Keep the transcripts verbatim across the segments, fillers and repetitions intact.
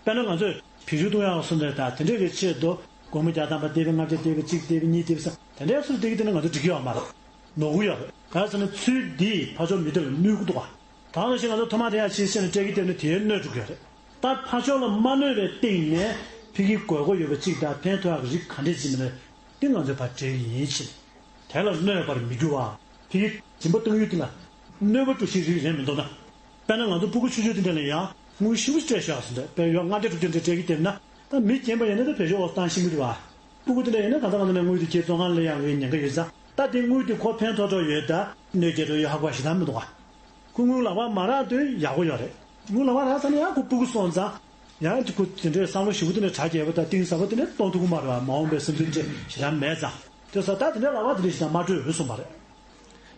དཔེར་ན་ང་ཚོས་བེད་སྤྱོད་གཏོང་ཡག་སོ་འདྲ་དང་དེ་འདྲས་ཀྱི་ཆེད་དུ་སྒོར་མོ་བརྒྱ་ཐམ་པ་སྟེར་བའི་ལྔ་བརྒྱ་སྟེར་བའི་གཅིག་སྟེར་བའི་གཉིས་སྟེར་བའི་ས་དེ་འདྲས་སུ་སྟེར་གི་དེ་ནི་ང་ཚོ་འགྲིག་གི་ཡོད་མ་རེད། ནོར་འཁྲུལ་ཡོད་རེད། ག་རེ་ཟེར་ན་ཚུལ་འདིས་ཕར་ཕྱོགས་མི་དེ་ལ་གནོད་ཀྱི་འདུག་ག་ད་ནང་བཞིན་ང་ཚོ་ཐོག་མ་དེ་ཡང་ཕྱིར་བཤད་ནས་སྤྲད་ཀྱི་སྟེར་ན་དེའི་གནོད་འགྲོ་གི་ཡོད་རེད། ད་ཕར་ཕྱོགས་ལ་མ་གནོད་པའི་སྟེང་ནས་ཕ་གིར་དགོས་མཁོ་ཡོད་པ་གཅིག་དང་ཕན་ཐོགས་ཡག་གི་རིགས་ག་འདྲས་ཅིག་མིན་ན་དེ་ང་ཚོས་ཕར་སྤྲད་ཀྱི་ཡིན་ཕྱིར། དེ་ལ་གནོད་པར་མི་འགྱུར་བ། ཕ་གིར་སྦྱིན་པ་གཏོང་ཡུལ་དེ་ལ་གནོད་པ་འགྲོ་ཤེས་རིགས་རེད་མི་འདུག་ན། དཔེར་ན་ང་ཚོ་སྤུ་གུ་ཆུང་ཆུང་དེ་འདྲ་ལ་ཡང་དངུལ་ཞེ་པོ་སྤྲད་ཤག་ཟེར་འདྲ་དཔེ་ཡོད་ལྔ་སྤྲད་དྲུག་སྤྲད་འདྲ་སྤྲད་ཀྱི་བསྡད་ན། ད་མི་རྒན་པ་ཡིན་ན་ད་བེད་སྤྱོད་འོག་བཏང་ཤེས་ཀྱི་རེད་བ། སྤུ་གུ་དེ་འདྲ་ཡིན་ན་གང་ལྟར་གང་ལྟར་ནས་དངུལ་དེ་ཁྱེད་བཙོན་ཁང་ལ་སླེབས་ཡག་གི་ཉེན་ཁ་ཡོད་ཙང་། ད་དེ་དངུལ་དེ་ཁོ་ཕན་ཐོགས་ཐོགས་ཡོད་ད་གནོད་སྐྱེལ་འགྲོ་ཡོད་ཧ་གོ་བ་ཞེ་དྲག་མི་འདུག་ག་ཁོ་དངུལ་ལག་པར་མ་རག་དུས་ཡག་པོ་ཡོད་རེད། དངུལ་ལག་པར་རག་ཚར་ན་ཡང་ཁོ་སྤུ་གུ་སོང་ཙང་། ཡང་ཁོ་དེ་འདྲའི་བསམ་བློ་ཞེ་པོ་དེ་འདྲ་གྲ་རྒྱས་པ་དང་གཏིང་ཟབ་པོ་དེ་འདྲ་གཏོང་ཐུབ་ཀྱི་མ་རེད་བ། མ་འོངས་པའི་སེམས་ཚུལ་འདྲ་ཞེ་དྲག་མེད་ཙང་། དེ་ས་ད་དེ་འདྲའི་ལག་པར་དེ་འདྲ་ཞིག་དང་མ་སྤྲོད་འོས་གསུངས་པ་རེད།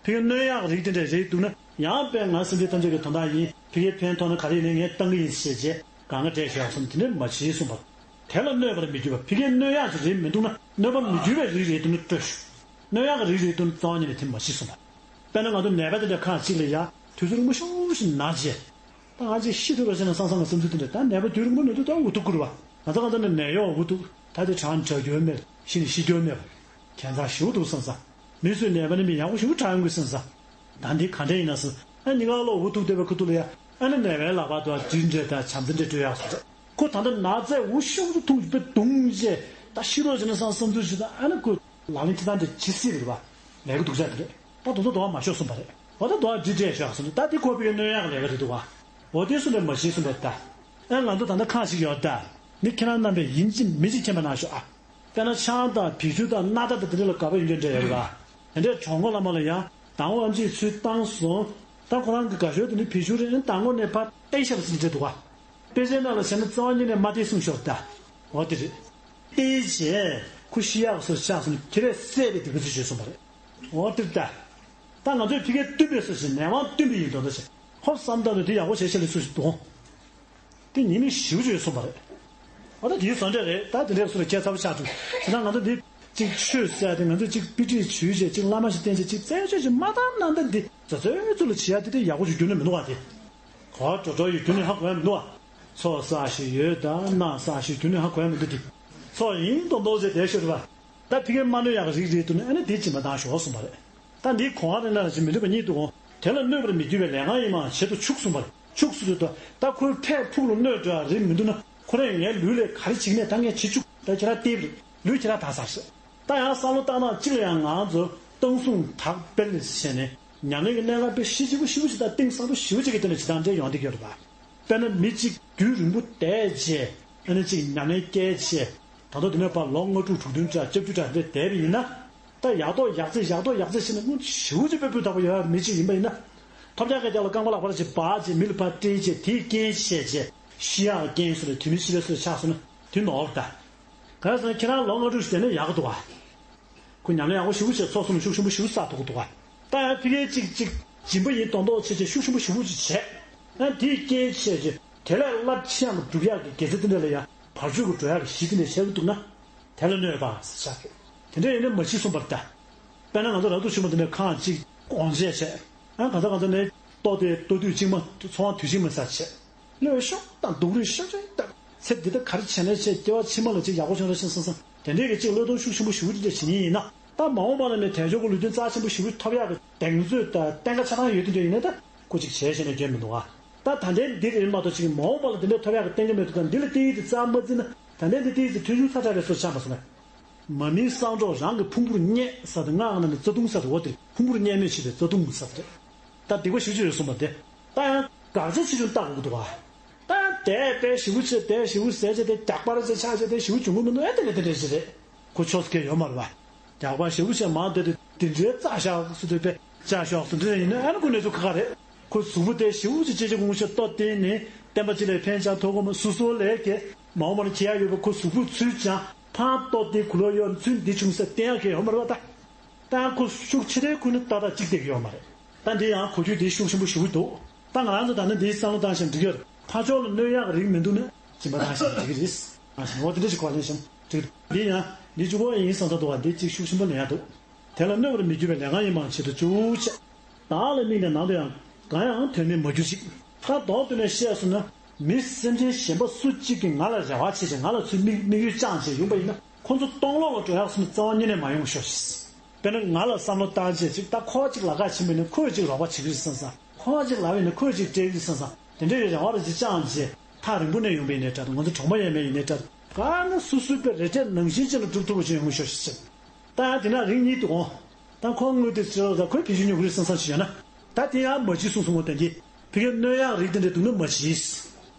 ཕ་གིར་གནོད་ཡག་རིགས་དེ་འདྲ་རེད་འདུག་ན་ཡང་དཔེ་ང་སེམས་ཅན་ཐམས་ཅད་ཀྱི་དོན་དག་ཡིན། ཕ་གིར་ཕན་ཐོགས་ན་ག་རེ་ཡིན་ནའི་ངས་བཏང་གི་ཡིན་ཞེས་བྱས་གང་ག་སྤྲད་ཤོག་གསུངས། དེ་འདྲ་མ་བྱེད་གསུངས་པ། དེ་ལ་གནོད་པར་མི་འགྱུར་བ། ཕ་གིར་གནོད་ཡག་ཅིག་རེད་མི་འདུག་ན་གནོད་པ་མི་འགྱུར་བའི་རིགས་རེད་འདུག་ན་སྤྲོད་ཤོག་གནོད་ཡག་གི་རིགས་རེད་འདུག་ན་རྩ་བ་ཉིད་ནས་དེ་མ་བྱེད་གསུངས་པ། དཔེར་ན་ང་ཚོ་ནད་པ་དེ་འདྲ་ཁག་ཅིག་ལ་ཡ་དུས་ཚོད་རིང་པོ་ཤོག་ཤིག་ན་རྗེས། ད་ང་ཚོས་ཤི་ཐུབ་ར་ཟེར་ན་བསམ་བསམ་ལ་བསམ་ཚུལ་དེ་འདྲ། ད་ནད་པ་དུས་རིང་པོ་ན་དུས་ད་འུ་ཐུག་ཁུར་བ། ང་ཚོ་གང་ལྟར་ན་ནད་གཡོག་འུ་ཐུག་ད་དེ་གྲང་དྲག་རྒྱུ་མེད། ཤི་ནས་ཤི་རྒྱུ་མེད་པ། ཁྱད་མཚར་ཞེ་པོ་འདུག་བསམ་ས། མི་ཚོས་ནད་པ་ནི་མི་ཡག་པོ་ཞེ་པོ་དྲག་ཡོང་གི་བསམ་ས། ད་འདི་ག་འདྲ་ཡིན་ན་བསམ། ཨ་ནི་ང་ལོ་འུ་ཐུག་བསྡད་པའི་ཁུ་ཐུག་ལ་ཡ། ཨ་ནི་ནད་པའི་ལག་པར་དུ་ཇུས་འདྲ་དང་བྱམས་བརྩེ་འདྲ་སྤྲོད་ཡག་སོ། ཁོ་ད་ལྟ་ན་ཚས་འུ་ཤུགས་ཐུག་པའི་གདུང་རྗེས་ད་ཤི་རོགས་བྱས་ན་བསམ་བསམ་ཚུལ་ཞིག་ད་ཨ་ནི་ཁོ། ལག་ལེན་ཁྱེར་སྟངས་དེ་ཇི་སྲིད་རེད་པ། ལས་ཀ་སྡུག་ཅག་དེ་རེད། ད་དུང་ཚོ་དོ་བ་མ་ཤོར་གསུངས་པ་རེད། འོ་ད་དོ་བ་འདི་སྤྲད་ཤོག་གསུངས་ནས་ད་དེ་ཁོ་པའི་གནོད་ཡག་ལས་ཀ་རེད་འདུག་ག་འོ་དེ་སུ་ལས་མ་ཤེས་གསུངས་པ་ད། ཨ་ང་ཚོ་ད་ལྟ་ཁག་ཅིག་ཡོད་ད། འདི་ཁྱེད་རང་རྣམ་པས་ཡིན་གཅིག་མིན་གཅིག་མཁྱེན་པ་གནང་ཤོག་ཨ། དཔེར་ན་ཆང་དང་བེ་ཅུ་དང་སྣ་ཐ་དང་དེ་འདྲ་ལ་དགའ་པོ་ཡིན་རྒྱུ་འདྲ་ཡོད་རེད་པ། དེ་འདྲའི་གྲོགས་མགོ་བླ་མ་ལ་ཡང་དང་པོ་ཨམ་ཆིས་ཚུར་བཏང་སོང་། ད་ཁོ་རང་གི་དགའ་ཤོས་དེ་ནི་བེ་ཅུ་རེད། དང་པོ་ནས་ཕར་ཏེ་ཤབ་ཟིན་འདྲ་འདུག་ག་དཔེ་ཆའི་ནང་ལ་བྱས་ན་རྩ་བ་ཉིད་ནས་མ་བལྟས་གསུངས་ཤོར་ད། འོ་དེ་རེད། བལྟས་བྱས་ཁོ་ཤི་ཡག་སོ་ཆགས་སོང་ནས་ཁྱེད་རས་བསད་པའི་དེ་ག་ཚོད་བྱས་སོང་བ་རེད། འོ་དེ་རེད་ད། ད་ང་ཚོས་ཕ་གིར་བསྟུན་པའི་སོ་ཞིག་ནད་དབང་བསྟུན་པའི་ཡིན་དོན་དུ་བྱས་ཧོབ་བསམ་བཏང་ནས་དེ་ཡག་པོ་བྱས་བྱས་ལས་སུ་ཞིག་འདུག་དེ་ཉེས་དམིགས་ཞེ་པོ་ཅིག་ཡོད་གསུངས་པ་རེད། འོ་ད་དེའི་བཟོ་འདྲ་རེད། ད་དེ་འདྲའི་སུ་ལ་ཁྱད་མཚར་པོ་ཆགས་བྱུང་། བྱས་ན་ང་ཚོ་འདི་གཅིག་ཆོས་ཟེར་ཡ་དེ་ང་ཚོས་གཅིག་དཔེ་ཁྲིད་ཞུས་བྱས་གཅིག་བླ་མ་ཞིག་བསྟེན་བྱས་གཅིག་རྩད་གཅོད་ཅིག་མ་བཏང་ན་ད་འདི་རྩ་ཚོད་ཚོད་ལ་བྱེད་ཡ་དེ་དེ་ཡག་པོ་ཅིག་རྒྱུན་ནས་མི་འདུག་བ་དེ། གོ་འགྲོ་འགྲོ་ཡི་རྒྱུ་ནི་ཧ་གོ་ཡ་མི་འདུག་བ། ཚོགས་བསགས་ཤིག་ཡོད་ད་སྣག་བསགས་ཤིག་རྒྱུ་ནི་ཧ་གོ་ཡ་མི་འདུག་དེ། ཚོགས་ཡིན་མདོག་མདོག་བྱས་བསྡད་ཤོར་བ། ད་ཕ་གིར་མ་གནོད་ཡག་རིགས་རེད་འདུག་ན་ཨ་ནི་དེ་སྦྱིན་པ་བཏང་ཤོག་གསུངས་པ་རེད། ད་འདིའི་གོ་བ་རེ་ན་ལ་ཅིག་མི་འདོད་པ་གཉིས་འདུག་གོ། དེ་ལ་གནོད་པར་མི་འགྱུར་བའི་ལས་ངན་ཡིན་མང་བྱེད་དུ་ཆུག་གསུངས་པ་རེད། ཆུག་གསུངས་དུས་ད་ཁོའི་ཕས་ཕུགས་ལ་གནོད་འགྲོ་ཡ་རིགས་མི་འདུག་ན་ཁོ་རང་ངའི་ལུས་ལས་ག་རེ་བྱེད་ཀྱི་མེད། ད་ངས་བྱེད་བཅུག་ད་ཁྱེད་རང་བལྟས་པ་རེད། ལུས་ཁྱེད་རང་དག་ཚར་ཟེར། ད་ཡང་བསམ་བློ་བཏང་སྟངས་གཅིག་ལ་ཡང་ང་ཚོ་བཏང་བཟུང་དག་སྤེལ་བྱས་ནས་ཉམས་ལེན་གྱི་གནད་འགག་དཔེ་གཞི་གཅིག་པུ་ཞེ་པོ་ཅིག་དང་གཏིང་ཟབ་པོ་ཞེ་པོ་ཅིག་གི་སྟེང་ནས་བྱེད་སྟངས་འདྲ་ཡོང་བསྡད་ཀྱི་ཡོད་རེད་པ། དཔེར་ན་མི་གཅིག་རྒྱུན་རིང་པོ་བསྡད་བྱས་ཨ་ནི་གཅིག་ཉམས་ལེན་བསྐྱལ་བྱས་ད་དུང་དེ་ནས་ཕར་ལོ་ལྔ་དྲུག་དྲུག་བདུན་འདྲ་བཅུ་བདུན་འདྲ་འདྲ་བསྡད་པ་ཡིན་ན། ད་ཡག་ཐོག་ཡག་རྩེ་ཡག་ཐོག་ཡག་རྩེ་བྱས་ནས་དངུལ་ཞེ་པོ་ཅིག་དཔེ་སྤུས་དག་པོ་ཡོད་པ་མི་གཅིག་ཡིན་པ་ཡིན་ན། ཐོབ་རྒྱག་གི་རྒྱབ་ལ་རྐང་པ་ལག་པ་ཅིག་སྦར་བྱས་མི་ལ་ཕར་སྤྲད་བྱས་དེའི་རྐྱེན་བྱས་བྱས་ཤི་ཡག་རྐྱེན་བཟོས་ནས་དུས་མིན་ཤི་ལས་སུ་ཆགས་སོང་ན་དེ་ནོར་བ་ད། ག་རེ་ཟེར་ན་ཁྱེད་རང་ལོ་ལྔ་དྲུག་ཞིག་བསྡད་ན་ཡག་གི་འདུག་བ། ཁོ་ཉམས་ལེན་ཡག་པོ་ཞེ་པོ་བྱས་ཚོགས་གསུམ་ཤུགས་ཆེན་པོ་ཞེ་པོ་བསགས་ཐུབ་ཀྱི་འདུག་ག་ད་ཡང་ཕ་གིའི་གཅིག་གཅིག་སྦྱིན་པ་ཡིན་མདོག་མདོག་བྱས་བྱས་ཤུགས་ཆེན་པོ་ཞེ་པོ་ཅིག་བྱས། ཡང་དེའི་རྐྱེན་བྱས་བྱས་དེ་ལས་རླབས་ཆེ་ཡང་སྒྲུབ་ཡག་གི་དགེ་རྩ་དེ་འདྲ་ལ་ཡང་བར་ཆད་ཀྱི་འགྲོ་ཡག་གི་གཞི་དེ་འདྲ་བྱས་ཀྱི་འདུག་ན། དེ་ལ་གནོད་པ་ཟེར་བྱ་དགོས། དེ་འདྲ་ཡིན་ན་མ་བྱེད་གསུངས་པར་གདའ། དཔེར་ན་ང་ཚོ་རབ་ཏུ་བྱུང་བ་འདི་འདྲ་ཁག་ཅིག་དགོངས་བྱས་བྱས། ཡང་གང་ཟག་གང་ཟག་ནས་ལྟོ་དེ་ལྟོ་དུས་གཅིག་མ་ཚོང་དུས་གཅིག་མ་ཟ་བྱས། བློས་ཤོག་དང་སྡུག་རུས་ཤོག་ཅིག་དང་ཚེ་འདི་ལྟར་ག་རེ་བྱས་ནས་བྱས་སྐྱེ་བ་ཕྱི་མ་ལ་ཅིག་ཡག་པོ་བྱུང་ར་ཤིང་སང་སང་དེ་འདྲས་ཀྱི་ཅིག་བློས་གཏོང་ཤུགས་ཆེན་པོ་ཞེ་པོ་ཅིག་བྱེད་ཉེན་ཡིན་ན། ད་མ་འོངས་པ་ལ་ནས་དལ་འབྱོར་གྱི་ལུས་རྟེན་རྩ་ཆེན་པོ་ཞེ་པོ་ཐོབ་ཡག་གི་གདེང་ཚོད་དང་གཏན་ཁ་ཆ་ཚང་ཡོད་དུས་འདྲ་ཡིན་ན་ད་ཁོ་ཅིག་བྱས་བྱས་ནས་འཇོན་མི་འདུག་ཨ། ད་ད་ལྟའི་འདི་རེད་མ་གཏོགས་ཅིག་མ་འོངས་པ་ལ་འདི་འདྲས་ཐོབ་ཡག་གི་གཏན་འཁེལ་མེད་འདུག་ད་འདི་ལ་ཏིག་ཙི་རྩ་མ་འཛིན་ན་ད་ལྟའི་འདི་ཏིག་ཙི་ཐོས་ཤུགས་ཚ་དྲགས་པའི་བཟོ་ཆགས་མ་སོང་ན། མ་མིན་གསང་སྒྲོག་རང་གི་ཕུང་པོར་བརྙས་ས་དེ་སྔགས་ནང་ནས་རྩ་ལྟུང་ཟེར་དེ་འོ་དེ་ཕུང་པོར་བརྙས་སྨོད་བྱེད་པའི་རྩ་ལྟུང་ཟེར་དེ་རེད། ད་སྡིག་པ་ཞེ་པོ་ཅིག་ཡོད་གསུངས་པ་དེ། ད་ཡང་དགག་བྱ་ཆེ་ཆུང་བལྟ་དགོས་ཀྱི་འདུག་བ། ད་ཡང་དེ་དཔེ་ཞེ་པོ་ཅིག་དེ་ཞེ་པོ་ཟེར་བྱས་དེ་རྒྱགས་པ་རེད་ཟེར་ཆགས་བྱས་དེ་ཞེ་པོ་བྱུང་གི་མི་འདུག་ཨེ་དེ་ལས་དེ་འདྲས་ཞིག་རེད། ཁོ་ཆོས་སྐད་ཡོད་མ་རེད་བ། རྒྱགས་པ་ཞེ་པོ་ཅིག་མང་དེ་དེ་དེ་འདྲའི་རྩ་བཞག་སུ་དེ་དཔེ་བཅའ་ཞོག་སུ་འདྲ་ཡིན་ན་ཨ་ནི་ཁོ་གནས་ཚུལ་ཁག་ཁག་རེད། ཁོ་གཟུགས་པོ་དེ་ཞེ་པོ་ཅིག་ཅེ་ཅེ་ཀུང་ཀུང་ཞིག་ལྟོ་བསྟེན་ནས་བསྟན་པ་ཅིག་ལས་ཕན་ཆ་ཐོགས་གོ་མ་སུ་སུ་ལས་ཀྱི་མ་འོངས་པར་ཁྱེད་ཡག་ཡོད་པ་ཁོ་གཟུགས་པོ་ཚུལ་ཅང་ཕང་ལྟོ་བསྟེན་གུ་ལོ་ཡོད་ཚུལ་འདི་བྱུང་ས་བསྟན་ཡག་གི་ཡོད་མ་རེད་བ་ད། ད་ཁོ་ཤུགས་ཆེ་དེ་ཁོ་ནི་ཏག་ཏག་གཅིག་བསྡད་ཀྱི་ཡོད་མ་རེད། ད་འདི་ཡང་གོ་རྒྱུ་འདི་ཤུགས་ཆེན་པོ་ཞེ་པོ་འདུག་ད་ང་རང་ཚོ་ད་ནི་འདིའི་བསམ་བློ་བཏང་ཞིང་འགྲིག་ཡོད་རེད། ཕར་ཕྱོགས་ལ་གནོད་ཡག་རིགས་མི་འདུག་ན་སྦྱིན་པ་བཏང་ཞིང་འགྲིག་གི་རེད། ཨ་ཞིང་འོ་དེ་འདྲ་ཞིག་གོ་ལེན་ཞིང་འགྲིག་འདི་ཡང་འདི་གཅིག་པོ་ཡིན་བསམ་ས་འདུག་བ། འདི་གཅིག་ཤུགས་ཆེན་པོ་ལེན་ཡག་འདུག་དེ་ལ་གནོད་པར་མི་འགྱུར་བའི་ལས་ངན་ཡིན་པའང་བྱེད་དུ་བཅུག་ཅེས། བདག་ལ་དམིགས་ནས་ནང་དུ་ཡང་གང་ཡང་དོན་མེད་མ་གྱུར་ཅིག་ད་མདོར་བསྡུས་ནས་བཤད་སོང་ན། མི་སེམས་ཅན་གཞན་པ་སུ་གཅིག་གིས་ང་ལ་རེ་བ་བྱེད་ཅིང་ང་ལ་ཚུར་དམིགས་དམིགས་ཡུལ་བཅངས་བྱས་ཡོང་པ་ཡིན་ན། ཁོ་ཚོ་སྟོང་ལོག་ལ་འགྲོ་ཡག་སོང་ན་རྩ་བ་ཉིད་ནས་མ་ཡོང་ཤོག་ཤིག་དཔེར་ན་ང་ལ་བསམ་བློ་བཏང་བྱས་ཅིག་ད་ཁོ་གཅིག་ལ་ཁ་ཕྱིན་པ་ཡིན་ན་ཁོས་གཅིག་རོགས་པ་བྱེད་ཀྱི་རེད་བསམ་བསམ། ཁོ་གཅིག་ལབ་པ་ཡིན་ན་ཁོས་གཅིག་སྤྲད་ཀྱི་རེད་བསམ་བསམ། དེ་འདྲ་ཡི་རེ་བ་རེ་ཅིག་བཅངས་བྱས་ཐག་རིང་པོ་ནས་ཡོང་པ་ཡིན་ནའི་འདྲ། ང་ཚོ་གྲོང་པ་ཡས་མས་ཡིན་ནའི་འདྲ། གང་ན་སོ་སོའི་པའི་རེ་འབྲས་ནང་བཞིན་ཅིག་ལ་སྒྲུབ་ཐུབ་པ་ཅིག་ཡོང་ཤོག་ཤིག་ད་ཡང་དེ་ན་རིགས་གཉིས་འདུག་འོང་། ད་ཁོ་དངུལ་དེ་ཕྱིར་ལོག་ད་ཁོས་བེད་སྤྱོད་ཉོ་གི་རེད་བསམ་བསམ་ཞིག་ཡོད་ན། ད་དེ་ཡང་མ་བྱེད་གསུངས་སོང་ངོ་དོན་གྱིས། ཕ་གིར་གནོད་ཡག་རིགས་དེ་འདྲ་འདུག་ན་མ་བྱེད།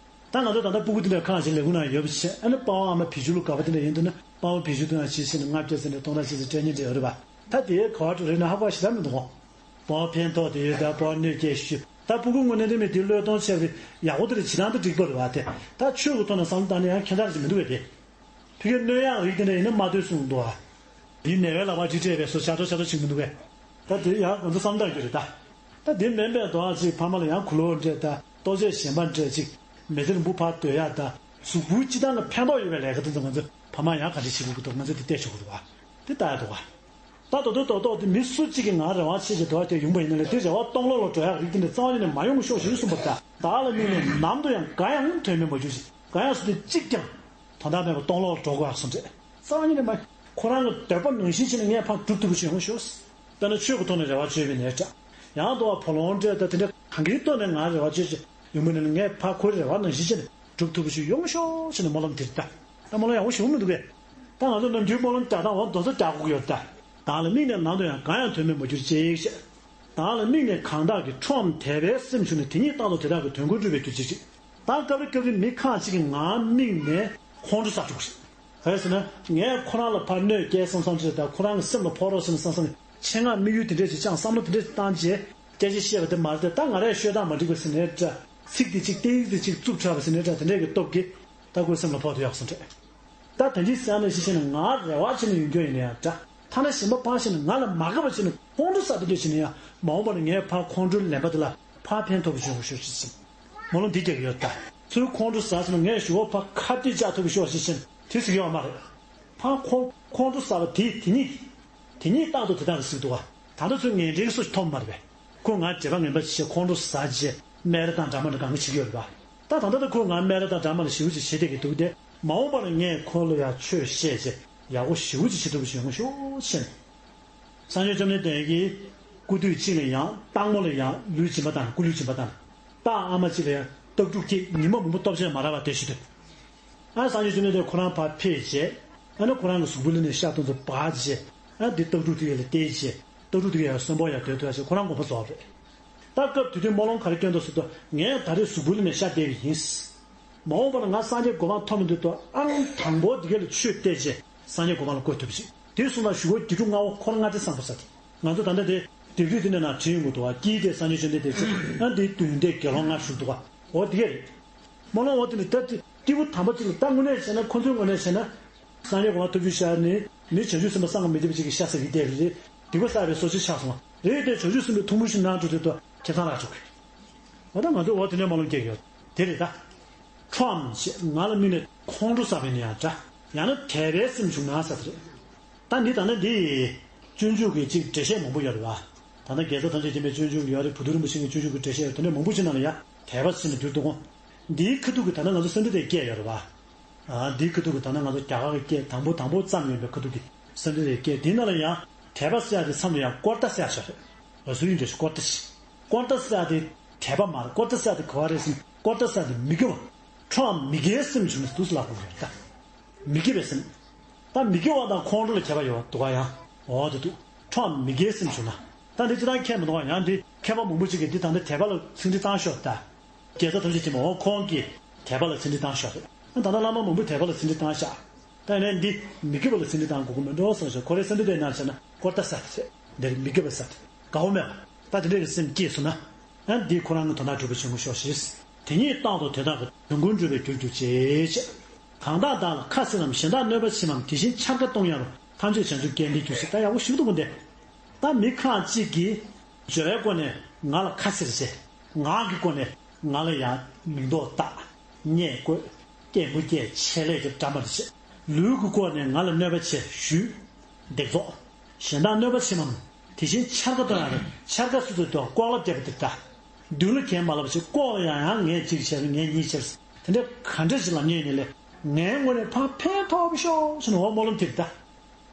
ད་ང་ཚོ་ད་ལྟ་སྤུ་གུ་དེ་འདྲ་ཁག་ཅིག་ལས་ཁུངས་ནང་ཡོད་པ་བྱས། ཨ་ནི་པ་ཕ་ཨ་མ་བེད་སྤྱོད་ལ་དགའ་པོ་དེ་འདྲ་ཡིན་འདུག་ན། པ་ཕ་བེད་སྤྱོད་དུ་ཡང་བྱེད་ཟེར་ནས་ལྔ་བརྒྱ་ཟེར་ནས་སྟོང་ཕྲག་ཅིག་ཟེར་སྤྲད་མཁན་དེ་ཡོད་རེད་པ། ད་དེའི་ག་བ་རེད་ན་ཧ་གོ་ཞེ་དྲག་མི་འདུག་གོ། པ་ཕ་ཕན་ཐོགས་དེ་ཡོད། ད་པ་ཕ་གནོད་སྐྱེལ་ཞུ། ད་སྤུ་གུ་དངོས་གནས་དེ་མི་དེ་བློས་གཏོང་བྱས་པ་དེ་ཡག་པོ་དེ་རེད། བྱེད་སྟངས་དེ་འགྲིག་པ་རེད་པ། དེ་ད་ཆོས་ཀྱི་ཐོག་ནས་བསམ་བློ་བཏང་ན་ཡང་ཁྱད་མཚར་ཅིག་མི་འདུག་གས་དེ། ཕ་གིར་གནོད་ཡག་རིགས་དེ་འདྲ་ཡིན་ན་མ་ལྟོས་གསུངས་འདུག་ཨ། འདི་ནད་པའི་ལག་པར་ཅིག་སྤྲད་པའི་བཟོ་ཆགས་འགྲོ་ཆགས་འགྲོ་ཅིག་མི་འདུག་གས། ད་དེ་ཡང་ང་ཚོ་བསམ་བཏང་རྒྱུ་རེད་ད། ད་དེ་མིན་པའི་དོན་ཅིག་ཕ་མ་ལ་ཡང་གུས་ལུགས་སྤྲད། ད་ལྟོ་ཆས་གཞན་པ་སྤྲད་ཅིག་མི་ཚེ་རིང་པོ་ཕར་སྡོད་ཡག་ད་གཟུགས་པོའི་སྤྱི་བཏང་གི་ཕན་ཐོགས་ཡོད་པའི་ལས་ཀ་དེ་ཚོ་ང་ཚོ་ཕ་མ་ཡང་ག་འདྲ་བྱེད་དགོས་ཀྱི་འདུག་ང་ཚོ་དེ་བལྟས་ཆོག་གི་འདུག་ག་དེ་ལྟ་ཡག་འདུག་ག་ད་དོ་དོ་དོ་དོ་དེ་མི་སུ་གཅིག་གིས་ང་རེ་བ་བྱེད་ཀྱི་འདུག་ག་དེ་ཡོང་པ་ཡིན་ན་ལས་དེ་རེ་བ་སྟོང་ལོག་ལ་འགྲོ་ཡག་རིགས་དེ་འདྲ་རྩ་བ་ཉིད་ནས་མ་ཡོང་ཤོག་ཞེས་གསུངས་པ་ལྟར། བདག་ལ་དམིགས་ནས་ནམ་དུ་ཡང་འགའ་ཡང་དོན་མེད་མ་གྱུར་ཅིག་གང་ཡང་སུ་དེ་གཅིག་ཀྱང་དོན་དག་མེད་པར་སྟོང་ལོག་ལ་འགྲོ་དགོས་ཡག་སོང་རེད། རྩ་བ་ཉིད་ནས་མ། ཁོ་རང་གི་འདོད་པ་ནང་བཞིན་བྱས་ནས་ངས་ཕར་སྒྲུབ་ཐུབ་པ་ཞིག་ཡོང་ཤོག་དཔེར་ན་ཆོས་ཀྱི་ཐོག་ནས་རེ་བ་བཅོལ་བའི་ནས་འདྲ། ཡང་དུ་བ་བུ་ལོན་སྤྲད་ད་དེ་འདྲ་གང་གིས་ཐོག་ནས་ང་རེ་བ་བཅོལ་བྱས་ཡོང་མིན་ནས་ངས་ཕར་ཁོའི་རེ་བ་ནང་བཞིན་བྱས་ནས་སྒྲུབ་ཐུབ་པ་ཞིག་ཡོང་ཤོག་ཅེས་ནས་སྨོན་ལམ་འདེབས་ད། ད་སྨོན་ལམ་ཡག་པོ་ཞིག་ཡོང་མི་འདུག་གས། ད་ང་ཚོ་ནམ་རྒྱུན་སྨོན་ལམ་རྒྱག་སྟངས་འོ་དོ་ཚོ་རྒྱག་དགོས་ཀྱི་ཡོད་ད། བདག་ལ་དམིགས་ནས་ནམ་དུ་ཡང་གང་ཡང་དོན་མེད་མ་གྱུར་ཅིག་བདག་ལ་དམིགས་ནས་གང་དག་གིས་ཁྲོའམ་དད་པའི་སེམས་བྱུང་ནས་དེ་ཉིད་རྟག་ཏུ་དེ་དག་གི་དོན་ཀུན་འགྲུབ་པའི་རྒྱུར་གྱིས་ཤིག་ད་སྐབས་རེ་སྐབས་རེ་མི་ཁག་ཅིག་གིས་ང་དམིགས་ནས་ཁོང་ཁྲོ་ཟ་འགྲོ་གི་རེད། ག་རེ་ཟེར་ན་ངས་ཁོ་རང་ལ་ཕར་གནོད་སྐྱེལ་བསམ་བསམ་བྱས་དང་ཁོ་རང་གི་སེམས་ལ་ཕོག་རོགས་ཟེར་ནས་བསམ་བསམ་ནས་ཆེད་མངགས་དམིགས་ཡུལ་དེ་འདྲས་ཅིག་བཅངས་བསམ་བློ་དེ་འདྲས་བཏང་རྗེས་སྐད་ཆ་བཤད་པ་དེ་མ་རེད་དེ། ད་ང་རས་ཤོད་སྟངས་མ་འགྲིག་པ་ཟེར་ནས་འདྲ་ཚིག་དེ་གཅིག་ཏིག་དེ་གཅིག་རྩུབ་དྲགས་པ་ཟེར་ནས་འདྲ་དེ་འདྲས་ཀྱི་སྟོབས་ཀྱིས་ད་ཁོའི་སེམས་ལ་ཕོག་ཐུབ་ཡག་སོང་རེད། ད་དེ་འདྲས་ཟེར་ནས་ཤི་ཤི་ནས་ང་རེ་བ་བྱས་ནས་ཡོང་རྒྱུ་ཡིན་ན་ཡང་འདྲ། ཐ་ན་གཞན་པ་ཕར་ཕྱིན་ནས་ང་ལ་མ་དགའ་བ་བྱས་ནས་ཁོང་ཁྲོ་ཟ་བསྡད་རྒྱུ་བྱས་ན་ཡང་མ་འོངས་པ་ལ་ངས་ཕར་ཁོང་ཁྲོའི་ལན་པ་དེ་ལ་ཕར་ཕན་ཐོགས་པ་བྱུང་ཤོག་ཅེས་སེམས། སྨོན་ལམ་འདི་རྒྱག་གི་ཡོད་ད། ཚུར་ཁོང་ཁྲོ་ཟ་སོང་ན་ངས་ཞུ་བ་ཕར་ཁ་གཏད་བཅག་ཐུབ་ཀྱི་ཤོག་ཅེས་སེམས་དེ་ཟེར་གྱི་ཡོད་མ་རེད། ཕར་ཁོང་ཁོང་ཁྲོ་ཟ་བ་དེ་དེ་ཉིད་དེ་ཉིད་རྟག་ཏུ་དེ་དག་གིས་གཟིགས་འདུག་ག་ད་ལྟ་ཚུར་ངན་འབྲེལ་སུ་ཞིག་ཐོབ་མ་རེད་པས། ཁོ་ང་འདོད་པ་ངན་པ་བྱས་ཁོང་ཁྲོ་ཟ་བྱས་སྨད་ར་དང་འདྲ་མ་འདྲ་གང་ག་བྱེད་ཀྱི་ཡོད་རེད་པ། ད་ད་ལྟ་ད་ཁོ་ང་སྨད་ར་དང་འདྲ་མ་འདྲ་ཞེ་པོ་ཅིག་བྱེད་བསྡད་ཀྱི་འདུག་སྟེ། མ་འོངས་པ་ལ་ངས་ཁོ་ལ་ཡང་ཆོས་བཤད་བྱས་ཡག་པོ་ཞེ་པོ་ཅིག་བྱེད་ཐུབ་པ་ཞིག་ཡོང་ཤོག་ཅེས། སངས་རྒྱས་བཅོམ་ལྡན་འདས་ཀྱིས་སྐུ་དུས་གཅིག་ལ་ཡང་སྟག་མོ་ལ་ཡང་ལུས་སྦྱིན་པ་བཏང་། སྐུ་ལུས་སྦྱིན་པ་བཏང་། སྟག་ཨ་མ་གཅིག་ལ་ཡང་སྟག་ཕྲུག་གཅིག་ཉི་མ་མང་པོ་ལྟོ་ཆས་མ་རག་པར་བསྡད་བཞིན་དུ། ཨ་སངས་རྒྱས་བཅོམ་ལྡན་འདས་ཁོ་རང་ཕར་ཕེབས་བྱས། ཨ་ནི་ཁོ་རང་གི་གཟུགས་པོའི་ལ་ནས་ཤ་ཏོག་ཙམ་འབག་བྱས། ཨ་འདི་སྟག་ཕྲུག་དེ་ཡ་ལ་སྟེར་བྱས། སྟག་ཕྲུག་དེ་ཡ་གསོན་པོ་ཡ་སྡོད་ཐུབ་ཡ་བྱས་ཁོ་རང་དགོངས་པ་རྫོགས་རེད། ད་སྐབས་དེ་དུས་སྨོན་ལམ་ག་རེ་སྐྱོན་འདུག་ཟེར་དུས་ངས་ད་རེས་གཟུགས་པོའི་ལ་ནས་ཤ་སྟེར་བ་ཡིན། མ་འོངས་པ་ལ་ང་སངས་རྒྱས་གོ་འཕང་ཐོབ་མི་འདུག་ཏོ། ཨང་དང་པོ་འདི་ག་ལ་ཆོས་བལྟས་རྗེས་སངས་རྒྱས་གོ་འཕང་ལ་བཀོད་ཐུབ་ཅིག་དེ་གསུངས་ན་གཞུག་གུ་དགེ་ཕྲུག་ལྔ་པོ་འཁོར་ལྔ་སྡེ་བཟང་པོ་ཟེར་ཏེ། ང་ཚོ་ད་ལྟ་དེ་སྡེབ་རིས་འདི་ནས་ན་བྲིས་ཡོང་གི་འདུག་བ། དཀྱིལ་དེ་སངས་རྒྱས་བཅོམ་ལྡན་འདས་ཀྱི་ཨ་འདིའི་མདུན་དེ་དགེ་སློང་ལྔ་བཞུགས་འདུག་བ། འོ་དེ་ག་རེད། སྨོན་ལམ་འོ་དེ་ནི་ད་དེ་སྐྱེས་བུ་དམ་པ་གཅིག་ལ་ད་དངོས་གནས་བྱས་ན་ཁོ་ཚོའི་ངོས་ནས་བྱས་ན། སངས་རྒྱས་གོ་འཕང་ཐོབ་རྒྱུ་ཤར་ནས་མི་བྱང་ཆུབ་སེམས་དཔའ་བསམ་གྱིས་མི་ཁྱབ་པ་ཅིག་གི་ཤ་ཟ་གི་བསྡད་པ་རེད། སྡིག་པ་བསགས་པའི་སོ་ཆེ་ཆགས་སོང་བ་རེད་དེ། བྱང་ཆུབ་སེམས་དཔའི་ཐུགས་སྨོན་ཞིག་གནང་འགྲོ་དུས་ད་ཁེ་བཟང་རག་ཆོག་གི། འོ་ད་ང་ཚོས་འོ་དེ་ནས་སྨོན་ལམ་སྐྱེ་གི་ཡོད། དེ་རེད་ད། ཁྲོའམ་ཞེས་ང་ལ་དམིགས་ནས་ཁོང་ཁྲོ་ཟ་བས་ནི་ཡང་འདྲ། ཡང་ན་དད་པའི་སེམས་བྱུང་ན་ཟེར་བ་རེད། ད་འདི་ད་ནི་འདི་སྤྱོད་འཇུག་གི་ཅིག་འགྲེལ་བཤད་མང་པོ་ཡོད་རེད་བ། ད་ལྟ་རྒྱལ་ཚབ་ཐམས་ཅད་མཁྱེན་པའི་སྤྱོད་འཇུག་ཡོད་རེད། བུ་ཐུ་རིན་པོ་ཆེ་གི་སྤྱོད་འཇུག་གི་འགྲེལ་བཤད་ཡོད། དེ་འདྲ་མང་པོ་ཅིག་ནང་ལ་ཡང་དད་པ་ཟེར་ནས་བསྡུས་འདུག་གོ། འདིའི་ཁ་ཐུག་གི་ད་ནི་ང་ཚོ་སེ་འབྲུ་དེ་སྐད་ཡོད་རེད་བ། ཨ་འདིའི་ཁ་ཐུག་གི་ད་ནི་ང་ཚོ་རྒྱ་གར་གྱི་སྐད་དང་པོ་དང་པོ་བརྩམས་ཡོད་པའི་ཁ་ཐུག་གི་སེ་འབྲུ་དེ་སྐད་འདི་ནང་ལ་ཡང་དད་པ་ཟེར་ཡ་དེ་མཚམས་ལ་ཡང་ཀོར་ཏ་ཟེར་ཡ་ཞིག་རེད། ཨ་སུ་ཡིན་འདྲ་ཞིག་ཀོར་ཏ་ཞིག་ཀོར་ཏ་ཟེར་ཡ་དེ་དད་པ་མ་རེད། ཀོར་ཏ་ཟེར་ཡ་དེ་ག་བ་རེད་ཟེར་ན་ཀོར་ཏ་ཟེར་ཡ་དེ་མི་དགེ་བ། ཁྲོའམ་མི་དགེའི་སེམས་བྱུང་ན་འདུག་སེ་ལབ་དགོས་རེད་ད། མི་དགེ་བའི་སེམས། ད་མི་དགེ་བ་དང་ཁོང་ཁྲོ་ལ་ཁྱད་པར་ཡོད་པ་འདུག་ག་ཡང་། འོ་དེ་འདུག་ཁྲོའམ་མི་དགེའི་སེམས་བྱུང་ན། ད་འདི་ཅི་ལྟར་ཁྱད་མི་འདུག་ག་ཡང་འདི་མཁས་པ་མང་པོ་ཅིག་གིས་འདི་ད་ལྟ་དད་པ་ལ་ཚིག་འགྲེལ་བཏང་ཤོག་ད། རྒྱལ་ཚབ་ཐམས་ཅད་མཁྱེན་པ་འོ་ཁོང་གིས་དད་པ་ལ་ཚིག་འགྲེལ་བཏང་ཤོག་རེད། ད་ལྟ་བླ་མ་མང་པོས་དད་པ་ལ་ཚིག་འགྲེལ་བཏང་ཤག་ད་ཡིན་ནའི་འདི་མི་དགེ་བ་ལ་ཚིག་འགྲེལ་བཏང་དགོས་ཀྱི་མེད་འགྲོ་བསམ་ཤག་ཁོ་རའི་སེམས་འདི་དེ་ནང་བྱས་ན་ཀོར་ཏ་ས་དེ་རེད། འདིར་མི་དགེ་བ་ས་དེ་དགའ་བོ་མེད་པ། ད་དེ་འདྲ་གི་སེམས་སྐྱེས་སོང་ན། ཡང་འདིས་ཁོ་རང་གི་དོན་དག་འགྲུབ་པ་བྱུང་ཤོག་ཞེས། དེ་ཉིད་རྟག་ཏུ་དེ་དག་གི་དོན་ཀུན་འགྲུབ་པའི་རྒྱུར་གྱུར་ཅིག་གང་དག་བདག་ལ་ཁ་བསིལ་རམ། གཞན་དག་གནོད་པ་ཕྱིར་མམ། དེ་བཞིན་འཕྱར་ཀ་གཏོང་ཡང་རུང་། ཐམས་ཅད་བྱང་ཆུབ་རྒྱལ་བསྟན་གྱུར་ཅིག་ད་ཡག་པོ་ཞིག་འདུག་གོ་འདི། ད་མི་ཁག་ཅིག་གིས་སྦྱོར་བའི་སྒོ་ནས་ང་ལ་ཁ་བསིལ་བྱས། ངག་གི་སྒོ་ནས་ང་ལ་ཡང་མིང་འདོགས་བཏགས། བརྙས་བཀོད། སྐད་མུར་སྐད་ཆེད་ལས་ཀྱི་འདྲ་མ་འདྲ་བྱས། ལུས་ཀྱི་སྒོ་ནས་ང་ལ་གནོད་པ་བྱས་ཞུས། འདེགས་འཛོགས། གཞན་དག་གནོད་པ་ཕྱིར་མམ། དེ་བཞིན་འཕྱར་ཀ་གཏོང་ཡང་རུང་། འཕྱར་ཀ་ཟེར་དུས་ཀོག་ལ་བརྡབས་པ་དེ་འདྲ། མདུན་ལ་གན་མ་ལབ་པ་བྱས་ལྐོག་ལ་ཡང་ཡང་ངས་གཅིག་བྱས་རུང་ངས་གཉིས་བྱས་རུང་ དེ་འདྲ་ག་འདྲ་ཞིག་ལ་ངེས་ནས་ལས། ངའི་ངོས་ནས་ཕར་ཕན་ཐོགས་ཤོག་ཟེར་ནས་འོ་སྨོན་ལམ་དེ་རེད་ད།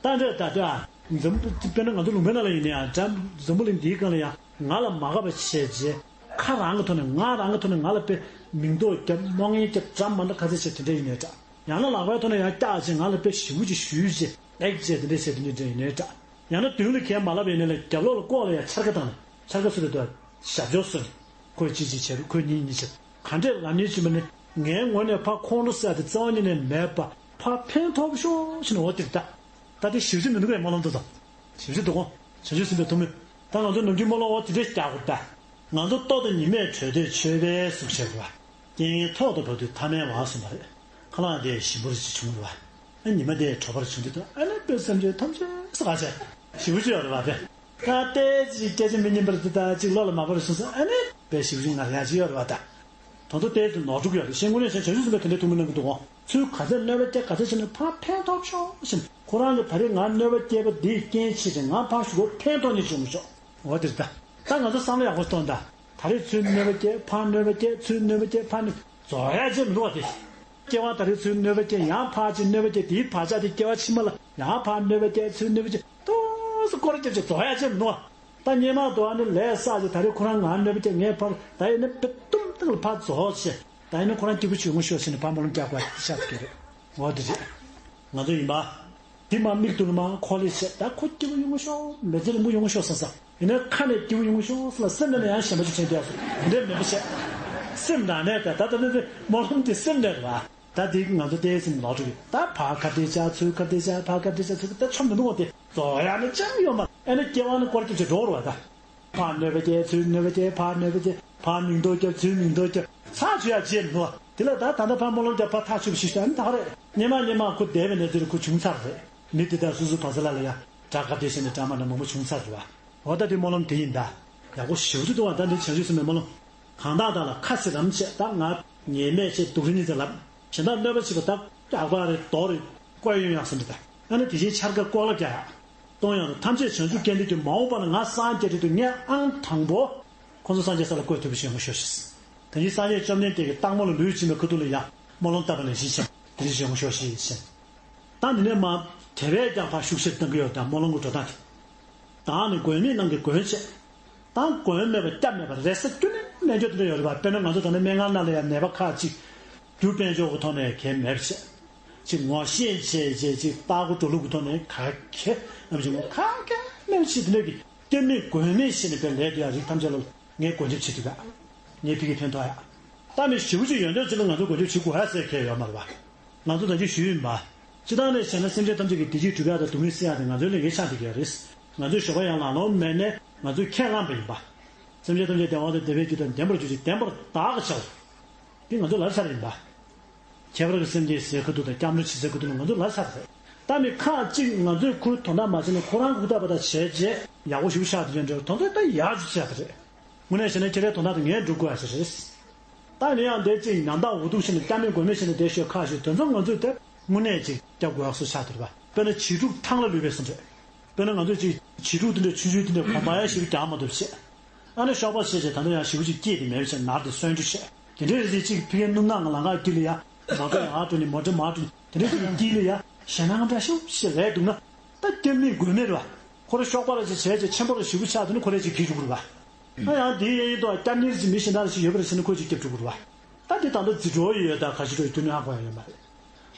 ད་འདྲ་ད་ལྟ་འཛམ་དཔེར་ན་ང་ཚོ་ལུང་པའི་ནང་ལ་ཡིན་ན་ཡང་འཛམ་བུ་གླིང་འདིའི་སྒང་ལ་ཡང་ང་ལ་མ་དགའ་བ་བྱས་རྗེས་ཁ་རང་གི་ཐོག་ནས་ངག་རང་གི་ཐོག་ནས་ང་ལ་དཔེ་མིང་འདོགས་རྒྱབ་རྨོངས་ངན་རྒྱབ་འདྲ་མ་འདྲ་ག་ཚད་བྱས་དེ་འདྲ་ཡིན་ནའི་འདྲ། ཡང་ན་ལག་པའི་ཐོག་ནས་ཡང་བཀྱག་བྱས་ང་ལ་དཔེ་ཞེ་པོ་ཅིག་ཞུས་བྱས་ཨེག་བྱས་དེ་འདྲ་བྱས་དེ་འདྲ་འདྲ་ཡིན་ནའི་འདྲ། ཡང་ན་མདུན་ལ་གས་མ་ལབ་པ་ཡིན་ན་ལས་རྒྱབ་ལོགས་ལ་ལྐོག་ལ་ཡང་འཕྱར་ཀ་བཏང་ནས་འཕྱར་ཀ་སུ་རེད་འདུག་ཞབས་འཇོག་སུ་རེད། ཁོས་གཅིག་གཅིག་བྱས་རུ་ཁོས་གཉིས་གཉིས་བྱས་ག་འདྲས་ལབ་ནས་བྱུང་བ་ནི་ངའི་ངོས་ནས་ཕར་ཁོང་ཁྲོ་ཟེར་ཡ་དེ་རྩ་བ་ཉིད་ནས་མེད་པ་ཕར་ཕན་ཐོགས་ཤོག་ཟེར་ནས་འོ་དེ་རེད་ད། ད་དེ་ཞིབ་ཅིག་མི་འདུག་གས་སྨོན་ལམ་དུ་དང་། ཞིབ་ཅིག་འདུག་གོ། བྱང་ཆུབ་སེམས་དཔའི་ཐུགས་སྨོན། ད་ང་ཚོ་ནམ་རྒྱུན་སྨོན་ལམ་འོ་དེ་འདྲས་རྒྱག་དགོས་ད། ང་ཚོ་ལྟོ་དང་ཉི་མས་གྲོལ་འདོད་ཆོས་པའི་གཟུགས་བྱས་པ། རྐྱེན་ངན་ཐོག་ཏུ་བབས་དུས་ཐ་མལ་བ་གསུངས་པ་རེད། ཁ་ལག་དེ་ཞིམ་པོར་ཅིག་བྱུང་རེད་བ། ཨ་ཉི་མ་དེ་དྲོ་པར་བྱུང་དུས་ད་ཨ་ནི་དཔེ་སེམས་ཅན་ཐམས་ཅད་ས་ག་བྱས་ཞིམ་པོ་ཅིག་ཡོད་རེད་བ་དེ། ད་ལྟའི་ཅིག་སྐད་ཆ་མི་སྙན་པར་དེ་ད་ཅིག་བློ་ལ་མ་བབས་བྱུང་ས་ཨ་ནི་དཔེ་ཞིམ་པོ་ཅིག་ངར་ཡག་ཅིག་ཡོད་རེད་བ་ད། དོན་དུ་ལྟས་དུ་ནོར་འཁྲུལ་ཡོད་རེད། གཞན་དངོས་གནས་བྱས་བྱང་ཆུབ་སེམས་དཔའི་དེ་འདྲའི་ཐུགས་སྨོན་གནང་གི་འདུག་གོ། ཚུར་ག་ཚད་གནོད་པ་སྐྱེལ་ག་ཚད་བྱས་ན་ཕར་ཕན་ཐོགས་ཤོག་ཟེར་ནས་ཁོ་རང་གི་ད་རེས་ང་གནོད་པ་སྐྱེལ་བ་འདིའི་རྐྱེན་བྱས་ཏེ་ང་ཕར་ཞུ་བ་ཕན་ཐོགས་ནས་བྱུང་མི་ཆོག་འོ་དེ་རེད་ད། ད་ང་ཚོ་བསམ་བློ་ཡག་པོ་གཏོང་ད། ད་རེས་ཚུར་གནོད་པ་སྐྱེལ་ཕར་གནོད་པ་སྐྱེལ་ཚུར་གནོད་པ་སྐྱེལ་ཕར་གནོད་རྫོགས་ཡ་ཅིག་མི་འདུག་བ་དེ། སྐྱེ་བ་ད་རེས་ཚུར་གནོད་པ་སྐྱེལ་ཡང་ཕར་ཅིག་གནོད་པ་སྐྱེལ་དེའི་བག་ཆགས་དེ་སྐྱེ་བ་ཕྱི་མ་ལ་ཡང་ཕར་གནོད་པ་སྐྱེལ་ཚུར་གནོད་པ་སྐྱེལ་ཏོག་ཙམ་སྐོར་ར་རྒྱབ་ཅིག་རྫོགས་ཡ་ཅིག་མི་འདུག་བ། ད་སྔོན་མ་དུ་ཨ་ནི་ལས་བསགས་ཀྱི་ད་རེས་ཁོ་རང་ང་གནོད་པ་སྐྱེལ་ངས་ཕར་ད་ཡིན་ན་དཔེ་ཏུམ་ཏིག་ལ་ཕར་རྫོགས་བྱས་ད་ཡིན་ན་ཁོ་རང་སྐྱིད་པོ་བྱུང་ངོ་ཤོག་ཟེར་ནས་ཕར་སྨོན་ལམ་རྒྱག་དགོས་ཤག་གི་རེད། འོ་དེ་རེད། ང་ཚོ་ཡིན་པ། དེ་མ་མིག་ཏུ་ལ་མ་ཁོ་ལས་བྱས་ད་ཁོ་སྐྱིད་པོ་ཡོང་ངོ་ཤོག་མི་ཚེ་རིང་པོ་ཡོང་ངོ་ཤོག་བསམ་བསམ་ཡིན་ན་ཁ་ནས་སྐྱིད་པོ་ཡོང་ངོ་ཤོག་ཟེར་ལ་སེམས་ནང་ནས་ཡང་ཞེན་པ་ཅིག་དྲན་བསྡད་སོང་། དེ་འདྲ་མེད་པ་བྱས། སེམས་ནང་ནས་ད་ད་ད་ནི་དེ་སྨོན་ལམ་དེ་སེམས་ནས་རེད་བ། ད་དེ་ང་ཚོ་ལྟའི་སེམས་ལོག་འགྲོ་གི་ད་ཕར་ཁ་བདེ་བྱ་ཚུར་ཁ་བདེ་བྱ་ཕར་ཁ་བདེ་བྱ་ཚུར་ཁ་ད་ཆོམ་མི་འདུག་གོ་དེ། རྫོགས་ཡག་ནི་ཅང་ཡོད་མ་རེད། ཨ་ནི་སྐྱེ་བ་ནི་སྐོར་སྐྱོད་བྱེད་འགྲོ་རུ་བ་ད། ཕར་གནོད་པ་སྐྱེལ་ཚུར་གནོད་པ་སྐྱེལ་ཕར་གནོད་པ་སྐྱེལ་ཕར་མིང་འདོགས་སྐྱོབ་ཚུར་མིང་འདོགས་སྐྱོབ་ཚར་བཅུག་ཡག་བྱེད་མི་འདུག་བ། དེ་ལ་ད་ལྟ་ཕར་སྨོན་ལམ་རྒྱབ་ཕར་ཐག་ཆོད་པ་ཞིག་ཤོད་ཨ་ནི་ད་ག་རེད། སྙེ་མ་སྙེ་མ་ཁུ་བསྡད་པའི་གནས་ཚུལ་ཁུ་བྱུང་ཚར་རེད། མི་དེ་དག་སོ་སོའི་བ་ཚ་ལ་ལ་ཡ་དགྲ་ག་དེ་བྱས་ནས་དགྲ་མ་འདྲ་མང་པོ་བྱུང་ཚར་རེད་བ། འོ་ད་དེ་སྨོན་ལམ་དེ་ཡིན་ད། ཡག་པོ་ཞེ་པོ་ཅིག་འདུག་བ། ད་འདི་བྱང་ཆུབ་སེམས་དཔའི་སྨོན་ལམ། གང་དག་དག་ལ་ཁ་ཚིག་རམ་བྱས་ད་ང་ཉེས་མེད་ཅེས་སྡུག་རུས་ནི་ཚེ་ལབ། གཞན་དག་གནོད་པ་བྱེད་པ་ད་ཡག་པ་རེད་རྡོ་རེད་བཀོལ་ཡོང་ཡག་སེམས་འདྲ་ད། ཨ་ནི་དེ་བཞིན་འཆར་ཀ་ལྐོག་ལབ་རྒྱག་ཡག་གཏོང་ཡག་དང་ཐམས་ཅད་བྱང་ཆུབ་སྐྱེ་འདོད་ཀྱི་མ་འོངས་པ་ལ་ང་སངས་རྒྱས་འདོད་དུ་ངས་ཨང་དང་པོ་ཁོང་ཚོ་སངས་རྒྱས་ས་ལ་བཀོད་ཐུབ་པ་ཞིག་ཡོང་ཤོག་ཤིག་དེ་བཞིན་སངས་རྒྱས་བཅོམ་ལྡན་འདས་ཀྱི་སྟག་མོ་ལ་ལུས་སྦྱིན་པའི་ཁ་ཐུག་ལ་ཡ་སྨོན་ལམ་བཏབ་པ་ནང་བཞིན་བྱས་དེ་བཞིན་ཡོང་ཤོག་ཤིག་བྱས། ད་འདི་ནས་མ་དེ་བས་ཀྱང་ཕར་ཤུགས་ཆེར་གཏང་གི་ཡོད་ད་སྨོན་ལམ་གྱི་འགྲོ་སྟངས་དེ། ད་ནི་མགོན་མེད་རྣམས་ཀྱི་མགོན་བྱས། ད་མགོན་མེད་པ་སྐྱབས་མེད་པ་རེད་ས་རྒྱུ་ནི་སྨན་སྦྱོར་དེ་འདྲ་ཡོད་རེད་པ། དཔེར་ན་ང་ཚོ་ད་ནི་སྨན་ཁང་ནང་ལ་ཡང་ནད་པ་ཁག་ཅིག་རྒྱུ་དཔལ་འབྱོར་གྱི་ཐོག་ནས་གལ་མེད་པ་བྱས། ཅིག་ངོ་ཤེས་བྱས་བྱས་ཅིག་ལྟ་སྐོར་འགྲོ་ལུགས་ཀྱི་ཐོག་ནས་ག་གེ་ནམ་ཞིག་ངོ་ག་གེ་མེད་པ་བྱས་དེ་འདྲ་གི་སྐྱབས་མེད་མགོན་མེད་ཞེས་ནས་པའི་ལས་དེ་ཡང་རིགས་ཐམས་ཅད་ལ་ངས་མགོན་སྐྱབས་བྱེད་ཐུབ་ཡ། ངས་ཕ་གིར་ཕན་ཐོགས་ཡ། ད་མི་ཞེ་པོ་ཅིག་ཡོད་འདོད་ཅིག་ལ་ང་ཚོ་མགོན་སྐྱབས་བྱེད་དགོས་ཡ་ཟེར་མཁན་ཡོད་མ་རེད་པ། ང་ཚོ་ད་ཅི་ཞུས་ཡིན་པ། སྤྱི་བཏང་ནས་བཤད་ན་སེམས་ཅན་ཐམས་ཅད་ཀྱི་བདེ་སྐྱིད་སྒྲུབ་ཡག་དང་སྡུག་བསྔལ་སེལ་ཡག་དེ་ང་ཚོའི་ལས་འགན་ཆགས་བསྡད་ཀྱི་ཡོད་རེད། ང་ཚོའི་ཞོགས་པ་ཡང་ལང་ལོང་མེད་ནས་ང་ཚོས་ཁས་བླངས་པ་ཡིན་པ། སེམས་ཅན་ཐམས་ཅད་བདེ་བ་དང་བདེ་བའི་རྒྱུ་དང་ལྡན་པར་གྱུར་ཅིག་བདེན་པར་བདག་གིས་བྱའོ། འདི་ང་ཚོའི་ལར་ཆགས་ཡིན་པ། ཁྱད་པར་གྱི་སེམས་ཅན་ཟས་ཁ་ཐུག་དང་སྐྱབས་འགྲོ་ཇི་སྲིད་ཁ་ཐུག་ལ་ང་ཚོའི་ལར་ཆགས་རེད། ད་མི་ཁག་ཅིག་ང་ཚོས་ཁུར་དོ་སྣང་མ་བྱས་ན་ཁོ་རང་ཁུག་ཐག་པ་དང་བྱས་རྗེས་ཡག་པོ་ཞིག་ཆགས་དེ་འདྲ་དོན་ཚོད་ད་ཡག་ཅིག་ཆགས་དེ་རེད། དངོས་གནས་བྱས་ན་ཁྱེད་རའི་དོན་དག་དེ་ངས་སྒྲུབ་དགོས་ཡ་ཞིག་རེད། ད་ནི་ཡང་འདས་ཅིག་ཉམ་ཐག་འུ་ཐུག་བྱས་ནས་སྐྱབས་མེད་མགོན་མེད་བྱས་ནས་བསྡད་ཤོད་ཁག་ཞིག་དོན་ཚོགས་ང་ཚོས་དེ་དངོས་གནས་ཅིག་སྐྱབས་དགོས་ཡག་སུ་ཆགས་འདུག་པ། དཔེར་ན་བྱིས་ཕྲུག་ཐང་ལ་ལུས་པའི་སུ་འདྲ། དཔེར་ན་ང་ཚོས་ཅིག་བྱིས་ཕྲུག་དེ་འདྲ་ཆུང་ཆུང་དེ་འདྲ་གོམ་པ་ཡ་ཞིག་རྒྱག་མ་ཐུབ་བྱས། ཨ་ནི་གཤོག་པ་བྱས་བྱས་ད་ལྟ་ཡང་ཞེ་པོ་ཅིག་སྐྱེས་ཏེ་མེད་བྱས་ནར་ཏེ་གསོན་འགྲོ་བྱས། དེ་འདྲའི་རེ་ཞིག་ཅིག་ཕ་གིའི་སྣུམ་ནག་ལང་ཀ་དཀྱིལ་ལ་ཡ། མོ་ཊ་ཡར་འགྲོ་ནས་མོ་ཊ་མར་འགྲོ་ནས་དེ་འདྲའི་ཅིག་དཀྱིལ་ལ་ཡ་ཞེད་སྣང་འདྲ་ཞིག་བྱས་ལས་འདུག་ན། ད་སྐྱབས་མེད་མགོན་མེད་རེད་བ། ཁོ་རང་གཤོག་པ་ར་ཅིག་བྱས་བྱས་ཆེན་པོ་ར་ཞེ་པོ་ཆགས་དུས་ནི་ཁོ་རས་ཅིག་འགྱེལ་འགྲོ་གི་རེད་བ། ཨ་ཡང་དེའི་གཡས་གཡོན་དུ་སྐྱབས་གཉེར་ཅིག་མི་གཞན་དག་ཞིག་ཡོད་པ་རེད་ཟེར་ན་ཁོས་ཅིག་སྐྱོབ་འགྲོ་གི་རེད་བ། ད་དེ་ད་ལྟ་རྫི་འགྲོ་ཡོད་ད་ག་ཞིག་འགྲོ་ཡོད་དུས་ནི་ཧ་གོ་ཡ་ཡོད་མ་རེད།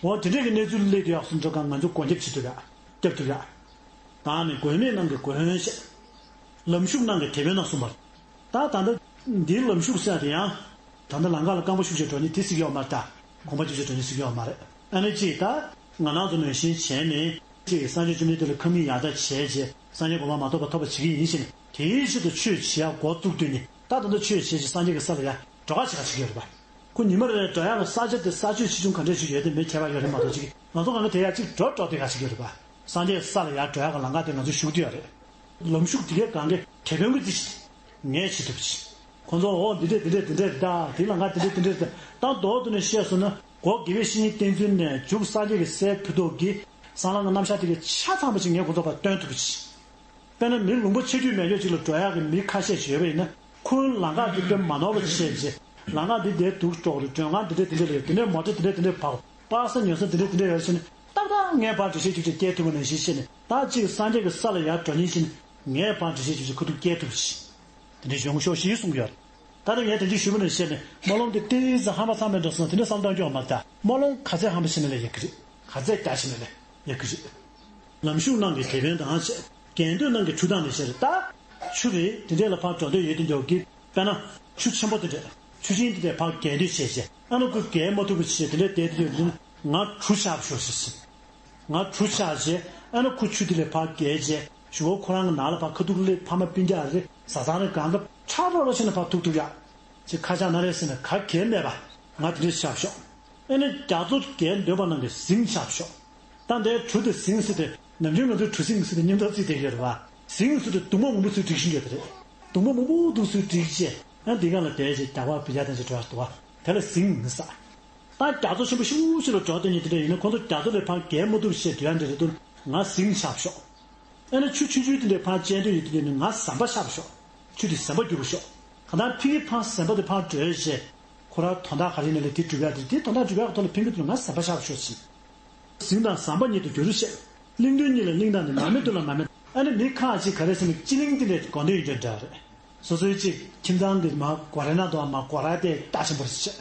འོ་དེ་འདྲས་ཀྱི་གནས་ཚུལ་སླེབས་དུས་ཡག་སུ་འགྲོ་ག་ང་ཚོ་མགོན་སྐྱབས་བྱེད་ཐུབ་ཡ། སྐྱབས་ཐུབ་ཡ། ད་ནི་མགོན་མེད་རྣམས་ཀྱི་མགོན་ཞེས། ལམ་ཞུགས་རྣམས་ཀྱི་དེད་དཔོན་རྣམས་གསུངས་པ། ད་ད་ལྟ་འདིའི་ལམ་ཞུགས་ཟེར་ཡ་དེ་ཡང་། ད་ལྟ་ལམ་ཁ་ལ་རྐང་པ་ཤུགས་ཆེ་འགྲོ་ནི་དེ་སྲིད་ཡོད་མ་རེད་ད། གོམ་པ་ཆུ་ཆེ་འགྲོ་ནི་སྲིད་ཡོད་མ་རེད། ཨ་ནི་ཅིག་ད། ང་རང་ཚོ་ནང་བཞིན་བྱས་ནས། ཅིག་སངས་རྒྱས་བཅོམ་ལྡན་འདས་ལ་ཁ་མིག་ཡར་ལྟ་བྱས་རྗེས་སངས་རྒྱས་གོ་འཕང་མ་ཐོབ་པ་ཐོབ་པ་བྱེད་ཀྱི་ཡིན་ཞེས་ནས་དེའི་ཆེད་དུ་ཆོས་བྱེད་ཡ་འགོ་བཙུགས་དུས་ནི་ད་ད་ལྟ་ཆོས་བྱེད་ཅིག་སངས་རྒྱས་ཀྱི་ས་ལ་ཡ་འགྲོ་ཁ་བྱེད་ཁ་བྱེད་ཀྱི་ཡོད་རེད་པ། ཁོ་ཉི་མ་རེ་རེ་འགྲོ་ཡག་གི་ས་ཆ་དེ་ས་ཆོས་ཆེ་ཆུང་ག་འདྲས་ཞིག་ཡོད་དེ་མེད་ཁྱད་པར་ཡོད་རེད་མ་གཏོགས་ཅིག་ང་ཚོ་གང་ག་དེ་ཡ་གཅིག་འགྲོ་འགྲོ་དེ་ག་ཞིག་ཡོད་རེད་པ། སངས་རྒྱས་ས་ལ་ཡར་འགྲོ་ཡག་གི་ལམ་ཁ་དེ་ང་ཚོ་ཞུགས་དུས་ཡོད་རེད། ལམ་ཞུགས་དེ་གའི་གང་གའི་དེད་དཔོན་གྱི་རྩིས་ཤིག་ངས་བྱེད་ཐུབ་ཅིག་ཁོ་ཚོ་འོ་འདི་འདྲས་འདི་འདྲས་འདི་འདྲས་རེད་ད་དེ་ལམ་ཁ་འདི་འདྲས་འདི་འདྲས་རེད་ད་མདོར་བསྡུས་ནས་བཤད་སོང་ན་གོ་དགེ་བའི་བཤེས་གཉེན་བསྟེན་ཚུལ་ནས་མཇུག་སངས་རྒྱས་ཀྱི་སའི་ཕུ་ཐོག་གི་གསང་ལམ་གྱི་རྣམ་གཞག་དེ་གའི་ཆ་ཚང་པ་ཅིག་ངས་ཁོ་ཚོ་ཕར་སྟོན་ཐུབ་ཅིག་དཔེར་ན་མི་ལུང་པ་ཆེ་རྒྱུས་མེད་རྒྱུ་ཅིག་ལ་འགྲོ་ཡག་གི་མི་ཁ་ཤས་ཤིག་ཡོད་པ་ཡིན་ན་ཁོའི་ལམ་ཁ་དེ་དཔེ་མ་ནོར་བ་བྱས་རྗེས་ ལམ་ཁ་འདི་འདྲའི་འདུག་འགྲོ་གི་རེད། མགྲོན་ཁང་འདི་འདྲ་འདི་འདྲ་ལ་ཡོད། འདི་འདྲའི་མོ་ཊ་འདི་འདྲ་འདི་འདྲ་བབས། པ་སེ་ཉོ་ས་འདི་འདྲ་འདི་འདྲ་ཡོད་ཟེར་ནས་ཏག་ཏག་ངའི་ཕར་འགྲེལ་བཤད་རྒྱབ་བྱས་སྐྱེལ་ཐུབ་པ་ནང་བཞིན་བྱས་ནས། ད་ཅིག་སངས་རྒྱས་ཀྱི་ས་ལ་ཡར་འགྲོ་ཉིན་བྱས་ནས་ངའི་ཕར་འགྲེལ་བཤད་རྒྱབ་བྱས་ཁ་ཐུག་སྐྱེལ་ཐུབ་པ་ཞིག་དེ་འདྲ་ཡོང་ཤོག་ཞེས་གསུང་གི་ཡོད་རེད། ད་ལྟ་ངས་དེ་འདྲ་ཞུས་པ་ནང་བཞིན་བྱས་ནས་སྨོན་ལམ་དེ་ཏོག་ཙམ་ཧམ་པ་ཚང་མེད་འགྲོ་སོང་། དེ་འདྲ་བསམ་བློ་གཏོང་རྒྱུ་ཡོད་མ་རེད། ད་སྨོན་ལམ་ག་ཚད་ཧམ་པ་བྱས་ན་ལས་ཡག་གི་རེད། ག་ཚད་རྒྱ་ཆེ་ན་ལས་ཡག་གི་རེད། ལམ་ཞུགས་རྣམས་ཀྱི་དེད་དཔོན་དང་བཅས། རྒན་སྡོད་རྣམས་ཀྱི་ཁྲུས་དང་ནི་ཞེས། ད་ཆུ་རེད། དེ་འདྲས་ལ་ཕར་འགྲོ་འདོད་ཡོད་དེ་འདྲ་གི། དཔེར་ན་ཆུ་ཆེན་པོ་དེ་འདྲས། ཆུ་ཆེན་དེ་འདྲས་ཕར་བརྒལ་འདོད་བྱས་བྱས། ཨ་ནི་ཁོ་བརྒལ་མ་ཐུབ་པ་བྱས། དེ་འདྲས་བསྡད་དེ་འདྲས་ང་གྲུ་ཆག་ཤོག་ཞེས་ཟེར། ང་གྲུ་ཆག་བྱས། ཨ་ནི་ཁོ་ཆུ་དེ་ལས་ཕར་བརྒལ་བྱས། གཞུག་གུ་ཁོ་རང་གི་ནང་ལ་ཕར་ཁ་ཐུག་ལས་ཕ་མ་སྤུན་ཀྱག་རེད། བཟའ་ཚང་རེད། གང་ག་ཁྲ་རོ་རོ་བྱས་ནས་ཕར་ཐུག་ཐུབ་ཡག་ཅིག་ཁ་ཆག་ན་རེ་ཟེར་ནས་ག་གེ་མེད་པ། ང་དེ་འདྲས་ཆག་ཤོག་ཨ་ནི་རྒྱ་མཚོ་བརྒལ་འདོད་པ་རྣམས་ཀྱི་གཟིངས་ཆག་ཤོག་ད་འདིའི་གྲུ་དེ་གཟིངས་ཟེར་དུས་ནམ་རྒྱུན་ང་ཚོའི་གྲུ་གཟིངས་ཟེར་དུས་མཉམ་དུ་བརྩིས་བསྡད་ཡོད་རེད་པ། གཟིངས་ཟེར་དུས་གདུང་མ་མང་པོ་ཚུར་སྒྲིག་བཞིན་ཡོད་རེད། གདུང་མ་མང་པོ་འདུག་ཚུར་སྒྲིག་བྱས། ཨ་འདི་ག་ལ་བསྡད་བྱས་རྒྱག་པ་བུ་ཡ་དང་ཅིག་འགྲོ་ཡག་འདུག་པ། དེ་ལ་གཟིངས་ཟེར། ད་རྒྱ་མཚོ་ཆེན་པོ་ཤུགས་ཤུགས་ལ་འགྲོ་བསྡད་མཁན་དེ་འདྲ་ཡིན་ན། ཁོང་ཚོ་རྒྱ་མཚོ་ལས་ཕར་བརྒལ་མ་ཐུབ་བྱས་སྡོད་ཡག་འདྲ་རེད་འདུག་ང་གཟིངས་ཆག་ཤོག་ཨ་ནི་ཆུ་ཆུང་ཆུང་དེ་འདྲའི་ཕར་བཅད་འདོད་ཡོད་དེ་འདྲ་ཡིན་ན་ང་ཟམ་པ་ཆག་ཤོག་ཆུ་དེ་ཟམ་པ་བརྒྱུག་ཤོག་གང་ལྟར་ཕ་གིའི་ཕར་ཟམ་པ་དེ་ཕར་བགྲོད་བྱས། ཁོ་རང་དོན་དག་ག་རེ་ཡིན་ན་ལས་དེ་སྒྲུབ་ཡག་དེ། དེ་དོན་དག་སྒྲུབ་ཡག་གི་ཐོག་ལ་ཕན་གྱི་འདུག་ན་ང་ཟམ་པ་ཆག་ཤོག་ཟེར། གཟིངས་དང་ཟམ་པ་ཉིད་དུ་འགྱུར་ཞེས། གླིང་སྟོད་གཉིས་ལ་གླིང་དང་ནི། མར་མེ་མདོ་ལ་མར་མེ། ཨ་ནི་མི་ཁ་ཅིག་ག་རེ་ཟེར་ན་སྤྱི་གླིང་དེ་འདྲའི་དགོས་འདོད་ཡོད་མཁན་འདྲ་རེད། སོ་སོའི་ཅིག་ཁྱིམ་ཚང་གི་མ་སྒོ་ར་ན་དོ་མ་སྒོ་ར་དེ་རྟ་ཆེན་པོ་རེད་ཟེར།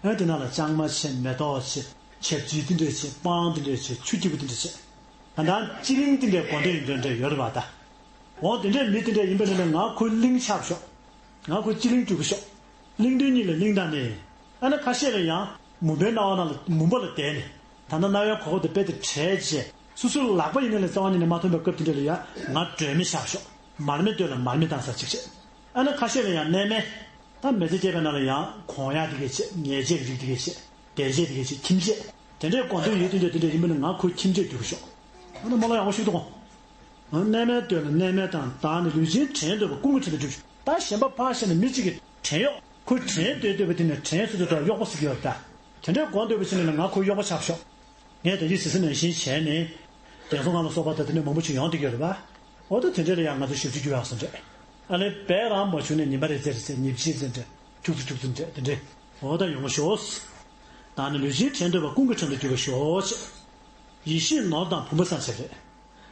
ཨ་དེ་ནང་ལ་ལྕང་མ་བྱས། མེ་ཏོག་བྱས། ཆབ་ཆུ་དེ་འདྲ་བྱས། སྤང་དེ་འདྲ་བྱས། ཆུ་སྐྱིད་པོ་དེ་འདྲ་བྱས། ད་ལྟ་སྤྱི་གླིང་དེ་འདྲའི་དགོས་འདོད་ཡོད་མཁན་འདྲ་ཡོད་རེད་པ། ད་འོ་དེ་འདྲའི་མི་དེ་འདྲ་ཡིན་པ་ཡིན་ན་ང་ཁོའི་གླིང་ཆག་ཤོག་ང་ཁོའི་སྤྱི་གླིང་འགྲུབ་ཤོག་གླིང་སྟོད་གཉིས་ལ་གླིང་དང་ནི། ཨ་ནི་ཁ་ཤས་ལ་ཡང་མུན་པའི་སྣང་བ་ནང་ལ་མུན་པ་ལ་བསྡད་ནས། ད་ལྟ་རྣ་བའི་གོ་སྐབས་དེ་རྦད་དེ་བྲལ་བྱས། སོ་སོའི་ལག་པ་ཡིན་ན་ལས་རྩ་བ་ཉིད་ནས་མ་ཐོན་པའི་སྐབས་དེ་འདྲ་ལ་ཡང་ང་སྒྲོན་མེ་ཆག་ཤོག་མར་མེ་མདོ་ལ་མར་མེ་བཏང་ས་ཅིག་བྱས། ཨ་ནི་ཁ་ཤས་ལ་ཡང་གནས་མལ། ད་མི་ཚེ་སྐྱེལ་བའི་ནང་ལ་ཡང་གོན་ཡག་དེ་གས་བྱས། ཉལ་ཆས་ཀྱི་རིགས་དེ་གས་བྱས། སྡོད་ཆས་དེ་གས་བྱས། ཁྱིམ་ཆས་དེ་འདྲའི་དགོས་འདོད་ཡོད་དེ་འདྲ་དེ་འདྲ་ཡིན་པ་ན་ང་ཁོའི་ཁྱིམ་ཆས་འགྱུར་ཤོག་ཨ་ནི་སྨོན་ལམ་ཡག་པོ་ཞིག་འདུག་གོ་གནས་མལ་སྟོན་ལ་གནས་མལ་དང་། བདག་ནི་ལུས་ཅན་དྲན་འདོད་པ། ཀུན་གྱི་དྲན་དུ་འཇུག་ད་གཞན་པ་ཕར་བཞག་ནས་མི་གཅིག་གིས་དྲན་གཡོག་ཁོས་དྲན་འདོད་འདོད་པ་དེ་ནི་དྲན་སུ་དེ་ཐོག་གཡོག་པོ་ཟེར་གྱི་ཡོད་ད། དེ་འདྲའི་དགོས་འདོད་པ་ཞིག་ནི་ལ་ང་ཁོའི་གཡོག་པོ་ཆགས་ཤོག་ངས་ད་ཅི་ཟེར་ཟིན་ནང་བཞིན་བྱས་ནས། དེང་སང་ང་ལ་སོགས་པ་ད་དེ་འདྲ་མང་པོ་ཞིག་ཡོང་བསྡད་ཀྱི་ཡོད་རེད་པ། འོ་ད་དེ་འདྲ་ལ་ཡང་ང་ཚོ་ཞབས་ཕྱི་རྒྱུ་ཡག་སོང་འདྲ། ཨ་ལས་བས་རང་མ་བྱུང་ནས་ཉི་མ་རེ་ཙམ་རེ་ཙམ་ཉིན་ཕྱེད་ཙམ་འདྲ། ཁྱུག་ཙམ་ཁྱུག་ཙམ་འདྲ་དེ་འདྲ། འོ་ད་ཡོང་ཤོག་བདག་ནི་ལུས་ཅན་དྲན་འདོད་པ། ཀུན་གྱི་དྲན་དུ་འཇུག་པར་ཤོག་ཅེས། ཡིད་བཞིན་ནོར་དང་བུམ་པ་བསགས་ཅེས་རེད།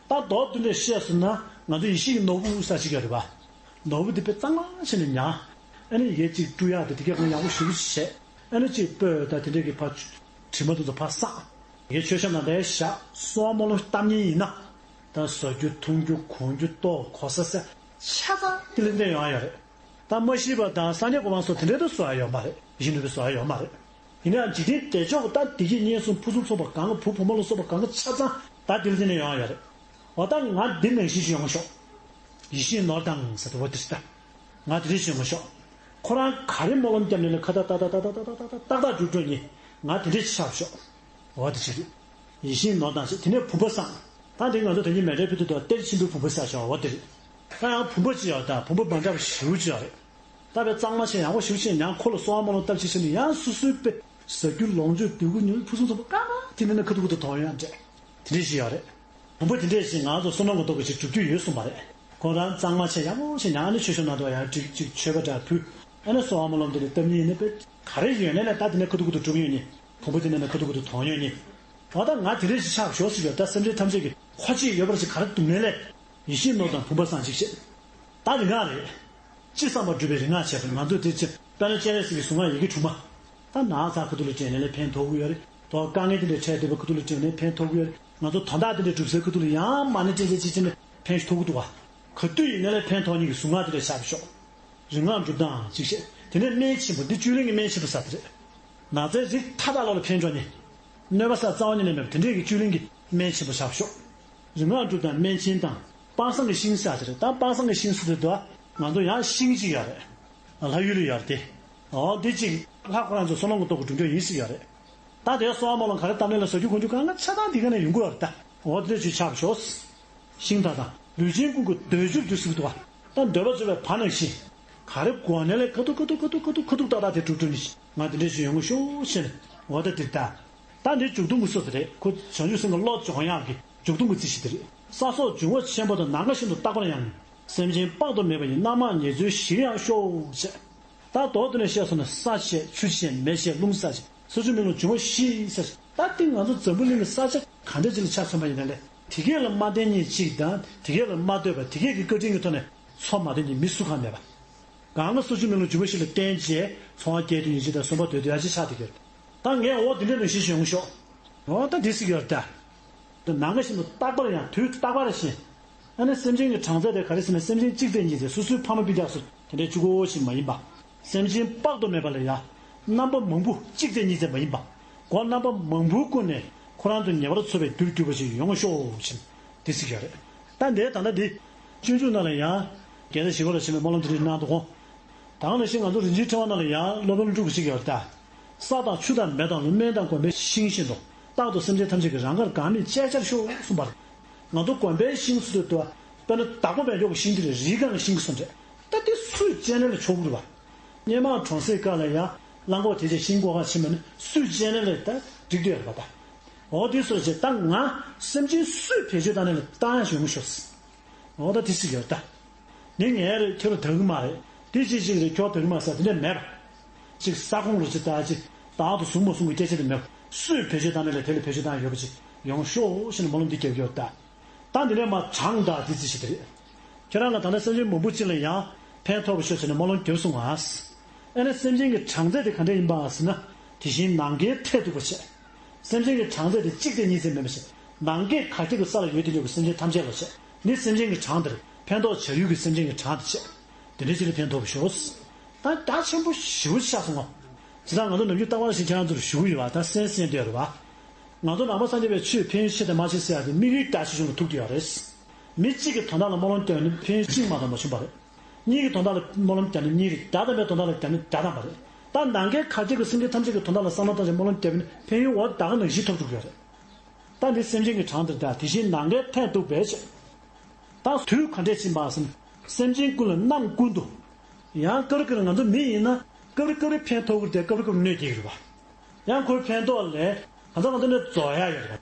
ད་མདོར་བསྡུས་ནས་བཤད་སོང་ན་ང་ཚོ་ཡིད་བཞིན་གྱི་ནོར་བུ་བསགས་ཅིག་ཡོད་རེད་པ། ནོར་བུ་དེ་དཔེ་གཙང་མ་བྱས་ནས་ཉར། ཨ་ནི་ཡས་གཅིག་བཀྲུ་ཡག་དེ་དེ་གས་ཡག་པོ་ཞེ་པོ་ཅིག་བྱས། ཨ་ནི་གཅིག་སྤོས་དང་དེ་འདྲས་ཀྱི་ཕར་དྲི་མ་དེ་ཚོ་ཕར་བསངས། ཡས་མཆོད་བཤམས་ནང་དེ་བཞག་གསོལ་བ་སྨོན་ལམ་བཏབ་མཁན་ཡིན་ན། ད་ཟ་རྒྱུ་འཐུང་རྒྱུ་གོན་རྒྱུ་ལྟོ་གོ་ས་ཟ་ཆ་ཚང་དེ་ལས་འདས་ཡོང་ཡ་ཡོད་རེད། ད་མ་ཤི་བ་དང་སངས་རྒྱས་གོ་འཕང་སོགས་དེ་འདྲའི་དུ་བཟོ་ཡ་ཡོད་མ་རེད། ཡིད་བཞིན་ནོར་བུ་བཟོ་ཡ་ཡོད་མ་རེད། ཡིན་ནའང་འཇིག་རྟེན་བདེ་མཆོག་གི་ད་བདེ་སྐྱིད་གཉེན་སྲུང་ཕུན་སུམ་ཚོགས་པ་གང་ག་བུ་བུ་མོ་ལ་སོགས་པ་གང་ག་ཆ་ཚང་ད་དེ་ལ་འཛིན་ནས་ཡོང་ཡ་ཡོད་རེད། འོ་ད་ང་འདི་ནང་བཞིན་ཞིག་ཡོང་ཤོག་ཡིད་བཞིན་ནོར་དང་ཟེར་དུ་འོ་དེ་ལྟ། ང་དེ་འདྲས་ཞིག་ཡོང་ཤོག་ཁོ་རང་ག་རེ་སྨོན་ལམ་བརྒྱབ་ནས་ལ་ཁ་ཏག་ཏག་ཏག་ཏག་ཏག་འགྲུབ་འགྲོ་ནི། ང་དེ་འདྲས་ཆགས་ཤོག་འོ་དེ་ཅི་རེད། ཡིད་བཞིན་ནོར་དང་ཞེས། དེ་ནས་བུམ་པ་བསངས། ད་འདི་ང་ཚོ་དེ་ཉིད་མེ་འདྲའི་ཕུལ་དུ་དུ་གཏེར་ཆེན་པོའི་བུམ་པ་བསགས་ཤོག་འོ་དེ་རེད། ད་ཡང་བུམ་པ་ཅི་ཡོད་ད། བུམ་པ་མ་འདྲ་བ་ཞེ་པོ་ཅི་ཡོད་རེད། ད་བས་གཙང་མ་བྱས་ཡག་པོ་ཞེ་པོ་བྱས་ཡང་ཁོ་ལ་གསོལ་བ་སྨོན་ལམ་བཏབ་ཅིག་བྱས་ནས་ཡང་སོ་སོའི་དཔེ་ཟ་རྒྱུ་ལོངས་སྤྱོད་འདོད་རྒུ་ཉོ་ཕུན་སུམ་ཚོགས་པ་སྐར་མ་དེ་འདྲ་ནས་ཁ་ཐུག་ཁ་ཐུག་གཏོང་ཡག་འདྲ། དེ་འདྲས་ཞིག་ཡོད་རེད། བུམ་པ་དེ་འདྲས་ཞིག་ང་ཚོ་བསོད་ནམས་ཀྱི་སྟོབས་ཀྱིས་ཅིག་སྒྲུབ་རྒྱུ་ཡོད་གསུངས་པ་རེད། ཁོ་རང་གཙང་མ་བྱས་ཡག་པོ་བྱས་ཡང་ཨ་ནི་མཆོད་བཤམས་ནང་དུ་ཡང་བསྒྲིགས་ཅིག་མཆོད་པ་འདྲ་ཕུལ། ཨ་ནི་གསོལ་བ་སྨོན་ལམ་དེ་ལ་བཏབ་མཁན་ཡིན་ན་དཔེ་ག་རེ་ཡོད་ནའི་ལས་ད་དེ་ནས་ཁ་ཐུག་ཁ་ཐུག་སྒྲུབ་ཡོང་ནི། བུམ་པ་དེ་ནས་ནས་ཁ་ཐུག་ཁ་ཐུག་གཏོང་ཡོང་ནི། འོ་ད་ང་དེ་འདྲས་ཞིག་ཆགས་ཤོག་ཟེར་ཡོད། ད་སེམས་ཅན་ཐམས་ཅད་ཀྱི་ཁ་ཅིག་ཡོད་པར་ཞིག་ག་རེ་འདུག་ནའི་ལས། ཡིད་བཞིན་ནོར་དང་བུམ་པ་བསངས་ཅིག་བྱས། ད་རིག་སྔགས་རེད། ཅི་བསམ་པ་འགྲུབ་པའི་རིག་སྔགས་བྱས་པ་རེད། ང་ཚོས་དེ་ཚེ་དཔལ་ལྡན་སྤྱན་རས་གཟིགས་ཀྱི་གཟུངས་སྔགས་ཡི་གེ་དྲུག་མ། ད་ན་ཚ་ཁ་ཐུག་ལ་དྲན་ནས་ལས་ཕན་ཐོགས་ཀྱི་ཡོད་རེད། དོ་དཀའ་ངལ་དེ་འདྲ་འཕྲད་བསྡད་པའི་ཁ་ཐུག་ལ་དྲན་ནས་ཕན་ཐོགས་ཀྱི་ཡོད་རེད། ང་ཚོ་དོན་དག་དེ་འདྲ་སྒྲུབ་སའི་ཁ་ཐུག་ལ་ཡང་མ་ཎི་བགྲེས་བགྲེས་བྱས་བྱས་ནས་ཕན་ཐོགས་ཀྱི་འདུག་བ། ག་དུས་ཡིན་ན་ལས་ཕན་ཐོགས་མཁན་གྱི་གཟུངས་སྔགས་དེ་འདྲ་བྱས་པ་ཤོག་རིག་སྔགས་འགྲུབ་སྟངས་གཅིག་བཤད། དེ་ནས་སྨན་ཆེན་པོ་འདི་བཅུད་ལེན་གྱི་སྨན་ཆེན་པོ་ཟེར་དེ་རེད། ན་ཚའི་རིགས་མཐའ་དག་ལ་ལ་ཕན་འགྲོ་ནི། གནོད་པ་ས་རྩ་བ་ཉིད་ནས་མེད་པ་དེ་འདྲས་ཀྱི་བཅུད་ལེན་གྱི་སྨན་ཆེན་པོ་བྱས་པ་ཤོག་རིག་སྔགས་འགྲུབ་སྟངས་སྨན་ཆེན་དང་དཔང་བསམ་གྱི་ཤིང་ཟེར་དེ་རེད། ད་དཔང་བསམ་གྱི་ཤིང་ཟེར་དེ་དུ་ང་ཚོ་ཡང་ཤིང་གཅིག་ཡོད་རེད། ལྷ་ཡུལ་ལ་ཡོད་རེད་དེ། འོ་འདི་གཅིག་ལྷ་ཁོ་རང་ཚོ་བསོད་ནམས་ཀྱི་སྟོབས་ཀྱིས་འགྲུབ་རྒྱུ་ཡིན་ཟེར་ཡོད་རེད། ད་དེ་གསོལ་བ་སྨོན་ལམ་ག་རེ་བཏབ་ནའི་ལ་ཟ་རྒྱུ་གོན་རྒྱུ་གང་ག་ཆ་ཚང་འདི་ག་ནས་ཡོང་གི་ཡོད་རེད་ད། འོ་དེ་འདྲ་ཅིག་ཆགས་པ་ཤོག་ཤིང་རྟ་དང་ལུས་ཅན་ཀུན་གྱི་འདོད་འཇོར་འདུ་ཟེར་གྱི་འདུག་བ། ད་འདོད་པ་རྩོལ་བའི་བ་ནང་བཞིན། ག་རེ་དགོས་ནའི་ལས་ཁ་ཐུག་ཁ་ཐུག་ཁ་ཐུག་ཁ་ཐུག་ཁ་ཐུག་ཏག་ཏག་དེ་འགྲུབ་འགྲུབ་ནི་ཞིག་ང་དེ་འདྲས་ཞིག་ཡོང་གི་ཤོག་ཞེས་ནས་འོ་ད་དེ་ལྟ། ད་འདི་མཇུག་སྡོམ་གྱི་སྲོལ་དེ་རེད། ཁོ་བྱང་ཆུབ་སེམས་ཀྱི་བློ་སྦྱོང་ཡག་གི་མཇུག་སྡོམ་གྱི་རྩིས་གཞི་དེ་རེད། ས་སོགས་འབྱུང་བ་ཆེན་པོ་དང་ནམ་མཁའ་བཞིན་དུ་རྟག་པར་ཡང་། སེམས་ཅན་དཔག་ཏུ་མེད་པ་ཡི་རྣམ་མང་ཉེར་འཚོའི་གཞིར་ཡང་ཤོག་ཅེས། ད་མདོར་བསྡུས་ནས་བཤད་སོང་ན། ས་བཤད། ཆུ་བཤད། མེ་བཤད། རླུང་བཤད། ས་ཆུ་མེ་རླུང་འབྱུང་བ་བཞི་ཟེར། ད་འདི་ང་ཚོ་འཛམ་བུ་གླིང་གི་ས་ཆ་ག་འདྲ་ཅིག་ལ་ཆ་མཚོན་པ་ཡིན་ན་ལས། དེ་གས་ལ་མ་བརྟེན་མཁན་གཅིག་དང་། དེ་གས་ལ་མ་ལྟོས་པར་དེ་གས་ཀྱི་བཀའ་དྲིན་གྱི་ཐོག་ནས་འཚོ་མ་བསྡད་མཁན་མི་སུ་གང་མེད་པ། གང་ལ་ས་ཆུ་མེ་རླུང་འབྱུང་བ་བཞི་ལ་བརྟེན་བྱས་འཚོ་བ་སྐྱེལ་དུས་ཉིན་གཅིག་དང་གསོན་པོ་སྡོད་དུས་ཡ་གཅིག་ཆགས་བསྡད་ཀྱི་ཡོད། ད་ངས་འོ་འདི་འདྲའི་ནང་བཞིན་ཞིག་ཡོང་ཤོག་འོ་ད་འདི་ཟེར་གྱི་ཡོད་ད། ནམ་མཁའ་བཞིན་དུ་རྟག་པར་ཡང་དུས་རྟག་པར་བཞིན། ཨ་ནི་སེམས་ཅན་གྱི་གྲངས་ཚད་དེ་ག་རེ་ཟེར་ན། སེམས་ཅན་གཅིག་ཚེ་གཉིས་ཚེ་སོ་སོའི་ཕ་མ་སྤུན་ཀྱག་སོགས་དེ་འདྲའི་གཅིག་པོ་ཞིག་མ་ཡིན་པ། སེམས་ཅན་དཔག་ཏུ་མེད་པ་ལ་ཡང་རྣམ་པ་མང་པོ། གཅིག་ཚེ་གཉིས་ཚེ་མ་ཡིན་པ། སྒོ་རྣམ་པ་མང་པོའི་ཀུན་ནས་ཁོ་རང་ཚོ་ངེས་པར་འཚོ་བའི་རྒྱུར་གྱུར་པ་ཞིག་ཡོང་ཤོག་ཅེས་འདི་ཟེར་གྱི་རེད། ད་འདིའི་ད་ལྟ་འདི་སྤྱོད་འཇུག་ནང་ལ་ཡང་། རྒྱལ་སྲས་ཞི་བ་ལྷ་ཆེན་པོས་སྨོན་ལམ་འདི་འདྲ་གནང་འདུག་གོ། ད་ག་ནང་བཞིན་ང་ཚོ་རིན་ཆེན་ཕྲེང་བ་ནང་ལ་ཡང་སློབ་དཔོན་ཀླུ་སྒྲུབ་ཀྱིས་བྲིས་ཀྱི་ཡོད་རེད་ད། ས་དང་ཆུ་དང་མེ་དང་རླུང་། སྨན་དང་གོམས་པའི་ཤིང་བཞིན་དུ། རྟག་ཏུ་སེམས་ཅན་ཐམས་ཅད་ཀྱི་རང་དགར་འགག་མེད་སྤྱད་བྱར་ཤོག་གསུངས་པ་རེད། ང་ཚོ་གོམས་པའི་ཤིང་ཟེར་དུས། དཔེར་ན་བདག་པོ་མེད་མཁན་གྱི་ཤིང་དེ་ལ་རིའི་སྒང་གི་ཤིང་གསུངས་རེད། ད་དེ་སུས་བཅད་ན་ལས་ཆོག་གི་རེད་བ། སྔོན་མ་གྲོང་གསེབ་ཁག་ལ་ཡང་གླང་གོག་དེ་ཚོས་ཤིང་བརྐོ་ག་ཕྱིན་པ་ནི་སུས་བཅད་ན་ལས་ད་འགྲིག་འདོད་རེད་བ་ད། འོ་དེ་སོགས་བྱས། ད་ང་སེམས་ཅན་སུས་བེད་སྤྱོད་བཏང་ན་ལས་བཏང་ཡ་ཞིག་ཡོང་ཤོག་འོ་ད་དེ་ཟེར་གྱི་ཡོད་ད། འདི་ངའི་རེད། ཁྱོད་ལ་དག་གི་མ་རེད། དེ་ཅིག་ཅིག་རེད། ཁྱོད་དག་གི་མ་ཟེར་དེ་འདྲ་མེད་པ། ཅིག་ས་ཁོངས་ལ་ཅིག་ད་ཅིག་བདག་ཏུ་བཟུང་མ་བཟུང་གི་སྐད་ཆ་དེ་མེད་པ། སུས་བེད་སྤྱོད་བཏང་ན་ལས་དེ་ལ་བེད་སྤྱོད་བཏང་ཡོད་པ་ཅིག་ཡོང་ཤོག་ཞེས་ནས་སྨོན་ལམ་འདི་རྒྱབ་ཀྱི་ཡོད་ད། ད་འདི་ནས་མར་གྲངས་དང་འདི་ཅི་ཞིག་དེ་རེད། ཁྱེད་རང་ལ་ད་ལྟ་སེམས་ཅན་མང་པོ་ཅིག་ལ་ཡང་ཕན་ཐོགས་པ་ཤོག་ཟེར་ནས་སྨོན་ལམ་རྒྱབ་སོང་ང་། ཨ་ནི་སེམས་ཅན་གྱི་གྲངས་ཚད་དེ་ག་འདྲ་ཡིན་པ་ཟེར་ན། དེ་བཞིན་ནམ་མཁའི་མཐས་གཏུགས་པ་བྱས། སེམས་ཅན་གྱི་གྲངས་ཚད་དེ་གཅིག་ཚེ་གཉིས་ཚེ་མིན་པ་ཞིག། ནམ་མཁའི་གར་ཁྱབ་ཀྱི་ས་ལ་ཡོད་དེ་ཡོད་པའི་སེམས་ཅན་ཐམས་ཅད་ལ་བྱས། ནི་སེམས་ཅན་གྱི་གྲངས་དེར་ཕན་ཐོགས་བྱ་ཡུལ་གྱི་སེམས་ཅན་གྱི་གྲངས་དེ་བྱས། དེ་འདྲ་ཅིག་ལ་ཕན་ཐོགས་པ་ཤོག། ད་རྒྱ་ཆེན་པོ་ཞེ་པོ་ཆགས་སོང་ངོ་། ཇི་ལྟར་ང་ཚོ་ནམ་རྒྱུན་རྟག་པར་བཞིན་ཁྱེད་རང་ཚོར་ཞུ་གི་ཡོད་པ། ད་གསན་གསན་བསྡད་ཡོད་རེད་པ། ང་ཚོ་ནང་པ་སངས་རྒྱས་པའི་ཆོས་ཕན་ཡོན་ཆེ་དང་མ་ཆེ་ཟེར་ཡ་དེ་དམིགས་ཡུལ་རྒྱ་ཆེ་ཆུང་ལ་ཐུག་བསྡད་ཡོད་རེད། མི་གཅིག་གི་དོན་དག་ལ་སྨོན་ལམ་བརྒྱབ་ནས་ཕན་ཡོན་གཅིག་མ་གཏོགས་མ་བྱུང་བ་རེད། གཉིས་ཀྱི་དོན་དག་ལ་སྨོན་ལམ་བརྒྱབ་ནས་གཉིས་རེད། བརྒྱ་ཐམ་པའི་དོན་དག་ལ་བརྒྱབ་ནས་བརྒྱ་ཐམ་པ་རེད། ད་ནམ་མཁའི་གར་ཁྱབ་ཀྱི་སེམས་ཅན་ཐམས་ཅད་ཀྱི་དོན་དག་ལ་བསམ་བློ་བཏང་ཞིང་སྨོན་ལམ་བརྒྱབ་ནས་ཕན་ཡོན་འོ་ད་ག་ནང་བཞིན་ཐོབ་ཐུབ་ཀྱི་ཡོད་རེད། ད་འདི་སེམས་ཅན་གྱི་གྲངས་དེར་ད་དེ་བཞིན་ནམ་མཁའི་མཐས་གཏུགས་པའི་ཕྱིར། ད་དུས་ག་འདྲས་ཕྱིན་པ་ཟིན། སེམས་ཅན་ཀུན་ལ་རྣམ་ཀུན་ཏུ། ཡང་སྐབས་རེ་སྐབས་རེ་ང་ཚོ་མི་ཡིན་ན་སྐབས་རེ་སྐབས་རེ་ཕན་ཐོགས་ཀྱི་རེད་དེ། སྐབས་རེ་སྐབས་རེ་གནོད་སྐྱེལ་གྱི་རེད་པ། ཡང་ཁོའི་ཕན་ཐོགས་ལས་གང་ཟག་ང་ཚོ་ནས་རྫོགས་ཡ་ཡོད་རེད་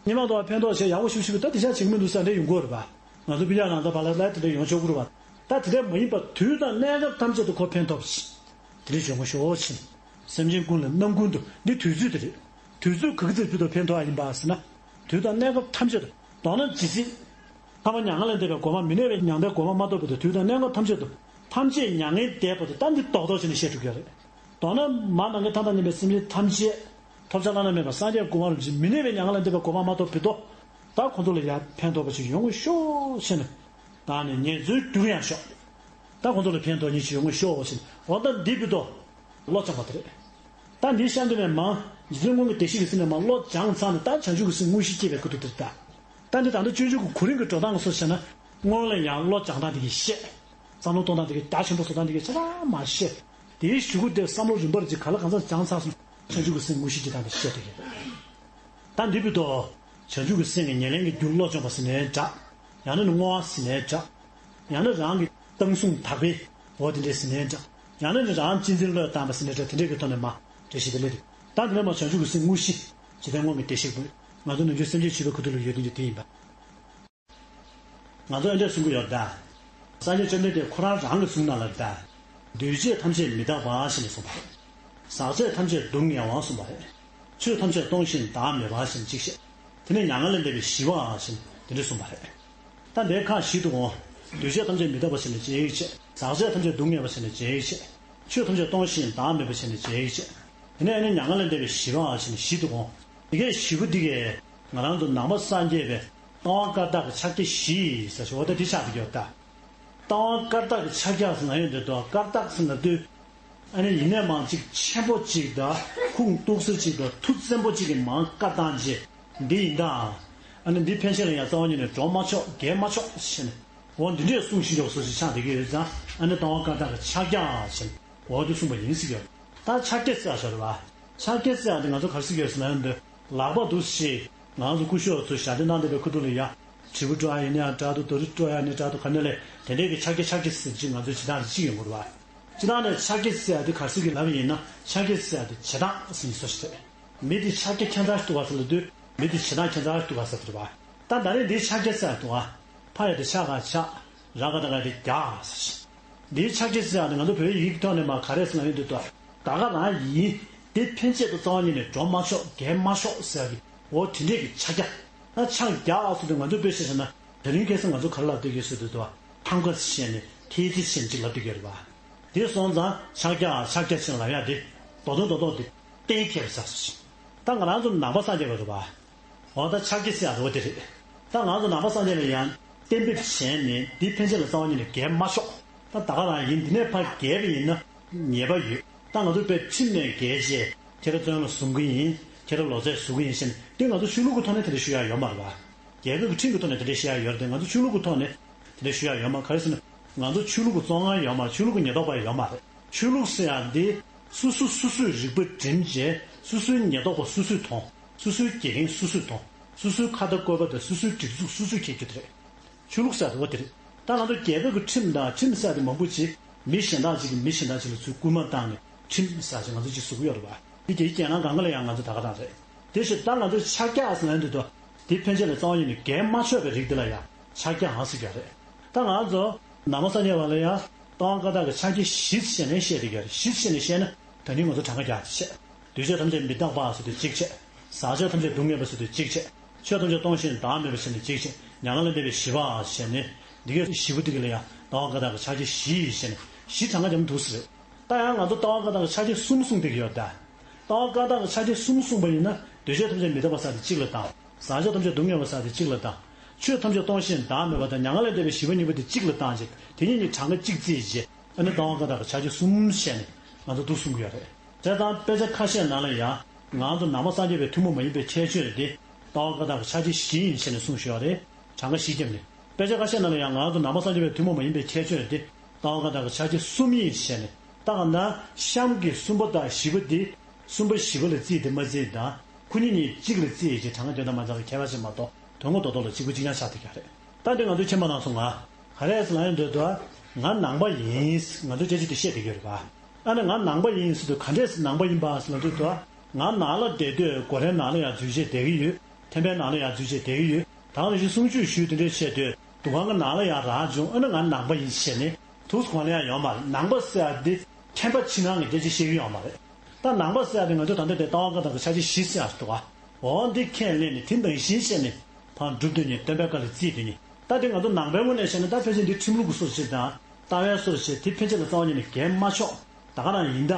པ། སྔོན་མ་དང་ཕན་ཐོགས་བྱས་ཡག་པོ་ཞིག་ཞིག་གི་ད་དེ་ཤ་བྱེད་ཀྱི་མི་འདུག་ས་འདྲ་ཡོང་གི་ཡོད་རེད་པ། ང་ཚོ་སྤུན་ཀྱག་ནང་ད་བ་ལ་ལ་དེ་འདྲ་ཡོང་ཆོག་གི་རེད་པ། ད་དེ་འདྲ་མ་ཡིན་པ་དུས་དང་གནས་སྐབས་ཐམས་ཅད་དུ་ཁོ་ཕན་ཐོགས་ཤིག། དེ་འདྲ་བྱུང་ཤོག་ཕྱིན། སེམས་ཅན་ཀུན་ལ་རྣམ་ཀུན་ཏུ། འདི་དུས་ཚོད་དེ་རེད། དུས་ཚོད་ག་གི་ཚེ་དུས་དང་ཕན་ཐོགས་ཡ་ཡིན་པ་ཟེར་ན། དུས་དང་གནས་སྐབས་ཐམས་ཅད་དུ། མདོར་ན་ཇི་སྲིད། ཐ་མ་མྱ་ངན་ལས་འདས་པའི་གོ་འཕང་། མི་གནས་པའི་མྱང་འདས་གོ་འཕང་མ་ཐོབ་བར་དུ། དུས་དང་གནས་སྐབས་ཐམས་ཅད་དུ། ཐམས་ཅད་མྱ་ངན་འདས་པ་དེ་ད་འདི་རྡོག་རྡོག་བྱས་ནས་བཤད་ཐུབ་ཀྱི་རེད། མདོར་ན་མ་ནམ་མཁའི་མཐའ་དང་མཉམ་པའི་སེམས་ཅན་ཐམས་ཅད། ཐོབ་བྱ་བླ་ན་མེད་པ་སངས་རྒྱས་གོ་འཕང་རིན་ཆེན། མི་གནས་པའི་མྱ་ངན་ལས་འདས་པའི་གོ་འཕང་མ་ཐོབ་བར་དུ། ད་ཁོང་ཚོ་ལ་ཡང་ཕན་ཐོགས་པ་ཞིག་ཡོང་ངོ་ཤོག་ཟེར་ནས། ད་ནི་ངེད་ཚོའི་རྒྱུར་ཡང་ཤོག། ད་ཁོང་ཚོ་ལ་ཕན་ཐོགས་མཁན་ཞིག་ཡོང་ངོ་ཤོག་ཟེར་ནས། འོ་ད་འདི་བུ་དོ། བློ་སྦྱངས་པ་དེ་རེད། ད་འདི་གཤམ་དུ་ནས་མར་རྗེ་བཙུན་དངོས་ཀྱི་བདེ་གཤེགས་ཀྱི་སེམས་ནས་མར་བློ་སྦྱངས་ཚར་ནས། ད་བྱང་ཆུབ་ཀྱི་སེམས་དངོས་གཞི་སྐྱེས་པའི་ཁུ་ཐུག་དེ་རེད་ད། ད་འདི་ད་ལྟ་སྤྱོད་འཇུག་གི་གོ་རིམ་གྱི་འགྲོ་སྟངས་སོགས་བྱས་ན། སྔོན་ལ་ཡང་བློ་སྦྱང་སྟངས་དེ་གས་བཤད། བསམ་བློ་གཏོང་སྟངས་དེ་གས་རྒྱ་ཆེན་པོ་བཟོ་སྟངས་དེ་གས་ཆ་ཚང་མར་བཤད། དེའི་གཞུག་གུ་དེར་བསམ་བློ་རིམ་པར་ཅིག་ག་ལ་གང་འཚམ་སྦྱངས་ཚར་སོང་། བྱང་ཆུབ་ཀྱི་སེམས་དངོས་གཞི་སྐྱེ་སྟངས་དེ་བཤད་དེ་གས། ད་འདི་བུ་དོ། བྱང་ཆུབ་ཀྱི་སེམས་ཀྱི་ཉེར་ལེན་གྱི་རྒྱུར་བློ་སྦྱོང་བ་ཟེར་ནའི་འདྲ། ཡང་ན་ནི་བསྔོ་བ་ཟེར་ནའི་འདྲ། ཡང་ན་རང་གི་བཏང་བཟུང་དག་པའི་འོ་དེ་འདྲས་ཟེར་ནའི་འདྲ། ཡང་ན་ནི་རང་གཅེས་འཛིན་བློས་བཏང་བ་ཟེར་ནའི་འདྲ། དེ་འདྲས་ཀྱི་ཐོག་ནས་མར་འགྲེལ་བཤད་དེ་སླེབས་འདུག། ད་དེ་ནས་མར་བྱང་ཆུབ་ཀྱི་སེམས་དངོས་གཞི། འཇིག་རྟེན་དངོས་ཀྱི་བདེ་གཤེགས་པོས་ང་ཚོ་ནམ་རྒྱུན་སེམས་ཅན་བྱིས་པའི་ཁུ་ཐུག་ལ་ཡོད་དོན་གྱི་དེ་ཡིན་པ། ང་ཚོ་ཨེ་འདྲས་གསུང་གི་ཡོད་ད། སངས་རྒྱས་བཅོམ་ལྡན་འདས་ཁོ་རང་རང་གི་གསུང་ནང་ལ་ད། འདུས་བྱས་ཐམས་ཅད་མི་རྟག་པ་ཞེས་ནས་གསུངས་པ་རེད། ཟག་བཅས་ཐམས་ཅད་སྡུག་བསྔལ་བ་གསུངས་པ་རེད། ཆོས་ཐམས་ཅད་སྟོང་ཞིང་བདག་མེད་པ་ཞེས་ནས་གཅིག་བཤད། དེ་ནས་མྱ་ངན་ལས་འདས་པའི་ཞི་བ་ཞེས་ནས་དེ་འདྲ་གསུངས་པ་རེད། ད་འདིའི་ཁག་བཞི་འདུག་གོ། འདུས་བྱས་ཐམས་ཅད་མི་རྟག་པ་ཞེས་ནས་གཅིག་བཤད། ཟག་བཅས་ཐམས་ཅད་སྡུག་བསྔལ་བ་ཞེས་ནས་གཅིག་བཤད། ཆོས་ཐམས་ཅད་སྟོང་ཞིང་བདག་མེད་པ་ཞེས་ནས་གཅིག་བཤད། དེ་ནས་ཨ་ནི་མྱ་ངན་ལས་འདས་པའི་ཞི་བ་ཞེས་ནས་བཞི་འདུག་གོ། དེ་གའི་བཞི་པོ་འདི་གས་ང་རང་ཚོ་ནང་པ་སངས་རྒྱས་པའི་ལྟ་བ་བཀའ་རྟགས་ཀྱི་ཕྱག་རྒྱ་བཞི་ཟེར་ཞུ་བ་ད་འདི་ཆགས་བསྡད་ཀྱི་ཡོད་ད། ལྟ་བ་བཀའ་རྟགས་ཀྱི་ཕྱག་རྒྱ་ཟེར་ན་ཡོད་འདི་དོ། བཀའ་རྟགས་ཟེར་ན་དུས། ཨ་ནི་ཡིན་ནའི་མང་གཅིག་ཆེན་པོ་གཅིག་དང་ཁུངས་གཏུགས་སེ་གཅིག་དང་མཐུ་བཙན་པོ་གཅིག་གིས་མང་བཀའ་བཏང་རྗེས་འདི་ཡིན་ད། ཨ་ནི་འདི་ཕན་ཆད་ལ་ཡང་རྩ་བ་ཉིད་ནས་འགྲོ་མ་ཆོག་རྒྱལ་མ་ཆོག་ཟེར་ནས། འོ་འདི་འདྲས་གསུངས་ཤིག་ཡོག་སོ་ཞིག་ཆགས་བསྡད་ཀྱི་ཡོད་ཙང་། ཨ་ནི་ལྟ་བ་བཀའ་རྟགས་ཀྱི་ཕྱག་རྒྱ་ཟེར་ནས་འོ་འདི་གསུངས་པ་ཡིན་ཟེར་གྱི་ཡོད། ད་ཕྱག་རྒྱ་ཟེར་ཡ་ཞོར་བ། ཕྱག་རྒྱ་ཟེར་ཡ་འདི་ང་ཚོ་ག་རེ་ཟེར་གྱི་ཡོད་ཟེར་ན་འདི། ལག་པ་འདུག་ཞེས་ང་ཚོ་སྐུ་ཞབས་ཚོས་ཞབས་བརྟན་གནང་བསྡད་པའི་ཁུ་ཐུག་ལ་ཡ། དྲིལ་བུ་དཀྲོལ་ཡ་ཡིན་ན་ཡང་འདྲ་འདུག། དོ་རིང་དཀྲོལ་ཡ་ཡིན་ན་འདྲ་འདུག། ག་ནས་ལས་དེ་འདྲའི་གི་ཕྱག་རྒྱ་ཕྱག་རྒྱ་ཟེར་ཅིག་ང་ཚོས་བྱེད་སྟངས་རེ་ཅིག་ཡོང་གི་རེད་བ། སྤྱིར་བཏང་ནས་ཕྱག་རྒྱ་ཟེར་ཡ་དེ་ག་རེ་ཟེར་གྱི་ལབ་ཡིན་ན། ཕྱག་རྒྱ་ཟེར་ཡ་དེ་བྱེད་སྟངས་ཟེར་ནས་སོ་ཞིག་རེད། མི་དེ་ཕྱག་རྒྱ་ཁྱད་མཚར་ཞིག་འདུག་ག་ཟེར་ལབ་དུས། མི་དེ་བྱེད་སྟངས་ཁྱད་མཚར་ཞིག་འདུག་ག་ཟེར་དེ་རེད་བ། ད་ད་རེས་འདི་ཕྱག་རྒྱ་ཟེར་ཡ་འདུག་ག། ཕར་ཡ་དེ་ཕྱག་ག་ཕྱག། ར་ག་ད་ག་དེ་རྒྱག་ཟེར་ཞིག། འདིའི་ཕྱག་རྒྱ་ཟེར་ཡག་དེ་ང་ཚོ་བོད་ཡིག་གི་ཐོག་ནས་མར་ག་རེ་ཟེར་ན་ཡོང་དུས། ད་ག་རང་ཡིན། འདི་ཕན་ཆད་དུ་རྩ་བ་ཉིད་ནས་འགྲོ་མ་ཆོག་འགལ་མ་ཆོག་ཟེར་ཡག་གི། འོ་དེ་འདྲས་ཀྱི་ཕྱག་རྒྱ། ད་ཕྱག་རྒྱ་ཟེར་དུས་ང་ཚོ་དཔེ་བཤད་བྱས་ན། དེ་རིང་ཁ་སང་ང་ཚོ་ག་རེ་ལབ་བསྡད་ཀྱི་ཡོད་ཟེར་དུས། ཐང་ཀ་ཟེར་ནས་ཐེལ་ཙེ་ཟེར་ནས་ཅིག་ལབ་བསྡད་ཀྱི་ཡོད་རེད་པ། དེ་སོང་ཙང་ཕྱག་རྒྱ་ཕྱག་རྒྱ་ཟེར་ལབ་ཡག་དེ། རྡོག་རྡོག་རྡོག་རྡོག་དེ་གཏན་འཁེལ་བའི་ས་སུ་ཕྱིན། ད་ང་རང་ཚོ་ནང་པ་སངས་རྒྱས་པ་རེད་པ། འོ་ད་ཕྱག་རྒྱ་ཟེར་ཡག་རེད་པ། དེ་རེད། ད་ང་ཚོ་ནང་པ་སངས་རྒྱས་ལ་ཡང་གཏན་འབེབས་བྱས་ནས་འདི་ཕན་ཆད་ལ་རྩ་བ་ཉིད་ནས་འགལ་མ་ཆོག་ད་ད་ག་རང་ཡིན། འདི་ནས་ཕར་འགལ་བ་ཡིན་ན་ཉེས་པ་ཡོད། ད་ང་ཚོ་དཔེ་ཁྲིམས་ནས་འགལ་བྱས་ཁྱེད་རང་བཙོན་ལ་བཟུང་གི་ཡིན། ཁྱེད་རང་ལོ་ཚད་བཟོ་གི་ཡིན་ཟེར་ནས། འདི་ང་ཚོ་ཆོས་ལུགས་ཀྱི་ཐོག་ནས་དེ་འདྲ་ཞུ་ཡག་ཡོད་མ་རེད་པ། རྒྱལ་ཁབ་ཀྱི་ཁྲིམས་ཀྱི་ཐོག་ནས་དེ་འདྲ་བཤད་ཡག་ཡོད་རེད་དེ། ང་ཚོ་ཆོས་ལུགས་ཀྱི་ཐོག་ནས་དེ་འདྲ་ཞུ་ཡག་ཡོད་མ་རེད། ག་རེ་ཟེར་ན། ང་ཚོ་ཆོས་ལུགས་ཀྱི་བཙོན་ཁང་ཡོད་མ་རེད། ཆོས་ལུགས་ཀྱི་ཉེན་རྟོག་པ་ཡོད་མ་རེད། ཆོས་ལུགས་ཟེར་ཡག་འདི་སོ་སོ་སོ་སོས་རིག་པ་བསྒྲིམས་བྱས། སོ་སོའི་ཉེན་རྟོག་པ་སོ་སོས་མཐོང་། སོ་སོའི་དགེ་རྒན་སོ་སོས་མཐོང་། སོ་སོའི་ཁ་བརྡ་བཀོད་པ་དང་སོ་སོའི་སྒྲིག་འཛུགས་སོ་སོས་འཁྱེར་རྒྱུ་དེ་རེད། ཆོས་ལུགས་ཟེར་ཡག་དེ་འོ་དེ་རེད། ད་ང་ཚོ་རྒྱལ་ཁབ་ཀྱི་ཁྲིམས་དང་ཁྲིམས་ཟེར་ཡག་དེ་མང་པོ་ཅིག་མི་གཞན་དག་ཅིག་གིས་མི་གཞན་དག་ཅིག་ལ་ཚུར་སྐུལ་མ་བཏང་ནས་ཁྲིམས་ཟེར་ཡག་ཅིག་ང་ཚོ་ཅིག་བཟོ་གི་ཡོད་རེད་པ། དེ་རྒྱལ་སྤྱིའི་གྱེན་ལངས་སྒང་ག་ལ་ཡང་ང་ཚོ་ད་ག་རང་རེད། དེ་བཞིན་ད་ང་ཚོ་ཕྱག་རྒྱ་ཟེར་ཡག་འདི་དོ། དེ་ཕན་ཆད་ལ་རྩ་བ་ཉིད་ནས་འགལ་མ་ཆོག་པའི་རིགས་འདི་ལ་ཡང་ཕྱག་རྒྱའང་ཟེར་གྱི་རེད། ད་ང་ཚོ་ནང་པ་སངས་རྒྱས་པ་ལ་ཡང་ལྟ་བ་བཀའ་རྟགས་ཀྱི་ཕྱག་རྒྱ་བཞི་ཟེར་ནས་བཤད་བསྡད་ཀྱི་རེད། བཞི་ཟེར་ནས་བཤད་ན་ད་ནི་ང་ཚོ་གྲངས་ཀ་རྒྱག་བྱས། འདུས་བྱས་ཐམས་ཅད་མི་རྟག་པ་ཟེར་དུས་གཅིག་བྱས། ཟག་བཅས་ཐམས་ཅད་སྡུག་བསྔལ་བ་ཟེར་དུས་གཅིག་བྱས། ཆོས་ཐམས་ཅད་སྟོང་ཞིང་བདག་མེད་པ་ཟེར་ནས་གཅིག་བྱས། མྱ་ངན་ལས་འདས་པའི་བཞི་པ་ཟེར་ནས། འདི་གའི་བཞི་པོ་འདི་ག་ལ་ཡང་ལྟ་བ་བཀའ་རྟགས་ཀྱི་ཕྱག་རྒྱ་བཞི་ཟེར་ནས་བཞི་གྲངས་ཀ་རྒྱག་ན་འདུག་ཟེར། ད་ཡང་ང་ཚོ་ལྟ་བ་བཀའ་རྟགས་ཀྱི་ཕྱག་རྒྱ་གསུམ་གསུངས་བསྡད་ཀྱི་ཡོད་ད། ལྟ་བ་བཀའ་རྟགས་ཀྱི་ཕྱག་རྒྱ་གསུམ་གསུངས་པ་ཡིན་ན། འདུས་བྱས་ཐམས་ཅད་མི་རྟག་པ་ཟེར་དེ་གཅིག་ལ་བཏང་། ཟག་བཅས་ཐམས་ཅད་སྡུག་བསྔལ་བ་ཟེར་དེ་གཅིག་ལ་བཏང་། ཆོས་ཐམས་ཅད་སྟོང་ཞིང་བདག་མེད་པ་དང་མྱ་ངན་ལས་འདས་པའི་བཞི་པ་གཉིས་པོ་དེ་གཅིག་ལ་བཏང་བྱས། དེ་གཉིས་གཉིས་གྲངས་ཀ་གཅིག་བརྩིས་བྱས། ཨ་ནི་ལྟ་བ་བཀའ་རྟགས་ཀྱི་ཕྱག་རྒྱ་གསུམ་བཤད་ནས་ང་ཚོ་འདུག་གསུང་གི་ཡོད་རེད། བྱས་ཙང་དཔེ་ཆ་ཁ་ཤས་ནང་ལ་ཡང་ང་ཚོ་ནང་པ་སངས་རྒྱས་པའི་ཐུན་མོང་མ་ཡིན་པའི་ཁྱད་ཆོས་དེ་ལྟ་བ་བཀའ་རྟགས་ཀྱི་ཕྱག་རྒྱ་བཞི་ཡིན་ཟེར་ནས་གསུངས་བཞག་ཡོད་རེད། གྲངས་ཀ་བཞི་བརྒྱབ་ནས། དཔེ་ཆ་ཁ་ཤས་ནང་ལ་ཡང་ང་ཚོ་ནང་པ་སངས་རྒྱས་པའི་ཐུན་མོང་མ་ཡིན་པའི་ཁྱད་ཆོས་དེ་ལྟ་བ་བཀའ་རྟགས་ཀྱི་ཕྱག་རྒྱ་གསུམ་ཡིན་ཟེར་ནས། ད་ག་ན་གཤམ་གྱི་གསུམ་པ་དང་བཞི་པ་འདི། གསུམ་པ་བཞི་པ་ལ་བརྩིས་ཏེ་མ་བརྩིས་དང་། ཁོ་གཉིས་གཉིས་གཅིག་ལ་བརྩིས་ཀྱི་གྲངས་ཀ་དོན་དང་མ་འདྲ་བའི་ཁྱད་པར་ཞིག་མ་གཏོགས་དོན་ངོ་ལྡོག་ཕྱོགས་ལ་གཅིག་པ་གཅིག་རྐྱང་ཆགས་བསྡད་ཀྱི་རེད། ད་འདི་ང་ཚོས་མཁྱེན་པ་གནང་སོང་ང་། ག་རེ་ཟེར་ལབ་ཡོང་དུས། ང་ནང་པ་ཡིན། ང་ཚོ་སྐད་ཆ་དེ་བཤད་བསྡད་ཀྱི་ཡོད་རེད་པ། ཨ་ནི་ང་ནང་པ་ཡིན་ཟེར་དུས་ག་འདྲས་ནང་པ་ཡིན་པ་ཟེར་ལབ་དུས། ང་ནང་ལ་བསྡད་དུས་སྒོ་རའི་ནང་ལ་ཡང་འཛུལ་བྱས་བསྡད་ཀྱི་ཡོད། ཐེམ་པའི་ནང་ལ་ཡང་འཛུལ་བྱས་བསྡད་ཀྱི་ཡོད། ད་ག་ནང་བཞིན་གསུང་ཆོས་ཞུས་དེ་འདྲས་བྱས་དུས་འདུ་ཁང་གི་ནང་ལ་ཡང་རག་བྱུང་། ཨ་ནི་ང་ནང་པ་ཡིན་ཟེར་ནས་འདུག་སེ་གང་ལ་ཡང་ཡོད་མ་རེད། ནང་པ་ཟེར་ཡག་འདི་ཁྱད་པར་ཕྱི་ནང་གི་སྐད་ཆ་བཤད་ཀྱི་ཡོད་མ་རེད། ད་ནང་པ་ཟེར་ཡག་དེ་ང་ཚོ་ད་ལྟ་དེ་ལྟ་བ་བཀའ་རྟགས་ཀྱི་ཕྱག་རྒྱ་བཞི་ཟེར་ཡག་ཞིག་འདུག་ག་འོ་འདི་ཁས་ལེན་ནས་དེ་ནང་བཞིན་བྱས་ནས་ཕར་སྒྲུབ་དོན་གཉིས། སྟོན་པའི་བཀའ་ལ་བརྩིས་དོན་གཉིས། ད་དེ་ང་ཚོ་ནང་པའི་ངོས་ནས་བཤད་ན། ད་ཕལ་ཆེར་འདི་ཁྲིམས་ལུགས་ཀྱི་སྲོལ་ཞིག་དང་། ལྟ་བའི་སྲོལ་ཞིག་དེ་ཕལ་ཆེར་ལ་རྩ་བ་ཉིད་ནས་འགལ་མ་ཆོག་ད་ག་རང་ཡིན་ད།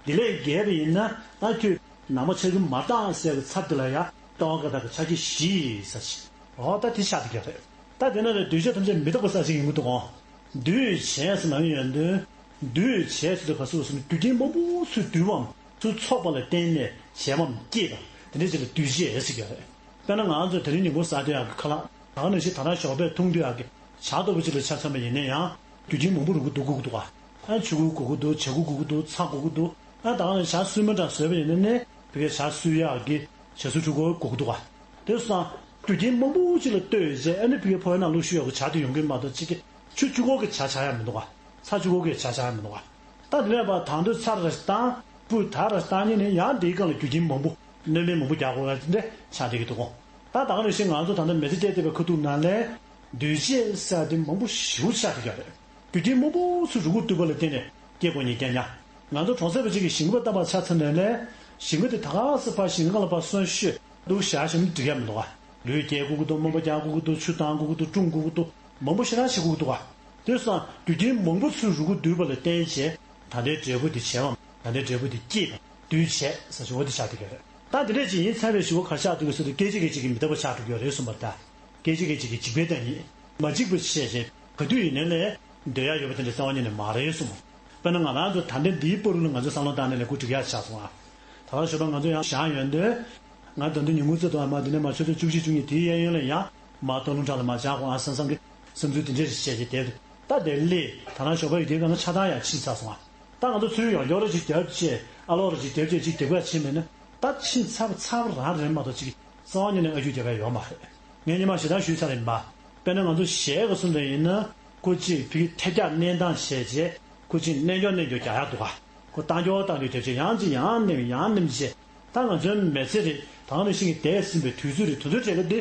དེ་ལས་འགལ་བ་ཡིན་ན། ད་ཁྱོད་ནང་པ་ཆགས་ཀྱི་མ་རེད་ཟེར་བའི་ཚབ་དེ་ལ་ཡང་ལྟ་བ་བཀའ་རྟགས་ཀྱི་ཕྱག་རྒྱ་བཞི་ཟེར་ཞིག་འོ་ད་དེ་ཆགས་བསྡད་ཀྱི་རེད། ད་དེ་ན་ལས་འདུས་བྱས་ཐམས་ཅད་མི་རྟག་པ་ཟེར་ཞིག་ཡོང་གི་འདུག་གོ། འདུས་བྱས་ཟེར་ལབ་ཡོང་དུས། འདུས་བྱས་ཟེར་དུས་ག་ཟེར་ཟེར་ན། རྒྱུ་རྐྱེན་མང་པོ་ཚུར་བསྡུས་པའམ་ཚུར་ཚོགས་པ་ལ་བརྟེན་ནས་བྱས་པའམ་སྐྱེས་པ་དེ་འདྲ་ཅིག་ལ་འདུས་བྱས་ཟེར་གྱི་རེད། དཔེར་ན་ང་ཚོ་དེ་རིང་ཉིན་གུང་ཟ་སྡོད་ཡག་གི་ཁ་ལག་ད་ག་ནང་བཞིན་ད་རང་ཞོགས་པ་འཐུང་སྡོད་ཡག་གི་ཇ་ལྟ་བུ་ཅིག་ལ་ཆ་མཚོན་པ་ཡིན་ན་ཡང་། རྒྱུ་རྐྱེན་མང་པོ་རུ་གུ་འདུག་དགོས་ཀྱི་འདུག་ག་ཨ་ཆུ་ཁོལ་དགོས་ཀྱི་འདུག་ཇ་ཁོལ་དགོས་ཀྱི་འདུག་ཚྭ་དགོས་ཀྱི་འདུག་ཨ་ད་ག་ནང་ཇ་སྲུབས་མ་འདྲ་བཟོས་པ་ཡིན་ན་ནི་ཕ་གིར་ཇ་སྲུབས་ཡག་གི་ཇ་སྲུབས་འཕྲུལ་འཁོར་དགོས་ཀྱི་འདུག་ག་དེ་སོང་ཙང་རྒྱུ་རྐྱེན་མང་པོ་ཅིག་ལ་ལྟོས་བྱས། ཨ་ནི་ཕ་གིར་ཕོ་བའི་ནང་ལུགས་ཞུ་ཡག་གི་ཇ་དེ་ཡོང་གི་མ་གཏོགས། ཅིག་གི་ཆུ་ཆུ་ཁོལ་གྱི་ཇ་ཆགས་ཡག་མི་འདུག་ག་ཚྭ་ཆུ་ཁོལ་གྱི་ཇ་ཆགས་ཡག་མི་འདུག་ག་ད་དེ་ནས་ཕར་དང་དུ་ཚྭ་ར་བཏང་། སྤུས་དག་ར་བཏང་ནས་ནི་ཡང་དེའི་སྒང་ལ་རྒྱུ་རྐྱེན་མང་པོ། སྣོན་མེད་མང་པོ་རྒྱག་དགོས་ཡག་དེ་འདྲ་ཆགས་བསྡད་ཀྱི་འདུག་གོ། ད་ད་ག་ནང་བཞིན་ང་ཚོ་ད་ལྟ་མི་ཚེ་གཅིག་བསྡད་པའི་ཁ་ཐུག་ནང་ལ་འདུས་བྱས་ཟེར་ཡག་དེ་མང་པོ་ཞེ་པོ་ཆགས་བསྡད་ཀྱི་རེད། རྒྱུ་རྐྱེན་མང་པོ་ཚུར་རུ་གུ་བསྡུས་པ་ལ་བརྟེན་ནས་སྐྱེ་དགོས་ཉེན་སྐྱེ་ཉག་ང་ཚོ་གྲོང་གསེབ་པ་ཅིག་གིས་ཞིང་ཁ་བཏབ་པ་ཆ་མཚོན་ནས་ནི། ཞིང་ཁ་དེ་ད་ག་སེ་ཕར་ཞིང་ཁ་ལ་ཕར་སོན་ཤོས་འདུག་བཞག་ཞིང་འགྲིག་ཡག་མི་འདུག་ག་ལུད་སྐྱེལ་དགོས་ཀྱི་འདུག་སྨན་པ་རྒྱག་དགོས་ཀྱི་འདུག་ཆུ་བཏང་དགོས་ཀྱི་འདུག་སྲུང་དགོས་ཀྱི་འདུག་མང་པོ་ཞེ་དྲག་བྱེད་དགོས་ཀྱི་འདུག་ག་དེ་སོང་ཙང་རྒྱུ་རྐྱེན་མང་པོ་ཚུར་རུ་གུ་བསྡུས་པ་ལ་བརྟེན་བྱས། ད་ལྟའི་འབྲས་བུ་དེ་བྱས་པའམ་ད་ལྟའི་འབྲས་བུ་དེ་སྐྱེས་པ་འདུས་བྱས་ཟེར་ཞིག་འོ་དེ་ཆགས་བསྡད་ཀྱི་རེད། ད་དེ་འདྲས་ཅིག་ཡིན་ཚར་བའི་གཞུག་གུ་ག་རེ་ཆགས་འདུག་ག་ཟེར་དུས། སྐད་ཅིག་སྐད་ཅིག་གིས་མི་རྟག་པ་ཆགས་འགྲོ་གི་ཡོད་རེད་གསུངས་པ་རེད་ད། སྐད་ཅིག་སྐད་ཅིག་གིས་འཇིག་པའི་བདག་ཉིད། མ་འཇིག་པ་བྱས་བྱས་ག་དུས་ཡིན་ནའི་ལས་སྡོད་ཡག་ཡོད་པ་དེ་འདྲ་རྩ་བ་ཉིད་ནས་མ་རེད་གསུངས། དཔེར་ན་ང་རང་ཚོ་ད་ལྟ་འདིའི་བར་དུ་ལ་ང་ཚོས་བསམ་བློ་བཏང་ནས་ལས་འགུལ་སྒྲིག་ཡག་ཆགས་སོང་ང་། ད་ག་ཞོགས་པ་ང་ཚོ་ཡང་བཞག་ཡོང་དུས། ང་ད་དུང་ཉིན་གུང་ཚོད་དུ་ཨ་མ་འདི་ནས་མ་ཆུ་ཚོད་བཅུ་གཅིག་བཅུ་གཉིས་དེའི་གཡས་གཡོན་ལ་ཡང་མ་སྟོད་ལུང་བྲག་ལ་མ་བཞག་གོ་ཨ་སང་སང་གི་བསམ་ཚུལ་དེ་འདྲས་བྱས་བྱས་བསྡད་འདུག་ད་དེ་ལས་ད་རང་ཞོགས་པ་ཡི་དེའི་སྒང་ལ་ཆ་ཚང་ཡང་ཕྱིན་ཚར་སོང་ང་། ད་ང་ཚོ་ཚུར་ཡང་ཡོ་རོ་ཅིག་རྒྱབ་བྱས་ཨ་ལོ་རོ་ཅིག་རྒྱབ་བྱས་ཅིག་སྡིག་པ་ཕྱིན་མེད་ན། ད་ཕྱིན་ཚར་བ་ཚར་བ་རང་རེད་མ་གཏོགས་ཅིག་རྩ་བ་ཉིད་ནས་ཨ་ཁུ་རྒྱབ་ཡག་ཡོད་མ་རེད། ངས་སྔོན་མ་ཞེ་དྲག་ཞུས་ཚར་ཡིན་པ། དཔེར་ན་ང་ཚོ་གཞས་ག་གསུམ་ལ་ཡིན་ན། ཁོ་གཅིག་ཕ་གི་ཐལ་རྒྱག་མནན་སྟངས་བྱས་རྗེས་ཁོ་གཅིག་མནན་སྐྱོར་མནན་སྐྱོར་རྒྱག་ཡག་འདུག་ག་ཁོ་བཏང་སྐྱོར་བཏང་སྐྱོར་རྒྱབ་བྱས་ཡང་གཅིག་ཡང་ནེམ་ཡང་ནེམ་བྱས། ད་ང་ཚོའི་མི་ཚེ་རེད། ད་ག་ནང་བཞིན་གྱི་འདས་ཟིན་པའི་དུས་ཚོད་རེད། དུས་ཚོད་དེ་ག་དེ་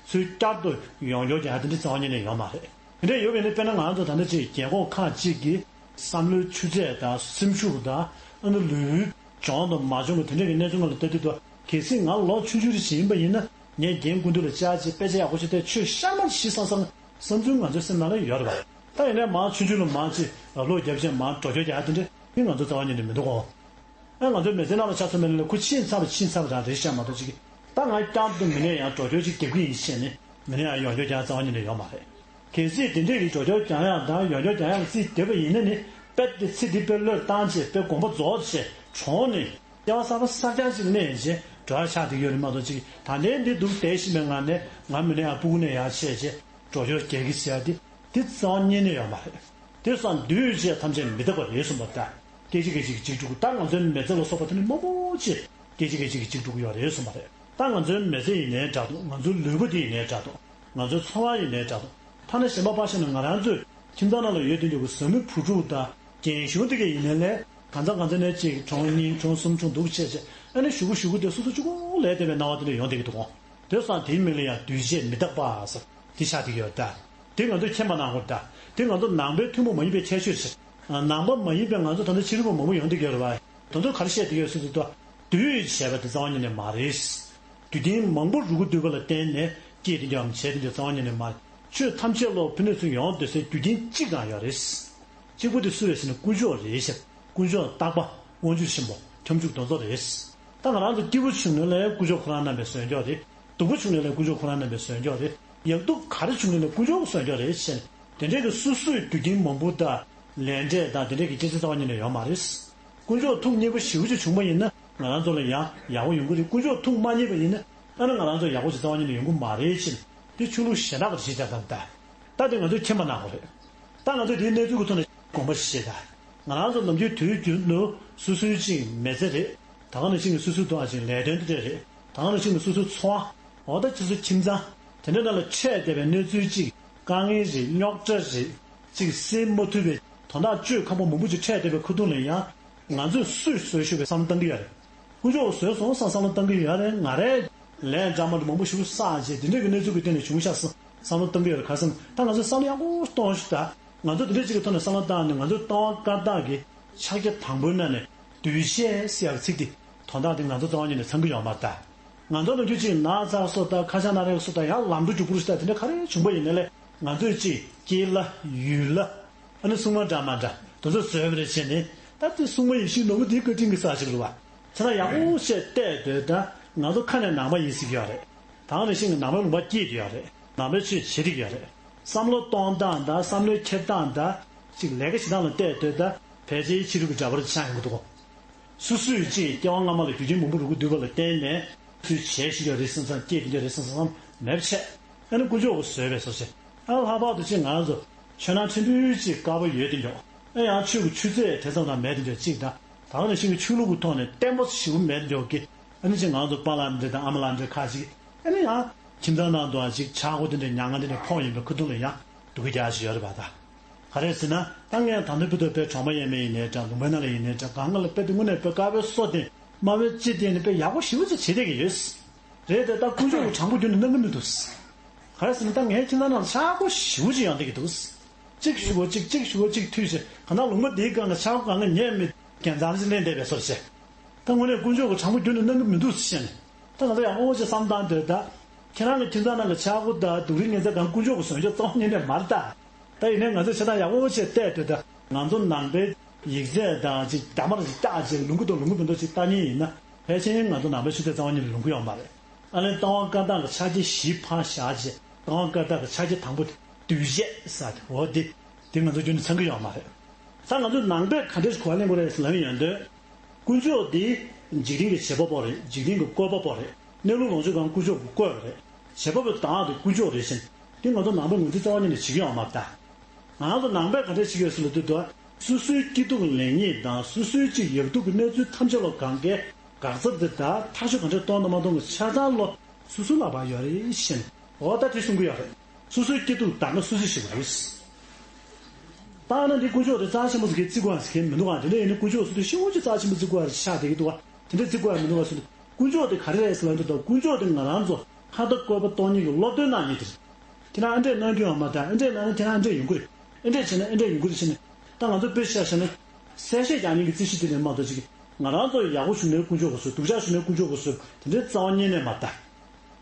ཚུར་བསྐྱར་དུ་ཡོང་སྐྱོར་རྒྱག་ཡག་དེ་འདྲ་རྩ་བ་ཉིད་ནས་ཡོད་མ་རེད། དེ་འདྲ་ཡོད་པས་ནི་དཔེར་ན་ང་ཚོ་ད་ལྟ་ཅིག་རྒྱལ་ཁབ་ཁག་ཅིག་གིས་ བསམ་བློའི་ཆུ་ཚད་དང་སེམས་ཤུགས་དང་ཨ་ནི་ལུས་པོའི་གྱོང་དང་མ་གྱོང་གི་དེ་འདྲ་གི་གནས་ཚུལ་ང་ལ་ལྟ་དུས་དུ། གལ་སྲིད་ང་ལོ་ཆུང་ཆུང་རེ་ཞིག་ཡིན་པ་ཡིན་ན། ངས་རྒན་སྐུ་མདུན་ལ་བཅར་བྱས་དཔེ་ཆ་ཡག་པོ་ཞིག་བལྟས། ཆོས་ཤར་མ་ཞིག་བསམ་བསམ་བསམ་ཚུལ་ང་ཚོའི་སེམས་ནང་ལ་ཡོད་རེད་པ། ད་ཡིན་ནའི་མང་ཆུང་ཆུང་ལ་མང་ཆེ་ལབ་ལོག་རྒྱབ་བྱས་མང་འགྲོ་སྐྱོར་རྒྱག་དེ་འདྲ་ནི་ང་ཚོ་རྩ་བ་ཉིད་ནས་མི་འདུག་གོ། ཨ་ང་ཚོའི་མི་ཚེ་ནང་ལ་ཆ་མཚོན་པ་ཡིན་ན་ཁོ་ཕྱིན་ཚར་བ་ཕྱིན་ཚར་བ་རང་རེད་ཤག་མ་གཏོགས་ཅིག་ད་ང་བསྐྱར་དུ་མི་ནས་ཡང་འགྲོ་སྐྱོར་ཅིག་རྒྱག་གི་ཡིན་ཞེས་ནས་མི་ནས་ཡང་ཡོང་སྐྱོར་རྒྱག་རྩ་བ་ཉིད་ནས་ཡོད་མ་རེད། གལ་སྲིད་དེ་འདྲས་ཀྱི་འགྲོ་སྐྱོར་རྒྱག་ཡག་དང་ཡོང་སྐྱོར་རྒྱག་ཡག་རྩིས་བསྡད་པ་ཡིན་ན་ནི། དཔེ་དེ་ཚེ་འདི་དཔེ་བློས་བཏང་བྱས་དཔེ་དགོངས་པ་རྫོགས་བྱས་གྲོངས་ནས་སྐྱེ་བ་གསར་པ་གསར་རྐྱང་ཅིག་གནས་བྱས་འགྲོ་ཡག་ཆགས་བསྡད་ཡོད་རེད་མ་གཏོགས་ཅིག་ད་ལྟའི་འདི་འདུག་བསྡད་བཞིན་པའི་ངང་ནས་ང་མི་ནས་ཡང་སྤུ་གུ་ནས་ཡང་ཆད་བྱས་འགྲོ་སྐྱོར་རྒྱག་གི་ཟེར་ཡག་འདི་འདི་རྩ་བ་ཉིད་ནས་ཡོད་མ་རེད། དེ་སང་དུས་ཆད་ཐམས་ཅད་མི་རྟག་པ་རེད་གསུངས་པ་ལྟར། སྐད་ཅིག་སྐད་ཅིག་གཅིག་འགྲུབ། ད་ང་ཚོའི་མི་ཚེ་ལ་སོགས་པ་དེ་ནི་མང་པོ་ཅིག་སྐད་ཅིག་སྐད་ཅིག་གཅིག་འགྲུབ་ཡོད་རེད་གསུངས་པ་རེད། ད་ང་ཚོའི་མི་ཚེ་ཡིན་ནའི་འདྲ་འདུག་ང་ཚོའི་ལུས་པོ་དེ་ཡིན་ནའི་འདྲ་འདུག་ང་ཚོའི་འཚོ་བ་ཡིན་ནའི་འདྲ་འདུག་ཐ་ན་གཞན་པ་ཕར་བཞག་ན་ང་རང་ཚོའི་ཁྱིམ་ཚང་ནང་ལ་ཡོད་དེ་འདྲ་གི་བཟའ་མི་བུ་ཕྲུག་དང་རྒན་གཞོན་དེ་ག་ཡིན་ནའི་ལས་གང་ཚང་གང་ཚང་ནས་གཅིག་གྲོངས་གཉིས་གྲོངས་གསུམ་གྲོངས་འདུག་བྱས་བྱས་ཨ་ནི་གཞུག་གུ་གཞུག་གུ་དེ་སོ་སོ་གཅིག་པོ་ལས་དེ་བའི་སྣང་བ་དེ་འདྲ་ཡོང་བསྡད་ཀྱི་འདུག་གོ། དེ་སང་དེའི་མིང་ལ་ཡང་དུས་ཆད་མི་རྟག་པ་ཟེར་དེ་ཆགས་བསྡད་ཀྱི་ཡོད་ད། དེ་ང་ཚོས་མཁྱེན་པ་གནང་དགོས་ད། དེ་ང་ཚོ་ནང་པའི་ཐུན་མོང་མ་ཡིན་པའི་ཁྱད་ཆོས་ཤིག་ནང་པ་མ་ཡིན་པའི་ང་ཚོ་ད་ལྟ་ཕྱི་རོལ་པ་མང་པོ་ཡོང་བསྡད་ཀྱི་ཡོད་རེད་པ། དེ་ཚོ་ག་རེ་བཤད་བསྡད་ཡོད་ཟེར་དུས་ད། དུས་ཞེས་པ་དེ་རྩ་བ་ཉིད་ནས་མ་རེད། དུས་རྒྱུན་མང་པོ་རུལ་རྒོལ་བསྡུས་པ་ལ་བརྟེན་ནས་སྐྱེས་བསྡད་ཀྱང་བྱས་བསྡད་ཀྱང་རྩ་བ་ཉིད་ནས་མ་རེད། ཆོས་ཐམས་ཅད་ལོག་ཕུ་ནུ་ཚུར་ཡོང་སྡོད་སའི་རྒྱུ་རྐྱེན་གཅིག་རང་ཡོད་རེད། གཅིག་པོ་དེ་སུ་རེད་ཟེར་ན་དཀོན་མཆོག་རེད་ཤག་དཀོན་མཆོག་རྟག་པ་དབང་ཕྱུག་ཆེན་པོ་ཁྱབ་འཇུག་དེ་ཚོ་རེད། ད་ང་རང་ཚོ་སྐྱེས་བུ་བྱུང་ནས་ལས་དཀོན་མཆོག་ཁོ་རང་རྣམ་པས་གསོལ་རྒྱུ་རེད། སྡུག་པོ་བྱུང་ནས་ལས་དཀོན་མཆོག་ཁོ་རང་རྣམ་པས་གསོལ་རྒྱུ་རེད། ཡག་སྡུག་ག་རེ་བྱུང་ནས་ལས་དཀོན་མཆོག་གསོལ་རྒྱུ་རེད་ཟེར་ནས་དེ་འདྲའི་གི་སོ་སོའི་རྒྱུ་རྐྱེན་མང་པོ་དང་ལས་འབྲས་དང་དེ་འདྲའི་གི་སྐྱེ་ཚེ་རྩ་བ་ཉིད་ནས་ཡོད་མ་རེད། དཀོན་མཆོག་ཐུགས་མཉེས་པོ་ཞེ་པོ་ཅིག་བྱུང་པ་ཡིན་ན་ང་རང་ཚོ་ལ་ཡང་ཡག་པོ་ཡོང་གི་རེད། དཀོན་མཆོག་ཐུགས་མ་མཉེས་པ་ཡིན་ན་ཨ་ནི་ང་རང་ཚོ་ཡག་པོ་ཞིག་རྩ་བ་ཉིད་ནས་ཡོང་གི་མ་རེད་ཅེས་དེ་ཆོས་ལུགས་གཞན་དག་གི་གཞི་བཅའ་ཙམ་ལྟ། ད་དེ་ང་ཚོས་མཁྱེན་པ་གནང་དགོས་རེད། ད་ང་ཚོས་དེའི་གནས་ཚུལ་གྱི་ཐོག་ནས་དགོངས་པ་ཞིག་བཞེས་ད། ང་རང་ཚོ་ནམ་རྒྱུན་དུས་རྒྱུན་དུ་སོ་སོའི་ཅིག་མི་ཚེ་རེད། ད་ག་ནང་བཞིན་གྱི་སོ་སོའི་ཐོག་ཅིག་ལས་དོན་དེ་འདྲ་རེད། ད་ག་ནང་བཞིན་གྱི་སོ་སོའི་འཚོ་བ། འོ་ད་ཁྱེད་ཚོ་ཁྱིམ་ཚང་དེ་འདྲ་ནང་ལ་འཕྲད་བསྡད་པའི་གནས་ཚུལ་ཅིག་དཀའ་ངལ་རེད། རྙོག་དྲ་རེད། ཅིག་སེལ་མ་ཐུབ་པའི་དོན་དག་བཅོས་ཁག་པོ་མང་པོ་ཅིག་འཕྲད་བསྡད་པའི་ཁ་ཐུག་ལ་ཡང་ང་ཚོས་སུས་བཟོས་ཤོག་པའི་བསམ་བློ་བཏང་གི་ཡོད་རེད། དཀོན་མཆོག་གིས་བཟོས་སོང་བསམ་བསམ་བློ་བཏང་གི་ཡོད་རེད། ང་རས་ལས་འདྲ་མ་འདྲ་མང་པོ་ཞིག་བསགས་རྗེས་འདི་འདྲ་གི་གནས་ཚུལ་གྱི་སྟེང་ནས་བྱུང་ཤག་བསམ་བསམ་བློ་བཏང་གི་ཡོད་རེད། ག་རེ་ཟེར་ན་ད་ང་ཚོས་བསམ་བློ་ཡག་པོ་གཏོང་ཞིག་ད། ང་ཚོ་འདི་འདྲ་ཅིག་གི་ཐོག་ནས་བསམ་བློ་བཏང་ནས་ང་ཚོས་ལྟ་བ་བཀའ་རྟགས་ཀྱི་ཕྱག་རྒྱ་དང་པོའི་ནང་ནས་གདུལ་བྱ་ཟེར་ཡག་ཚིག་འདི་དོན་དག་འདི་ང་ཚོ་རྩ་བ་ཉིད་ནས་ཚང་གི་ཡོད་མ་རེད་ད། ང་ཚོ་ནམ་རྒྱུན་ཅིག་ན་ཚ་སོགས་དང་ཁ་ཆག་སྣ་རལ་སོགས་དང་ཡང་ལམ་འགྲོ་རྒྱུག་པོ་རེ་ཞིག་དང་དེ་འདྲ་ག་རེ་བྱུང་པ་ཡིན་ནའི་ལས་ང་ཚོས་ཅིག་སྐྱེས་ལ་ཡུལ་ལ། ཨ་ནི་སྲུང་མ་འདྲ་མ་འདྲ་དེ་ཚོ་བཟོས་པ་རེད་བྱས་ནས་ད་དེ་སྲུང་མ་ཡེ་ཤེས་ནོར་བུ་དེའི་བཀའ་དྲིན་གྱི་ས་ཞིག་རེད་བ། ཚེ་ན་ཡག་པོ་བྱས་བལྟས་སྡོད་ད་ང་ཚོ་ཁ་ནས་ནང་པ་ཡིན་ཟེར་གྱི་ཡོད་རེད། ད་ག་ནང་བཞིན་གྱི་ནང་པའི་ལུང་པ་སྐྱེས་བསྡད་ཡོད་རེད། ནང་པའི་ཆོས་བྱེད་བསྡད་ཀྱི་ཡོད་རེད། བསམ་བློ་གཏོང་སྟངས་དང་བསམ་བློའི་འཁྱེར་སྟངས་དང་ཅིག་ལས་ཀ་བྱེད་སྟངས་ལ་བལྟས་སྡོད་ད་ཕལ་ཆེར་ཕྱི་རོལ་གྱི་འདྲ་པར་ཆགས་ཡོང་གི་འདུག་གོ། སོ་སོས་ཅིག་སྐྱེ་བ་སྔ་མ་ལ་རྒྱུ་རྐྱེན་མང་པོ་རུལ་རྒོལ་བསྡུས་པ་ལ་བརྟེན་ནས་སུས་བྱས་ཤིག་ཡོད་རེད་བསམ་བསམ་སྐྱེས་བསྡད་ཀྱི་རེད་བསམ་བསམ་མེད་པ་བྱས། ཨ་ནི་དཀོན་མཆོག་གིས་བཟོས་པའི་བཟོ་བྱས། ཨ་ལྷག་པར་དུ་ཅིག་ང་རང་ཚོ་ཆོས་ནང་ཕྲན་བུ་ཅིག་དཀར་པོ་ཡོད་དེ་འཇོག་ཨ་ཡང་ཆོས་ཀྱི་ཆུ་ཚད་དེ་ཙམ་དང་མེད་དེ་འཇོག་ཅིག་དང་ད་ག་ནང་བཞིན་གྱི་ཆོས་ལུགས་ཀྱི་ཐོག་ནས་བརྟན་པོ་ཞེ་པོ་མེད་དེ་འཇོག་གི་ཨ་ནི་ཅིག་ང་རང་ཚོ་པཱ་ལགས་འདྲ་དང་ཨ་མ་ལགས་འདྲ་ཁ་ཅིག་ཨ་ནི་ཡང་ཁྱིམ་ཚང་ནང་དུའང་ཅིག་ཆག་སྒོ་དེ་འདྲ་མྱ་ངན་དེ་འདྲ་ཕོག་ཡིན་པའི་ཁ་ཐུག་ལ་ཡང་སྡུག་གི་རྒྱག་ཞིག་ཡོད་རེད་པ་ད། ག་རེ་ཟེར་ན་ད་ངས་ད་ལྟ་བར་དུ་དཔེ་གྲོང་པ་ཡས་མས་ཡིན་ནའི་འདྲ་ལུང་པའི་ནང་ལ་ཡིན་ནའི་འདྲ་གང་ག་ལ་དཔེ་དེ་དངོས་གནས་དཔེ་དཀར་པོའི་སོ་དེ་དམར་པོའི་ལྕེ་བསྟན་ནས་དཔེ་ཡག་པོ་ཞེ་པོ་ཅིག་བྱེད་བསྡད་ཀྱི་ཡོད། རེད་དེ་ད་དཀོན་མཆོག་གི་དྲང་པོ་རྒྱུན་དུ་གནང་གི་མི་འདུག་ག་རེ་ཟེར་ན་ད་ངའི་ཁྱིམ་ཚང་ནང་ལ་ཆག་སྒོ་ཞེ་པོ་ཅིག་ཡོང་བསྡད་ཀྱི་འདུག་གཅིག་ཞུ་བ་གཅིག་གཅིག་ཞུ་བ་གཅིག་མཐུད་བྱས་གང་ལྟར་ལུང་པ་འདིའི་སྒང་ལ་ཆག་སྒོ་གང་ག་ཉལ་མི་རྒྱལ་མཚར་ཅིག་ལེན་བསྡད་པའི་བཟོ་བྱས། ད་དངོས་གནས་དཀོན་མཆོག་གི་དྲང་པོ་རྒྱུན་དུ་གནང་གི་མི་འདུག་ཟེར་ནས། ད་ང་ཚོ་ཡག་པོ་ཅིག་བསམ་བཏང་སྡོད་ད། ཁྱེད་རང་གི་ཁྱིམ་ཚང་ནང་གི་ཆག་སྒོ་དང་སྡུག་རུས་ངན་ཚ་གང་དཀོན་མཆོག་གི་བཟོ་བྱ་གཙོ་བོ་ཉིད་ནས་མ་རེད་ད། ད་ཡིན་ནའི་ང་ཚོས་ཆ་ཚང་ཡག་པོ་བྱས་བལྟས་སྡོད་ད། ང་ཚོ་ནང་པའི་ཡིག་ཚད་དང་ཅིག་རྒྱ་མར་ཅིག་བཀྱག་ཅིག་ལུང་གི་འདུག་ལུང་གི་མི་འདུག་ཅིག་ལྟ་མཁན་ཡིན་ན་ཕལ་ཆེར་ང་ཚོ་ནང་པའི་ཆོས་དེ་རྩ་བ་ཉིད་ནས་ལུང་གི་ཡོད་མ་རེད། ཨ་ནི་ལྟ་བ་བཀའ་རྟགས་ཀྱི་ཕྱག་རྗེས་བཞི་ཕར་བཞག་ཅིག་ལྟ་བ་བཀའ་རྟགས་ཀྱི་ཕྱག་རྗེས་དང་པོ་དེ་གདུལ་བྱ་ཟེར་དེ་འོ་དེ་དེ་ང་ཚོ་རྒྱུན་དུ་ཚང་གི་ཡོད་མ་རེད། ད་ང་ཚོས་ནང་པས་ག་འདྲས་གོ་བ་ལེན་དགོས་རེད་ཟེར་ལབ་ཡོང་དུས། དཀོན་མཆོག་འདི་འཇིག་རྟེན་གྱི་བྱེད་པ་པོ་རེད། འཇིག་རྟེན་གྱི་བཀོད་པ་པོ་རེད། གནས་ལུགས་ལོངས་སྤྱོད་ཁང་དཀོན་མཆོག་གིས་བཀོད་པ་རེད། བྱེད་པ་པོའི་བདག་དེ་དཀོན་མཆོག་རེད་ཟེར། འདི་ང་ཚོ་ནང་པའི་ངོས་འཛིན་རྩ་བ་ཉིད་ནས་བྱེད་ཀྱི་ཡོད་མ་རེད་ད། ང་ཚོ་ནང་པས་ག་འདྲས་བྱེད་ཀྱི་ཡོད་ཟེར་ལབ་དུས་དུ། སོ་སོའི་སྐྱིད་སྡུག་ལེགས་ཉེས་དང་སོ་སོའི་ཅིག་ཡག་སྡུག་གི་གནས་ཚུལ་ཐམས་ཅད་ལོ་གང་གའི་འགག་རྩ་འདི་དང་ཐག་གཅོད་ག་འདྲས་གཏོང་དང་མ་གཏོང་གི་ཆ་ཚང་ལོ་སོ་སོའི་ལག་པར་ཡོད་རེད་ཟེར། འོ་ད་དེ་གསུང་གི་ཡོད་རེད། སོ་སོའི་སྐྱིད་སྡུག་གདམ་ག་སོ་སོས་ཤེས་དགོས་རེད། ད་ནི་འདི་དཀོན་མཆོག་དེ་རྩ་ཆེན་པོ་ཟེར་མཁན་བརྩི་དགོས་ཟེར་མཁན་མི་འདུག་ག་དེ་འདྲ་ཡིན་ན་དཀོན་མཆོག་སོ་སོའི་ཤེས་དབང་ཅིག་རྩ་ཆེན་པོ་བརྩི་དགོས་རེད་ཆགས་བསྡད་ཀྱི་འདུག་ག་དེ་འདྲ་བརྩི་དགོས་ཡ་མི་འདུག་ག་ཟེར་ན། དཀོན་མཆོག་དེ་ག་རེ་རེད་ཟེར་ལབ་དུས་ད་དཀོན་མཆོག་དེ་ང་རང་ཚོ་ཁ་བརྡ་བཀོད་པ་གཏོང་མཁན་གྱི་སློབ་སྟོན་གནང་མཁན་དེ་རེད། དེ་ན་ཨ་འདྲས་གནང་རྒྱུ་ཡོད་མ་རེད། ཨ་འདྲས་གནང་ན་དེ་ན་ཨ་འདྲས་ཡོང་གི་རེད། ཨ་འདྲས་བྱས་ན་ཨ་འདྲས་ཡོང་གི་རེད་ཟེར་ནས། ད་ང་ཚོ་དཔེ་ཆ་བཞག་ན། གསལ་བཤད་རྒྱག་མཁན་གྱི་རྩིས་གཞི་དེ་ནས་མ་གཏོགས་ཅིག་ང་རང་ཚོ་ཡག་པོ་བྱུང་ནའི་ཀུན་སྤྱོད་ཀྱི་སྲོལ། སྡུག་ཅག་བྱུང་ནའི་ཀུན་སྤྱོད་ཀྱི་སྲོལ་དེ་འདྲའི་རྩ་བ་ཉིད་ནས་མ་ལྟ།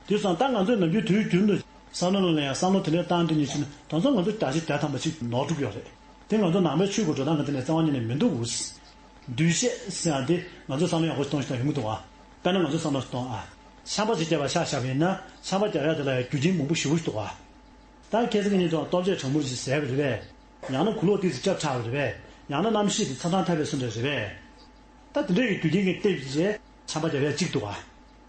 དེ་སོང་ཙང་ད་ང་ཚོས་ནམ་རྒྱུན་དུས་རྒྱུན་དུ་བསམ་བློ་ལ་ཡང་བསམ་བློ་དེ་འདྲའི་བཏང་དུས་ཉིན་ཕྱིན་ན། དེ་ཚོ་ང་ཚོ་བརྒྱ་ཆ་བརྒྱ་ཐམ་པ་ཅིག་ནོར་འགྲོ་གི་ཡོད་རེད། དེ་ང་ཚོ་ནང་པའི་ཆོས་ཀྱི་འགྲོ་སྟངས་ཀྱི་དེ་ནས་རྩ་བ་ཉིད་ནས་མི་འདུག་འདུས་བྱས་ཟེར་ཡང་དེ་ང་ཚོ་བསམ་བློ་ཡག་པོ་གཏོང་ཤེས་ཡོང་གི་འདུག་ག་དཔེར་ན་ང་ཚོ་བསམ་བློ་གཏོང་ཨ། ཆམ་པ་ཅིག་བརྒྱབ་པ་ཆ་བཞག་པ་ཡིན་ན། ཆམ་པ་རྒྱག་ཡག་དེ་ལ་ཡང་རྒྱུ་རྐྱེན་མང་པོ་ཞེ་པོ་ཞིག་འདུག་ག་ད་ཁྱེད་ཚོ་གཉིས་ཚོ་ལྟོ་ཆས་གྲང་མོ་ཞིག་བཟས་པ་རེད་པས། ཡང་ན་གོས་ལོག་ཏོག་ཙམ་བརྒྱབ་ཚར་བ་རེད་པས། ཡང་ན་གནམ་གཤིས་དེ་ཚ་གྲང་འཐབ་པའི་བཟོ་འདྲ་རེད་པས། ད་དེ་འདྲ་ཡི་རྒྱུ་རྐྱེན་གྱིས་བརྟེན་བྱས་ཆམ་པ་བརྒྱབ་ཡག་གཅིག་འདུག་ག་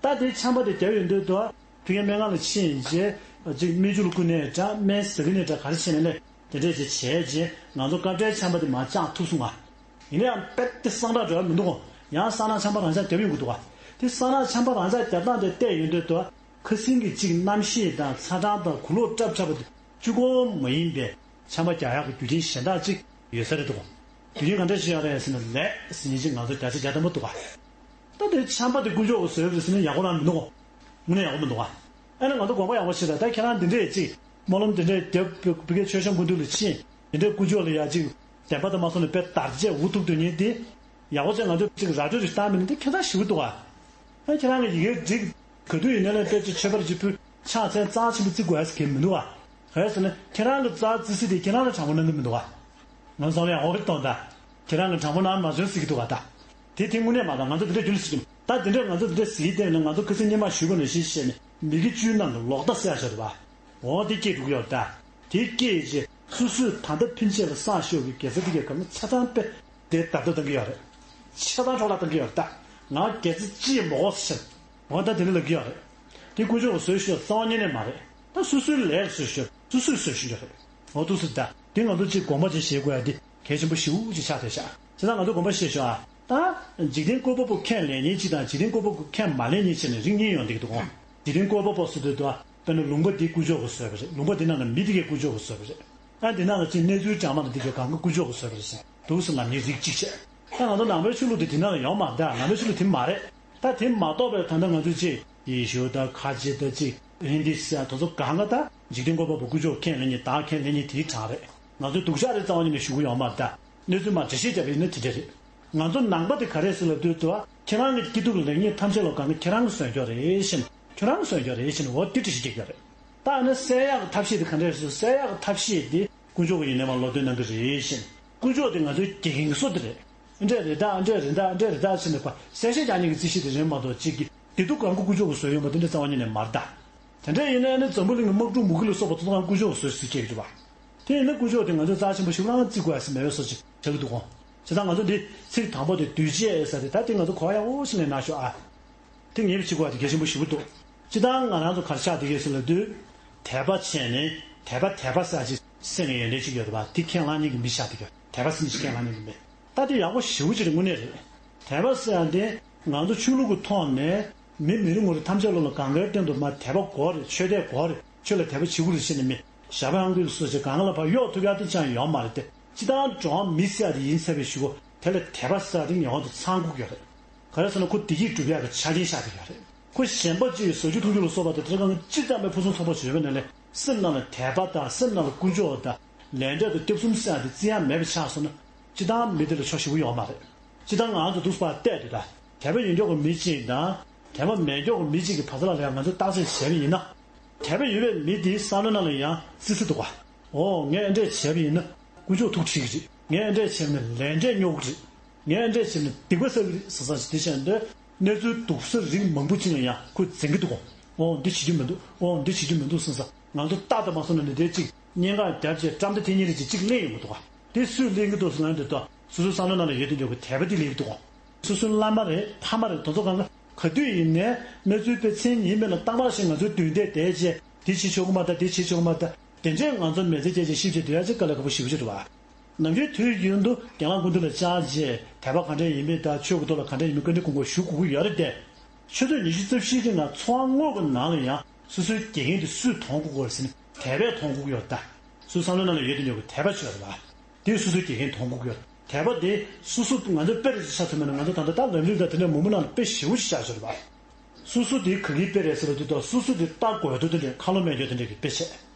ད་དེ་ཆམ་པ་དེ་བརྒྱབ་ཡོང་དུས་དུ་ཕ་གིའི་སྨན་ཁང་ལ་ཕྱིན་བྱས་ཅིག་སྨན་བཅོས་ལ་བསྐུར་ནའི་འདྲ། སྨན་ཟ་གི་ནའི་འདྲ། ག་རེ་བྱས་ནའི་ལས་དེ་འདྲས་ཅིག་བྱས་རྗེས་ང་ཚོ་སྐབས་འཕྲལ་ཆམ་པ་དེ་མར་བཅག་ཐུབ་སོང་ང་། ཡིན་ན་ཡང་དཔེ་དེ་སངས་དྲག་འགྲོ་ཡ་མི་འདུག་གོ་ཡང་སང་ན་ཆམ་པ་རང་འཇགས་བརྒྱབ་ཡོང་གི་འདུག་ག་དེ་སང་ན་ཆམ་པ་རང་འཇགས་བརྒྱབ་སྟངས་དེ་བལྟས་ཡོང་དུས་དུ་ཁ་སང་གི་ཅིག་གནམ་གཤིས་དང་ཚ་གྲང་དང་གོས་ལོག་སྲབ་ཚ་པོ་དེ་གཅིག་པོ་མ་ཡིན་པའི་ཆམ་པ་རྒྱག་ཡག་གི་རྒྱུ་རྐྱེན་གཞན་དག་ཅིག་ཡོད་ས་རེད་འདུག་ག་རྒྱུ་རྐྱེན་ག་འདྲ་ཞིག་ཡོད་རེད་ཟེར་ན། ལགས་ཟེར་མཁན་ཅིག་ང་ཚོ་བརྒྱ་ཆ་བརྒྱ་ཐམ་པ་འདུག་ག་ད་དེ་ཆམ་པ་དེ་ཀུན་སྤྱོད་ཀྱི་བཟོས་རེད་ཟེར་ན་ཡག་པོ་རང་མི་འདུག་ག་དངོས་གནས་ཡག་པོ་མི་འདུག་ག་ཨ་ནི་ང་ཚོ་དགོངས་པ་ཡག་པོ་བཞེས་དང་། ད་ཁྱེད་རང་འདི་འདྲས་ཅིག་སྨོན་ལམ་འདི་འདྲས་རྒྱབ། བོད་ཀྱི་མཆོད་བཤམས་སྐུ་མདུན་ལ་ཕྱིན། འདི་འདྲས་ཀུན་སྤྱོད་ལ་ཡ་ཅིག་བདེན་པ་དང་མ་སོང་ནས་དཔེ་དར་རྒྱས་འུ་ཐུག་སྡོད་མཁན་དེ། ཡག་པོ་བྱས་ང་ཚོས་ཅིག་ར་སྤྲོད་ཅིག་བཏང་མིན་ན་དེ་ཁྱད་མཚར་ཞེ་པོ་འདུག་ག་ཨ་ཁྱེད་རང་གི་ཡི་གེ་འགྲིག་ག་དུས་ཡིན་ནའི་ལས་དཔེ་ཅིག་མཆོད་པ་ཅིག་ཕུལ། ཕྱག་འཚལ་གཙང་ཆེན་པོ་བརྩི་དགོས་ཟེར་མཁན་མི་འདུག་ག་ག་རེ་ཟེར་ན་ཁྱེད་རང་གི་རྩ་བ་བརྩི་ས་དེ་ཁྱེད་རང་ལ་དྲང་པོ་གནང་གི་མི་འདུག་ག་ང་ཚོ་ལ་ཡག་པོ་གཏོང་དང་། ཁྱེད་རང་གི་དྲང་པོ་གནང་མ་བྱུང་ཟེར་གྱི་འདུག་ག་ད་དེ་དེ་དངོས་གནས་མ་རེད། ང་ཚོ་དེ་འདྲ་རྒྱུན་ལ་ཟེར་གྱི་མ། ད་དེ་འདྲ་ང་ཚོ་དེ་འདྲ་ཟེར་གྱི་བསྡད་ན་ང་ཚོ་ཁ་སང་ཉི་མ་ཞུས་པ་ནང་བཞིན་བཤད་ནས་མི་དགེ་བཅུའི་ནང་གི་ལོག་ལྟ་ཟེར་ཡག་ཞིག་རེད་པ། འོ་དེ་སྐྱེས་འགྲོ་གི་ཡོད་རེད་ད། དེ་སྐྱེས་རྗེས་སོ་སོས་ད་ལྟ་ཕན་ཆད་ལ་བསགས་ཤོར་གྱི་དགེ་རྩ་དེ་གའི་སྒང་ལ་ཆ་ཚང་དཔེ་དེ་བརྡབ་གཏོང་གཏོང་གི་ཡོད་རེད། ཆ་ཚང་འཕྲོ་བརླག་གཏོང་གི་ཡོད་རེད་ད། ང་དགེ་རྩ་ཅི་ཡང་མ་དགོས་ཟེར། འོ་ད་དེ་འདྲ་ལབ་ཀྱི་ཡོད་རེད། དེ་དཀོན་མཆོག་གི་བཟོས་ཤོག་རྩ་བ་ཉིད་ནས་མ་རེད། ད་སོ་སོའི་ལས་ལ་བཟོས་ཤོག་སོ་སོས་བཟོས་ཤོག་རེད། འོ་འདུག་སེ་ད། དེ་ང་ཚོ་གཅིག་དགོངས་པ་ཅིག་བཞེས་དགོས་ཡ་དེ་གལ་ཆེན་པོ་ཞེ་པོ་ཅིག་ཆགས་བསྡད་ཤག་བྱས་ཙང་ང་ཚོ་དགོངས་པ་བཞེས་ཤོག་ཨ། ད་འཇིག་རྟེན་བཀོད་པ་པོ་ཁས་ལེན་མཁན་གཅིག་དང་འཇིག་རྟེན་བཀོད་པ་པོ་ཁས་མ་ལེན་མཁན་གཅིག་ནས་རིགས་གཉིས་ཡོང་བསྡད་ཀྱི་འདུག་འཇིག་རྟེན་བཀོད་པ་པོ་ཟེར་དུས་དུ་དཔེར་ན་ལུང་པ་འདི་དཀོན་མཆོག་གིས་བཟོས་པ་རེད། ལུང་པ་འདི་ནང་ལ་མི་འདི་གས་དཀོན་མཆོག་གིས་བཟོས་པ་རེད། ཨ་འདི་ནང་ལ་ཅིག་གནས་ཚུལ་འདྲ་མི་འདྲ་འདི་གས་གང་ག་དཀོན་མཆོག་གིས་བཟོས་པ་རེད་ཟེར་འདུག་སེ་ལབ་མཁན་རིགས་གཅིག་བྱས། ད་ང་ཚོ་ནང་པའི་ཆོས་ལུགས་དེ་དེ་ནང་ལ་ཡོད་མ་རེད་ད། ནང་པའི་ཆོས་ལུགས་དེ་མ་རེད། ད་དེ་མ་གཏོགས་པའི་ད་ལྟ་ང་ཚོ་ཅིག་ཡེ་ཤུ་དང་ཁ་ཆེ་དང་ཅིག་ཧིན་དི་ཟེར་ཡ་དེ་ཚོ་གང་ག་ད་འཇིག་རྟེན་བཀོད་པ་པོ་དཀོན་མཆོག་ཁས་ལེན་མཁན་དང་ཁས་ལེན་མཁན་དེའི་གྲངས་རེད། ང་ཚོའི་སྡུག་ཅག་རེད་རྩ་བ་ཉིད་ནས་ཞུ་གི་ཡོད་མ་རེད་ད། གནས་ཚུལ་མར་འགྲེལ་བཤད་བརྒྱབ་པ་ཡིན་ན་དེ་འདྲ་རེད། ང་ཚོ་ནང་པ་དེ་ག་རེ་ཟེར་ལབ་དུས་དུ་ཁྱེད་རང་གི་སྐྱིད་སྡུག་ལེགས་ཉེས་ཐམས་ཅད་ལ་གང་ག་ཁྱེད་རང་གིས་བཟོས་ཡོད་རེད་ཟེར་ནས། ཁྱོད་རང་གིས་བཟོས་ཡོད་རེད་ཟེར་ནས་འོ་དེ་འདྲ་ཞིག་སྐྱེ་གི་ཡོད་རེད། ད་ཨ་ནི་སེལ་ཡག་གི་ཐབས་ཤེས་དེ་ག་འདྲ་རེད་ཟེར། སེལ་ཡག་གི་ཐབས་ཤེས་དེ་དཀོན་མཆོག་གིས་ཡིན་ནའི་མར་སློབ་སྟོན་གནང་གི་རེད་ཟེར་ནས། དཀོན་མཆོག་དེ་ང་ཚོའི་དགེ་རྒན་གྱི་བཟོ་དེ་རེད། འདྲ་རེད་ད། འདྲ་རེད་ད། འདྲ་རེད་ད་ཟེར་ནས་གསལ་བཤད་རྒྱག་མཁན་གྱི་རྩིས་གཞི་དེ་རེད་མ་གཏོགས་གཅིག་གིས་བདེ་སྡུག་གང་ག་དཀོན་མཆོག་གིས་བཟོས་ཡོད་པ་དེ་འདྲ་རྩ་བ་ཉིད་ནས་མ་རེད་ད། དེ་འདྲ་ཡིན་ན་ནི་འཛམ་བུ་གླིང་གི་དམག་འཁྲུག་མུ་གེ་ལ་སོགས་པ་དེ་ཚོ་ཡང་དཀོན་མཆོག་གིས་བཟོས་ཟེར་སྐད་ཡོད་པ། དེ་ཡིན་ན་དཀོན་མཆོག་དེ་ང་ཚོས་རྩ་ཆེན་པོ་ཞེ་པོ་རང་བརྩི་དགོས་ཡ་ཟེར་མེད་པའི་བཟོ་ཅིག་ཆགས་ཀྱི་འདུག་གོ། བྱས་ཙང་ང་ཚོ་འདི་ཚིག་དང་པོ་དེ་འདུས་བྱས་ཟེར་དེ་ད་དེ་ང་ཚོ་གོ་བ་ཡག་པོ་ཞིག་ལེན་གནང་ཤོག་ཨ། དེ་ངེས་པར་བྱེད་དགོས་པ་དེ་གལ་ཆེན་པོ་ཞེ་པོ་འདུག་སྤྱིར་བཏང་ང་རང་ཚོ་ག་རེ་ཆགས་བསྡད་ཀྱི་ཡོད་ཟེར་ལབ་དུས། དད་པ་བྱས་ནས་དད་པ་དད་པ་ཟེར་ཡ་ཅིག་སེམས་ཀྱི་ཡོན་ཏན་ཅིག་ཡོད་རེད་པ། དེ་ཁས་བླངས་མཁན་གྱི་མི་ཆགས་བསྡད་ཀྱི་ཡོད། དད་པ་ཟེར་མཁན་ཅིག་ཁས་བླངས་མཁན་གྱི་མི། ད་དེ་ཡག་པོ་ཞེ་པོ་ཅིག་རེད། དངོས་གནས་རེད། དད་པ་ཟེར་ཡ་དེ་ང་ཚོ་ཆོས་ལུགས་ཀྱི་ཐོག་ནས་མི་མི་རེ་ངོ་རེ་ཐམས་ཅད་ལོ་ལ་གང་གའི་སྟེང་དུ་མར་དད་པ་དགོས་རེད། ཆོས་དད་དགོས་རེད། ཆོས་ལ་དད་པ་བྱེད་དགོས་རེད་ཟེར་ནས་མི་ཞྭ་པོ་ཧང་ཏི་ལ་སོགས་ཅིག་གང་ལ་ཕར་གཡོག་ཐུབ་ཡ་དེ་ཅང་ཡོད་མ་རེད་དེ། སྤྱིར་བཏང་འགྲོ་བ་མི་ཟེར་ཡ་དེ་ཡིན་ཚར་བའི་གཞུག་གུ་དེ་ལ་དད་པ་ཟེར་ཡ་དེ་ངེས་པར་དུ་ཚང་དགོས་ཀྱི་ཡོད་རེད། ག་རེ་ཟེར་ན་ཁོ་བདེ་སྐྱིད་སྒྲུབ་ཡག་གི་ཆ་རྐྱེན་ཆགས་བསྡད་ཡོད་རེད། ཁོ་ཞེན་པ་ཅིག་ཟ་རྒྱུ་འཐུང་རྒྱུ་ལ་སོགས་པ་དང་དེ་འདྲ་གང་ཅི་ཙམ་པའི་ཕུན་སུམ་ཚོགས་པ་ཅིག་ཡོད་པ་ན་ལས་སེམས་ནང་ལ་དད་པ་དང་སེམས་ནང་ལ་དཀོན་མཆོག་དང་ལས་འབྲས་དང་སྐྱབས་གསུམ་ཟེར་ཡ་དེ་བརྩི་ཡ་མེད་པ་ཆགས་སོང་ན། སྤྱིར་བཏང་མི་དེ་ལ་ཕྱོགས་ཞེ་པོ་ཡོད་མ་རེད། སྤྱིར་བཏང་ང་ཚོ་འདུག་སེ་ཕར་བལྟས་དུས་ད་དད་པ་ཡོད་མཁན་གྱི་མི་གཅིག་དང་དད་པ་མེད་མཁན་གྱི་མི་གཅིག་གི་བར་མཚམས་ལ་ཡང་ང་ཚོས་བརྟག་དཔྱད་བྱས་པ་ཡིན་ན། དད་པ་ཡོད་པའི་མི་དེའི་བསམ་བློ་ནང་ལ་ཡང་བརྩི་ས་འདུག་ག་འོ་ངས་འདི་འདྲས་བྱས་པ་ཡིན་ན་དཀོན་མཆོག་ཐུགས་ཁྲལ་གྱི་རེད། ངས་འདི་འདྲས་བྱས་ན་ལས་འབྲས་སྨྱོ་གི་རེད། ངས་འདི་འདྲས་བྱས་ན་སྡིག་པ་བསགས་ཀྱི་རེད་ཟེར་ས་ཞིག་དེ་བྱས་ན་འདོད། གནས་ཚུལ་སྡུག་ས་རིགས་མང་པོ་ཅིག་ལ་ཡང་ཁོས་འཛེམ་གྱི་འདུག་ག་འོ་འདི་བྱེད་རྒྱུ་མི་འདུག་འོ་འདི་བྱེད་རྒྱུ་མི་འདུག་བསམ་ས་ང་ཚོ་ཏག་ཏག་མ་སོང་ན་ནི་དེ་གཅིག་གཉན་འགག་བརྒྱབ་བྱས་བཀྲམ་སྟེ་དེ་གཉིས་རེ་གཅིག་གཅིག་གླེང་ཡོང་གི་འདུག་ག་དེ་སུས་གླེང་གི་འདུག་ཟེར་ན་འདི་ལྟ་སོ་སོའི་བསམ་བློ་ནང་ལ་ཡོད་དེ་འཇོག་གི་དད་པ་དེ་གླེང་གི་འདུག་ག་སོ་སོའི་བླ་མ་རེད་ཕ་མ་རེད་དེ་ཚོ་གང་ག་ག་དུས་ཡིན་ནའི་གནས་ཚུལ་དཔེ་མཚན་ཉིད་མེད་ལ་བཏང་པ་བཞིན་ང་ཚོའི་མདུན་དེ་བསྡད་བྱས་དེ་བྱེད་ཆོག་གི་མ་རེད་དེ་བྱེད་ཆོག་གི་མ་རེད། དེ་འདྲས་ང་ཚོ་མི་ཚེ་སྐྱེལ་བྱས་ཤིབ་བྱས་སྡོད་ཡ་ཅིག་དཀའ་ལས་ཁག་པོ་ཞེ་པོ་ཅིག་རེད་བ། ནམ་རྒྱུན་དུས་རྒྱུན་དུ་རྒན་ལགས་སྐུ་མདུན་ལ་བཅར་རྗེས་དད་པ་ག་འདྲ་ཡིན་མིན་དང་ཆོས་ཀྱི་ཐོག་ལ་ག་འདྲ་ཡིན་མིན་བཀའ་འདྲི་དགོངས་པ་ཞུ་དགོས་ཀྱི་ཡོད་རེད་དེ། ཆུ་ཚོད་ཉི་ཤུ་རྩ་བཞི་གི་ནང་ཚོགས་ཁང་ངོས་ཀྱི་ནང་ལ་ཡང་སོ་སོའི་དགེ་རྒན་དེ་སུས་མཐོང་དགོས་ཀྱི་ཡོད་རེད་ཟེར་ན་དད་པས་མཐོང་དགོས་ཀྱི་ཡོད་རེད་ད། སོའི་བསམ་བློ་ནང་ལ་ཡོད་དེ་ཉོ་གི་དད་པ་ཆོས་རེད་བ། དེ་སོ་སོའི་དགེ་རྒན་མཐོང་དགོས་ཀྱི་ཡོད་རེད། དད་པ་དེ་སོ་སོ་ང་ཚོ་དཔེ་རེ་ཞིག་ཆ་མཚོན་པ་ན་ང་ཚོ་ད་ལྟ་ད་ལམ་རིམ་དང་དེ་འདྲ་མང་པོ་ནང་ལ་དཔེ་ཞེ་པོ་ཞིག་བཞག་ཆོག་རེད་བ། སོ་སོ་དེ་ག་གི་དཔེ་རེད་ཟེར་བ་དེ་དང་སོ་སོ་དེ་ལྟ་དགོས་འདུག་དེ་འདྲའི་ཁ་ལོ་མེད་རྒྱུ་དེ་འདྲའི་གི་དཔེ་བྱས།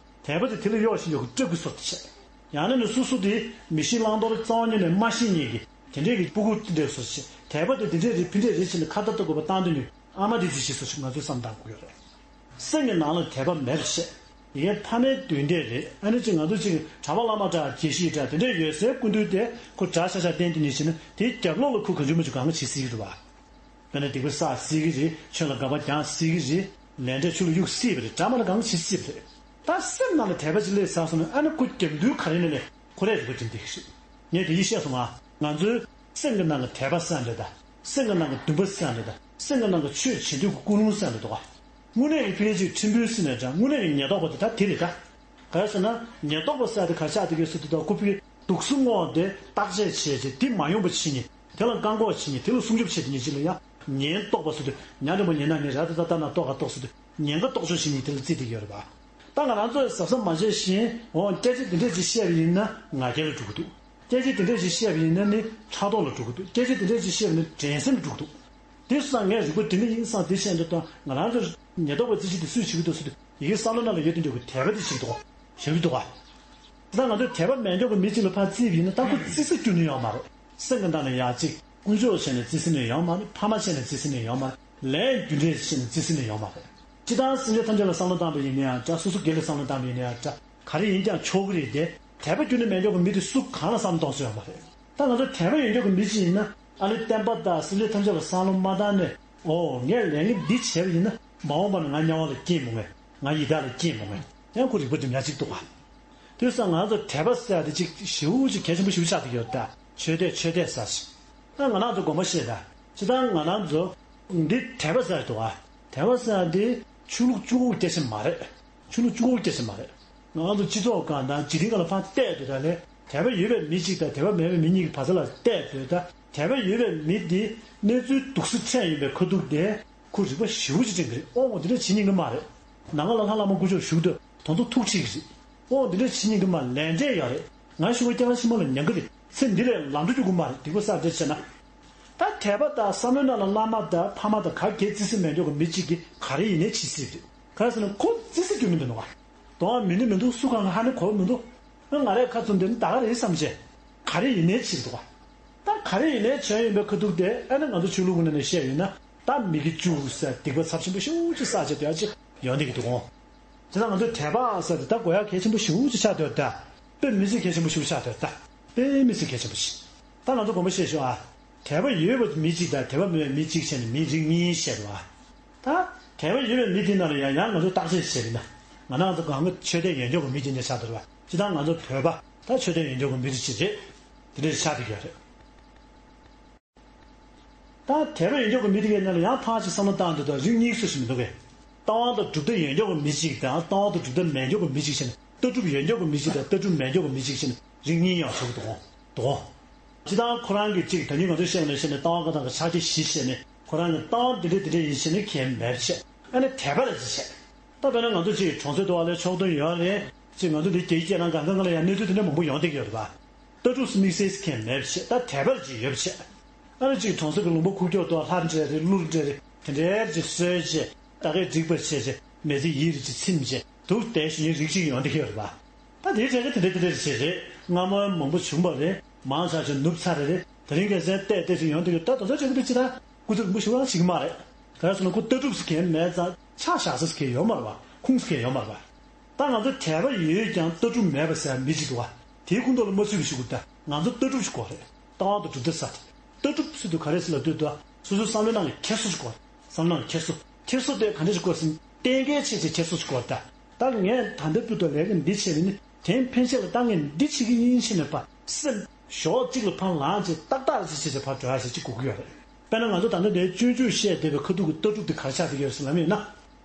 དད་པ་དེ་དེ་ལ་གཡོག་བཞིན་ཡོད་གི་སྐྲག་གི་སོར་དེ་བྱས། ཡང་ན་ནི་སོ་སོ་དེ་མི་ཤེས་བླང་དོར་རྩ་བ་ཉིད་ནས་མ་ཤེས་མཁན་གྱི་དེ་འདྲས་ཀྱི་སྤུ་གུ་དེ་འདྲས་སོ་ཞེས་དད་པ་དེ་དེ་འདྲས་རེད་ཕི་འདྲས་རེད་ཟེར་ནས་ཁ་བརྡ་ལྟ་དགོས་པ་བཏང་དུས་ནི་ཨ་མ་དེ་ཅི་ཞིག་སོ་ཞིག་ང་ཚོས་བསམ་བཏང་དགོས་ཡོད་རེད། སེམས་ཀྱི་ནང་ལ་དད་པ་མེད་པ་བཤད། ཡི་གེ་ཕ་མའི་མདུན་གྲལ་རེད། ཨ་ནི་ཅིག་ང་ཚོ་ཅིག་གྲྭ་པ་བླ་མ་འདྲ་དགེ་བཤེས་འདྲ་དེ་འདྲས་ཡོད་སའི་སྐུ་མདུན་དེ་ཁོ་གྲྭ་ཤ་ཤ་བསྟན་དེ་ནས་ཕྱིན་ན་དེའི་རྒྱབ་ལོགས་ལ་ཁོ་གང་བྱུང་མ་བྱུང་གང་བྱེད་སྲིད་ཀྱི་རེད་བ། དཔེར་ན་སྡིག་པ་བསགས་སྲིད་ཀྱི་རེད། ཆོས་ལ་དགག་པ་རྒྱག་སྲིད་ཀྱི་རེད། ལས་འབྲས་ཆོས་ལ་གཡུག་སྲིད་པ་རེད། འདྲ་མ་འདྲ་གང་བྱེད་སྲིད་པ་རེད། ད་སེམས་ནང་ལ་དད་པ་ཅིག་སླེབས་ཚར་སོང་ན་ཨ་ནི་ཁོ་རྒྱབ་མདུན་ག་རེ་ནས་ནས་ཁོ་རས་རིག་པ་འགྲིམ་བསྡད་ཀྱི་རེད། ངས་དེ་ཡིས་བཤད་སོང་ང་། ང་ཚོའི་སེམས་ཀྱི་ནང་གི་དད་པ་ཟེར་ཡ་འདྲ་དང་། སེམས་ཀྱི་ནང་གི་འདུན་པ་ཟེར་ཡ་འདྲ་དང་། སེམས་ཀྱི་ནང་གི་ཆོས་བྱེད་འདོད་ཀྱི་ཀུན་སློང་ཟེར་ཡ་འདྲ་འདུག་ག། དངོས་གནས་ཀྱི་ཕ་གི་ཅིག་ཁྲིམས་དཔོན་ཟེར་ནས་འདྲ། དངོས་གནས་ཀྱི་ཉེན་རྟོག་པ་དེ་ད་དེ་རེད་ད། ག་རེ་ཟེར་ན་ཉེན་རྟོག་པ་ཟེར་ཡ་དེ་ག་ཆགས་བསྡད་ཀྱི་ཟེར་དུས་ད་ཁོ་ཕ་གི་འདུག་སེ་སྔོག་སྟེ་བརྟག་དཔྱད་བྱས་རྗེས་དེ་མ་ཡོང་པ་བྱེད་མཁན། དེ་ལ་བཀག་འགོག་བྱེད་མཁན། དེ་ལ་སྲུང་སྐྱོབ་བྱེད་མཁན་ཅིག་ལ་ཡང་ཉེན་རྟོག་པ་ཟེར་དུས་ཉ་འདྲ་མོ་ཉན་ན་ཉན་ར་ད་ད་ད་ན་རྟོག་ག་རྟོག་ཟེར་དུས་ཉེན་ཁ་རྟོག་དཔྱོད་བྱེད་མཁན་དེ་ལ་བརྩིས་བསྡད་ཀྱི་ཡོད་རེད་པ། ད་ང་རང་ཚོས་གཟབ་གཟབ་མ་བྱས་བཞིན་འོ་སྐད་ཆ་དེ་འདྲས་ཅིག་བཤད་པ་ཡིན་ན་ང་རྒྱལ་ལ་འགྲོ་གི་འདུག་སྐད་ཆ་དེ་འདྲས་ཅིག་བཤད་པ་ཡིན་ན་ནི་ཕྲག་དོག་ལ་འགྲོ་གི་འདུག་སྐད་ཆ་དེ་འདྲས་ཅིག་བཤད་པ་ཡིན་ན་འགྲན་སེམས་ལ་འགྲོ་གི་འདུག་དེ་སོང་ཙང་ངས་རིག་པ་དེ་འདྲ་ཡིན་བསམ་དེ་བཤད་འདུག་ད་ང་རང་ཚོ་ཉེན་རྟོག་པ་རྩིས་གཞི་དེ་སུས་བྱེད་ཀྱི་འདུག་ཟེར་དུས་ཡི་གེ་བསམ་བློ་ནང་ལ་ཡོད་དེ་འདྲ་གི་དད་པ་དེ་བྱེད་ཀྱི་འདུག་ག་བྱེད་ཀྱི་འདུག་ག་དེ་ལྟར་ང་ཚོས་དད་པ་མེད་མཁན་གྱི་མི་གཅིག་ལ་ཕར་བརྩིས་པ་ཡིན་ན་ད་ཁོ་བརྩི་ས་ཁྱོན་ནས་ཡོད་མ་རེད། སེམས་ཀྱི་ནང་ལ་ཡ་གཅིག་དཀོན་མཆོག་བྱས་ནས་བརྩི་ས་ནས་ཡོད་མ་རེད། ཕ་མ་བྱས་ནས་བརྩི་ས་ནས་ཡོད་མ་རེད། ལས་རྒྱུ་འབྲས་བྱས་ནས་བརྩི་ས་ནས་ཡོད་མ་རེད། སྤྱིར་བཏང་སེམས་ཅན་ཐམས་ཅད་ལ་བསམ་བློ་བཏང་པ་ཡིན་ན་ཡང་འདྲ། སོ་སོ་སྒེར་ལ་བསམ་བློ་བཏང་པ་ཡིན་ན་ཡང་འདྲ། ག་རེ་ཡིན་ཀྱང་ཆོག་གི་རེད་དེ། དད་པ་ཁྱོན་ནས་མེད་མཁན་གྱི་མི་དེ་སུ་གང་ལ་བསམ་བློ་གཏོང་ས་ཡོད་མ་རེད། ད་ང་ཚོ་དད་པ་ཡོད་མཁན་གྱི་མི་གཅིག་ཡིན་ན་ཨ་ནི་བསྟན་པ་དང་སེམས་ཅན་ཐམས་ཅད་ལ་བསམ་བློ་མ་བཏང་ནས་ཨོ་ངས་ལས་འགན་འདི་བྱས་པ་ཡིན་ན་མ་འོངས་པ་ན་ང་དམྱལ་བ་ལ་སྐྱེས་མི་འོང་ངས། ང་ཡི་དྭགས་ལ་སྐྱེས་མི་འོང་ངས། ཡང་ཁོ་རིག་པ་འགྲིམ་ཡ་གཅིག་འདུག་ག་དེ་སོང་ང་ཚོ་དད་པ་ཟེར་ཡ་དེ་གཅིག་ཞེ་པོ་ཅིག་གལ་ཆེན་པོ་ཞེ་པོ་ཆགས་བསྡད་ཡོད་ད། ཆོས་དད་ཆོས་དད་ཟེར་ཞིག་ད་ང་རང་ཚོ་དགོངས་པ་བཞེས་ད། སྤྱིར་བཏང་ང་རང་ཚོ་འདི་དད་པ་ཟེར་ཡ་འདུག་ག་དད་པ་ཟེར་ཡ་དེ་ཆོས་ལུགས་གཅིག་པོ་སྐད་ཆ་མ་རེད། ཆོས་ལུགས་གཅིག་པོ་སྐད་ཆ་མ་རེད། ང་རང་ཚོ་སྤྱི་ཚོགས་སྒང་དང་འཇིག་རྟེན་སྒང་ལ་ཕར་བལྟས་སྡོད་ད་ལས་དད་པ་ཡོད་པའི་མི་གཅིག་དང་དད་པ་མེད་པའི་མི་གཉིས་ཀྱི་བར་མཚམས་ལ་བལྟས་སྡོད་ད། དད་པ་ཡོད་པའི་མི་དེ་གནས་ཚུལ་སྡུག་ས་འཕྲད་ཡོང་པའི་ཁ་ཐུག་དེ་ཁོ་རིག་པ་ཞེ་པོ་ཅིག་འགྲིམ་གི་རེད། ཨོ་འདི་འདྲ་བྱེད་ཉན་གི་མ་རེད། ནང་ལ་ལྷ་བླ་མ་སྐུ་ཕྱོགས་བཞུགས་དུས་དོན་དུ་ཐུགས་ཁྲིད་ཀྱི་རེད། ཨོ་འདི་འདྲ་བྱེད་ཉན་གི་མ་ལས་འབྲས་ཡག་རེད། ང་ཤི་བ་སྐྱེ་བ་ཕྱི་མ་ལ་ཉན་གི་རེད། ཚེ་འདི་ལས་ལམ་འགྲོ་རྒྱུ་གི་མ་རེད། སྡིག་པ་བསགས་འདྲ་བྱས་ན། ད་དད་པ་དང་བསམ་བློའི་ནང་ལ་བླ་མ་དང་ཕ་མ་དང་ག་གེ་བརྩི་ས་མེད་མཁན་གྱི་མི་གཅིག་གིས་ག་རེ་ཡིན་ནའི་བྱེད་སྲིད་པ་རེད། ག་རེ་ཟེར་ན་ཁོ་བརྩི་ས་ཁྱོན་ནས་མི་འདུག་ག་དོན་མི་འདུག་མི་འདུག་སུ་གང་ག་ཧ་ནི་གོ་མི་འདུག་ཨ་ང་རས་ཁ་བཙུམ་དེ་ནི་ད་ག་རེད་བསམ་བྱས། ག་རེ་ཡིན་ནའི་བྱེད་འདུག་ག་ད་ག་རེ་ཡིན་ནའི་བྱས་ཡིན་པའི་ཁ་ཐུག་དེ་ཨ་ནི་ང་ཚོ་ཆོས་ལུགས་ཀྱི་ནང་ནས་བཤད་ཡོད་ན་ད་མི་དགེ་བཅུ་ཟེར་སྡིག་པ་ཚབས་ཆེན་པོ་ཞེ་པོ་ཅིག་བསགས་བྱས་དེ་ཡ་ཅིག་ཡོང་བསྡད་ཀྱི་འདུག་གོ། དེ་ལ་ང་ཚོ་དད་པ་ཟེར་དེ་ད་དགོས་ཡ་གལ་ཆེན་པོ་ཞེ་པོ་ཅིག་ཆགས་བསྡད་ད། དཔེ་མི་སྲིད་གལ་ཆེན་པོ་ཞེ་པོ་ཆགས་བསྡད་ད། དཔེ་མི་སྲིད་གལ་ཆེན་པོ་ཞིག་ད་ང་ཚོ་དགོངས་པ་བཞེས་ཤོག་ཨ། དད་པ་ཡོད་པའི་མི་གཅིག་དང་དད་པ་མེད་པའི་མི་གཅིག་བྱས་ནས་མི་རིགས་གཉིས་བཤད་པ། ད་དད་པ་ཡོད་པའི་མི་དེ་ནང་ལ་ཡང་ཡང་ང་ཚོ་བརྟག་དཔྱད་བྱས་པ་ཡིན་ན། ང་རང་ཚོ་གང་ག་ཆོས་དད་ཡོད་མཁན་གྱི་མི་གཅིག་འདྲ་ཆགས་བསྡད་པ། སྤྱིར་བཏང་ང་ཚོ་བོད་པ་ད་ཆོས་དད་ཡོད་མཁན་གྱི་མི་རིགས་གཅིག་རེད། དེ་འདྲ་ཆགས་བསྡད་ཀྱི་ཡོད་རེད། ད་དད་པ་ཡོད་མཁན་གྱི་མི་དེ་གའི་ནང་ལ་ཡང་ཕར་ཅིག་བསམ་བློ་བཏང་འདུག་ད་རིགས་གཉིས་སུ་ཞིག་མི་འདུག་གས། ལྟ་བ་དང་གྲུབ་མཐའ་ཡོད་མཁན་གྱི་མི་གཅིག་དང་ལྟ་བ་དང་གྲུབ་མཐའ་མེད་མཁན་གྱི་མི་གཅིག་བྱས་ནས་ལྟ་གྲུབ་ཡོད་མཁན་གྱི་མི་གཅིག་དང་ལྟ་གྲུབ་མེད་མཁན་གྱི་མི་གཅིག་བྱས་ནས་རིགས་གཉིས་ཡང་ཆགས་ཀྱི་འདུག་གོ། འདུག་གོ། སྤྱིར་བཏང་ཁོ་རང་གི་གཅིག་ད་ནི་ང་ཚོས་བཤད་ནས་བཤད་ནས་ལྟ་བ་ཁ་ཐག་གི་ཕྱག་རྒྱ་བཞི་བཤད་ནས་ཁོ་རང་གི་ལྟ་བ་འདི་འདྲ་འདི་འདྲ་ཡིན་བཤད་ནས་གལ་མེད་བཤད། ཨ་ནི་དད་པ་ལ་ཅིག་བཤད། ད་དཔེར་ན་ང་ཚོ་གཅིག་གྲོང་གསེབ་དུ་བ་ལས་ཕྱོགས་སྟོན་ཡོད་རེད། གཅིག་ང་ཚོ་འདི་རྒྱ་ཡིག་སྐད་ནང་གང་ག་ང་ལ་ཡང་གནས་ཚུལ་དེ་འདྲ་མང་པོ་ཡོང་བསྡད་ཀྱི་ཡོད་རེད་པ། ལྟ་གྲུབ་དམིགས་བསལ་གང་ཡང་མེད་པ་བྱས། ད་དད་པར་ཅིག་ཡོད་པ་བྱས། ཨ་ནི་ཅིག་གྲོང་གསེབ་ཀྱི་ལུང་པ་ཁུག་ཀྱོག་ཏུ་ལྷ་འདྲ་རེད་ཀླུ་འདྲ་རེད་དེ་འདྲའི་ཅིག་གསོལ་བྱས་ད་གས་འགྲིག་པ་བྱས་བྱས་མི་ཚེ་ཡིད་རེ་ཅིག་ཚིམ་བྱས་འདུག་བསྡད་ཞུ་མཁན་རིགས་ཅིག་ཡོང་བསྡད་ཀྱི་ཡོད་རེད་པ། ད་དེའི་གྲས་ཀྱི་དེ་འདྲ་དེ་འདྲ་ཅིག་རེད། སྔ་མོའི་མང་པོ་བྱུང་བ་རེད། མང་ཆ་ཅིག་ནུབ་ཚར་རེད། དེ་རིང་ཁ་སང་བལྟས་བལྟས་ཅིག་ཡོང་བསྡད་ཀྱི་ཡོད། ད་དེ་ཚོ་ཅིག་འདི་ཅིག་ད་སྐུ་ཚེ་རིང་པོ་ཞིག་བ་ཞིག་མ་རེད། ག་རེ་ཟེར་ན་ཁོ་ལྟ་གྲུབ་ཟེར་མཁན་མེད་ཙང་ཆ་བཞག་ས་ཟེར་མཁན་ཡོད་མ་རེད་པ། ཁུངས་ཟེར་མཁན་ཡོད་མ་རེད་པ། ད་ང་ཚོ་དད་པ་ཡོད་ཀྱང་ལྟ་གྲུབ་མེད་པ་ཟེར་མི་གཅིག་འདུག་བ། དེའི་ཁུངས་ཐོག་ལ་མ་ཚུད་པ་ཞིག་འདུག་ད་ང་ཚོ་ལྟ་གྲུབ་ཞིག་དགོས་རེད། ལྟ་བ་དང་གྲུབ་མཐའ་ཟེར་ཏེ། ལྟ་གྲུབ་ཟེར་དུས་ག་རེ་ཟེར་ལབ་དུས་ད་སོ་སོའི་བསམ་བློའི་ནང་གི་འཁྱེར་སོ་ཞིག་དགོས་རེད། བསམ་བློའི་ནང་གི་འཁྱེར་སོ། འཁྱེར་སོ་དེ་ག་འདྲ་ཞིག་དགོས་ཟེར་ན་གཏན་འཁེལ་བྱས་བྱས་འཁྱེར་སོ་ཞིག་དགོས་རེད་ད། ད་ངས་ད་ལྟ་བུ་དང་ལས་ཀ་འདི་བྱས་པ་ཡིན་ན་དེང་ཕན་ཆད་ལ་ད་ངས་འདི་བྱེད་ཀྱི་ཡིན་ཕྱིན་ནས་ཕར་སེམས་ཞོག་གཅིག་ལ་ཕར་ལངས་བྱས་ཏག་ཏག་ཅིག་བྱས་བྱས་ཕར་འགྲོ་ཡ་ཞིག་ཅིག་དགོས་ཀྱི་ཡོད་རེད། དཔེར་ན་ང་ཚོ་ད་ལྟ་འདིར་སྤྱོད་འཇུག་བཤད་བསྡད་པའི་ཁ་ཐུག་གི་ལྟ་གྲུབ་དེ་ག་རེ་ཆགས་བསྡད་ཀྱི་ཡོད་ཟེར་ལབ་ཡིན་ན།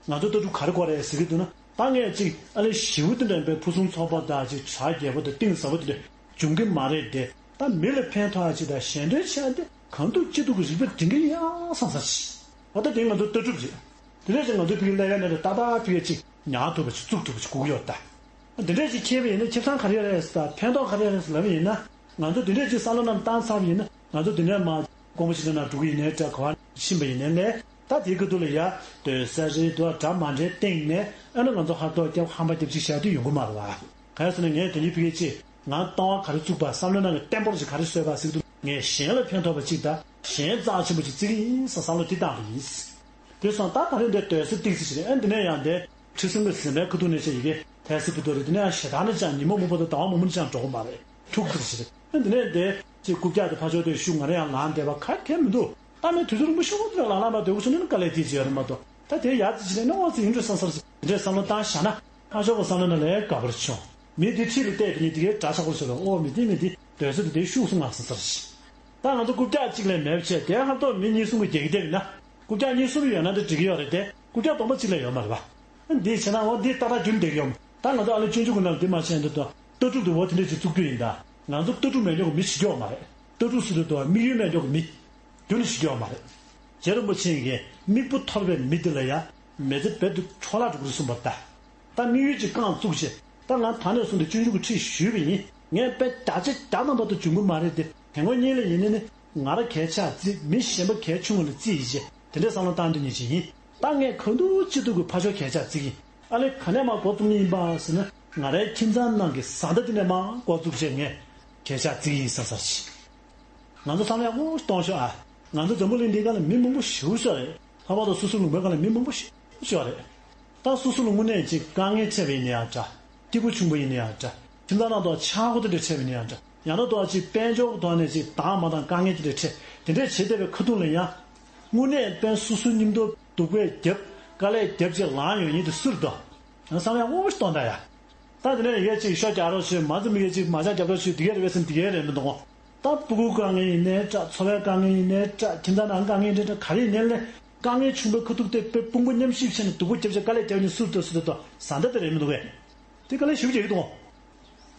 ང་ཚོ་ལྟ་གྲུབ་ག་རེ་དགོས་རེད་ཟེར་གྱི་འདུག་ན། ད་ངས་ཅིག་ཨ་ལས་ཞེ་པོ་དེ་འདྲ་ཡིན་པའི་ཕུན་སུམ་ཚོགས་པ་དང་ཅིག་བྱ་རྒྱས་པོ་དང་གཏིང་ཟབ་པོ་དེ་འདྲ་འབྱུང་གི་མ་རེད་དེ། ད་མི་ལ་ཕན་ཐོགས་ཡ་ཅིག་དང་གཞན་དོན་ཆེ་ཡ་དེ་གང་ཐུབ་ཅི་ཐུབ་ཀྱི་རིག་པ་འདྲེན་གྱི་ཡིན་ཨ་བསམ་བསམ་ཞིག་འོ་ད་དེ་ང་ཚོ་ལྟ་གྲུབ་རེད། དེ་འདྲ་ཅིག་ང་ཚོ་ཕ་གི་ཀླད་ཀ་ནས་ད་ཏག་ཏག་ཕ་གི་ཅིག་ཉར་ཐུབ་པ་ཅིག་བཙུགས་ཐུབ་པ་ཅིག་དགོས་ཀྱི་ཡོད་ད། འདི་འདྲ་ཅིག་ཁྱེར་བ་ཡིན་ན་ཁེ་བཟང་ག་རེ་རེད་ཟེར་ད་ཕན་ཐོགས་ག་རེ་རེད་ཟེར་ལབ་པ་ཡིན་ན། ང་ཚོ་འདི་འདྲ་ཅིག་བསམ་བློ་རྣམས་བཏང་ཚར་བ་ཡིན་ན་ང་ཚོ་འདི་འདྲ་མ་དགོངས་པ་ཞིག་ལ་ན་འགྲོ་གི་ཡིན་ནའི་འདྲ་ག་བ་ཕྱིན་པ་ཡིན་ནའི་ལས་ད་དེའི་ཁ་ཐུག་ལ་ཡ་སྡོད་ས་རེད་འདུག་འདྲ་མ་འདྲའི་སྟེང་ནས་ཨ་ནི་ང་ཚོ་ཧར་ཐོག་རྒྱབ་ཧམ་པ་རྒྱབ་ཅིག་བཞག་དུས་ཡོང་གི་མ་རེད་བ། ག་རེ་ཟེར་ན་ངས་དེ་ཉིད་ཕ་གི་ཅིག་ང་ལྟ་བ་ག་རེ་བཙུགས་པ། བསམ་བློའི་ནང་གི་བརྟན་པོ་ཞིག་ག་རེ་བཟོས་པ་ཟེར་གྱི་འདུག་ངས་གཞན་ལ་ཕན་ཐོགས་པ་ཅིག་དང་གཞན་རྩ་ཆེན་པོ་ཅིག་བརྩི་གི་ཡིན་ཟེར་བསམ་བློ་དེ་བཏང་བ་ཡིན། དེ་སོང་ད་ད་རེས་འདིར་སྡོད་ས་ཏོག་ཙམ་ཞིག་རེད། ཨ་འདི་ནས་ཡང་འདི་ཁྲི་སྲོང་གི་གཟིམ་པའི་ཁ་ཐུག་ནས་བྱས་ཡི་གེ་ཐལ་སྲིད་ཕུ་ཐུག་རེད། འདི་ནས་ཡང་ཞེ་དྲག་ནས་ཅང་ཉིན་མོ་སྔོན་པོ་དང་ཟླ་བ་སྔོན་མོ་ནས་ཅང་འགྲོ་གི་མ་རེད། འཁྲུག་ཐུག་ཞིག་རེད། ཨ་འདི་ནས་འདི་ཅིག་རྐུབ་བཀྱག་དེ་ཕར་ཕྱོགས་དེ་ཤུགས་ང་རང་ཡང་ལངས་བསྡད་པ་ག་གེ་མི་འདུག་ད་ངས་དུས་ཚོད་རིང་པོ་ཞེ་པོ་ཅིག་ལ་ལངས་ལངས་པ་སྡོད་དགོས་བྱུང་ན་དཀའ་ལས་དེ་ཅིག་ཡོད་རེད་མ་གཏོགས། ད་དེ་ཡག་ཙི་ཅིག་རེད་ན་འོ་ཙི་ཡིན་འགྲོ་བསམ་བསམ་ཞིག་དེ་འདྲའི་བསམ་བློ་བཏང་བཞག་ན་ཕར་ཕྱོགས་པ་བསམ་བློ་ན་ལས་དགའ་པོ་རེ་བྱུང་། མི་དེ་འཁྲིས་ལ་བལྟས་དེ་ཉིད་དེ་གའི་འདྲ་ཆགས་པོ་བྱུང་བས། ཨོ་མི་དེ་མི་དེ་སྡོད་ས་དེ་དེ་ཤུགས་སུ་ངང་སོང་ས་རེད། ད་ང་ཚོ་རྐུབ་བཀྱག་གཅིག་ལས་མེད་པ་བྱས་དེ་ཧ་ཏོ་མི་གཉིས་གསུམ་གྱི་རྒྱག་གི་བསྡད་ཡོད་ན། རྐུབ་བཀྱག་གཉིས་གསུམ་ཡོད་ན་དེ་འགྲིག་གི་ཡོད་རེད་དེ། རྐུབ་བཀྱག་སྟོང་པ་གཅིག་ལས་ཡོད་མ་རེད་པ། འདི་བྱས་ན་འོ་འདི་ཏག་ཏག་རྒྱུན་བསྡད་ཀྱི་ཡོད་མ། ད་ང་ཚོ་ཨ་ལོ་སྤྱོད་འཇུག་གི་ནང་ལ་འདི་མ་བྱས་འདི་དང་ལྟ་གྲུབ་དེ་འོ་དེ་འདྲས་ཅིག་བཙུགས་རྒྱུ་ཡིན་ད། ང་ཚོ་ལྟ་གྲུབ་མེད་མཁན་གྱི་མི་ཞིག་ཡོད་མ་རེད། ལྟ་གྲུབ་ཟེར་དུས་དང་དམིགས་ཡུལ་མེད་མཁན་གྱི་མི་རྒྱུན་ནས་ཞིག་ཡོད་མ་རེད། རྗེ་རིན་པོ་ཆེ་གིས་དམིགས་པ་འཐོར་བའི་མི་དེ་ལ་ཡང་མི་ཚེ་རྦད་དེ་འཕྲོ་བརླག་འགྲོ་གི་རེད་གསུངས་པ་ད། ད་དམིགས་ཡུལ་གྱི་རྐང་བཙུགས་བྱས་ད་ང་ད་ནས་བཟུང་སྟེ་སྤྱོད་འཇུག་གི་ཁྲིད་ཞུས་པ་ཡིན། ངས་དཔེ་བརྒྱ་ཆ་བརྒྱ་རྣམ་པ་དུ་འཇོན་གྱི་མ་རེད་དེ། དེ་སྔོན་གཉིས་ལ་ཡིན་ནའི་ནི་ང་རང་གས་ཆག་བརྩིས། མི་གཞན་པ་གལ་ཆུང་བ་ལ་བརྩིས་ཡིན་ཅེས་དེ་འདྲའི་བསམ་བློ་བཏང་དོན་ཉིད་ཅིག་ཡིན། ད་ངས་གང་ཐུབ་ཅི་ཐུབ་ཀྱིས་ཕར་ཕྱོགས་གས་ཆག་བརྩི་གི་ཡིན། ཨ་ལས་ག་ནས་མར་འགོ་བཙུགས་ཀྱི་ཡིན་པ་ཟེར་ན། ང་རའི་ཁྱིམ་ཚང་ནང་གི་བཟའ་ཟླ་དེ་ནས་མར་འགོ་བཙུགས་བྱས་ངས་གས་ཆག་བརྩི་གི་ཡིན་བསམ་ས་ཞིག་ང་ཚོ་བསམ་བློ་ཡག་པོ་གཏོང་ཤོག་ཨ། ང་ཚོ་འཛམ་བུ་གླིང་འདིའི་སྒང་ལ་མི་མང་པོ་ཞེ་པོ་ཅིག་ཡོད་རེད། ལྷག་པར་དུ་སོ་སོའི་ལུང་པའི་སྒང་ལ་མི་མང་པོ་ཞེ་པོ་ཅིག་ཡོད་རེད། ད་སོ་སོ་ལ་དངོས་གནས་ཅིག་དཀའ་ངལ་འཕྲད་པ་ཡིན་ན་ཡང་འདྲ། སྐྱིད་པོ་བྱུང་བ་ཡིན་ན་ཡང་འདྲ། ཁྱིམ་ཚང་ནང་དུ་ཆག་སྒོ་དེ་འདྲ་འཕྲད་པ་ཡིན་ན་ཡང་འདྲ། ཡང་ན་ཏོག་ཅིག་དཔལ་འབྱོར་གྱི་ཐོག་ནས་ཅིག་དང་མ་དང་དཀའ་ངལ་དེ་འདྲ་འཕྲད། དེ་འདྲ་བྱེད་བསྡད་པའི་ཁ་ཐུག་ལ་ཡང་། དངོས་གནས་དཔེ་སོ་སོའི་མཉམ་དུ་སྡུག་པས་བརྒྱབ། དཀའ་ལས་བརྒྱབ་ཅིག་ལངས་ཡོང་མཁན་དེ་སུ་རེད་དོ། ཡང་བསམ་ཡག་པོ་ཞིག་གཏོང་ད་ཡ། ད་དེ་ནས་ཡ་གཅིག་ཤོ་རྒྱག་རོགས་བྱོས། མ་ཚོ་མི་གེ་གཅིག་མ་ཅག་རྒྱབ་རོགས་བྱོས། དེ་གས་རེད་པས་ཟེར་ན་དེ་གས་རེད་མི་འདུག་གོ། ད་ཕྲུ་གུའི་དཀའ་ངལ་ཡིན་ནའི་འདྲ། འཚོ་བའི་དཀའ་ངལ་ཡིན་ནའི་འདྲ། ཁྱིམ་ཚང་ནང་དཀའ་ངལ་འདྲ་འདྲ་ག་རེ་ཡིན་ནའི་ལས། དཀའ་ངལ་བྱུང་བའི་ཁ་ཐུག་དེ་དཔེ་དཔུང་པ་མཉམ་གཤིབ་བྱས་ནས་སྡུག་པོ་རྒྱབ་བྱས་དཀའ་ལས་རྒྱབ་ནས་སུ་རེད་དོ་སུ་རེད་དོ་བཟའ་ཟླ་དེ་རེད་མི་འདུག་གས། དེ་དཀའ་ལས་ཞེ་པོ་རྒྱག་གི་འདུག་གོ།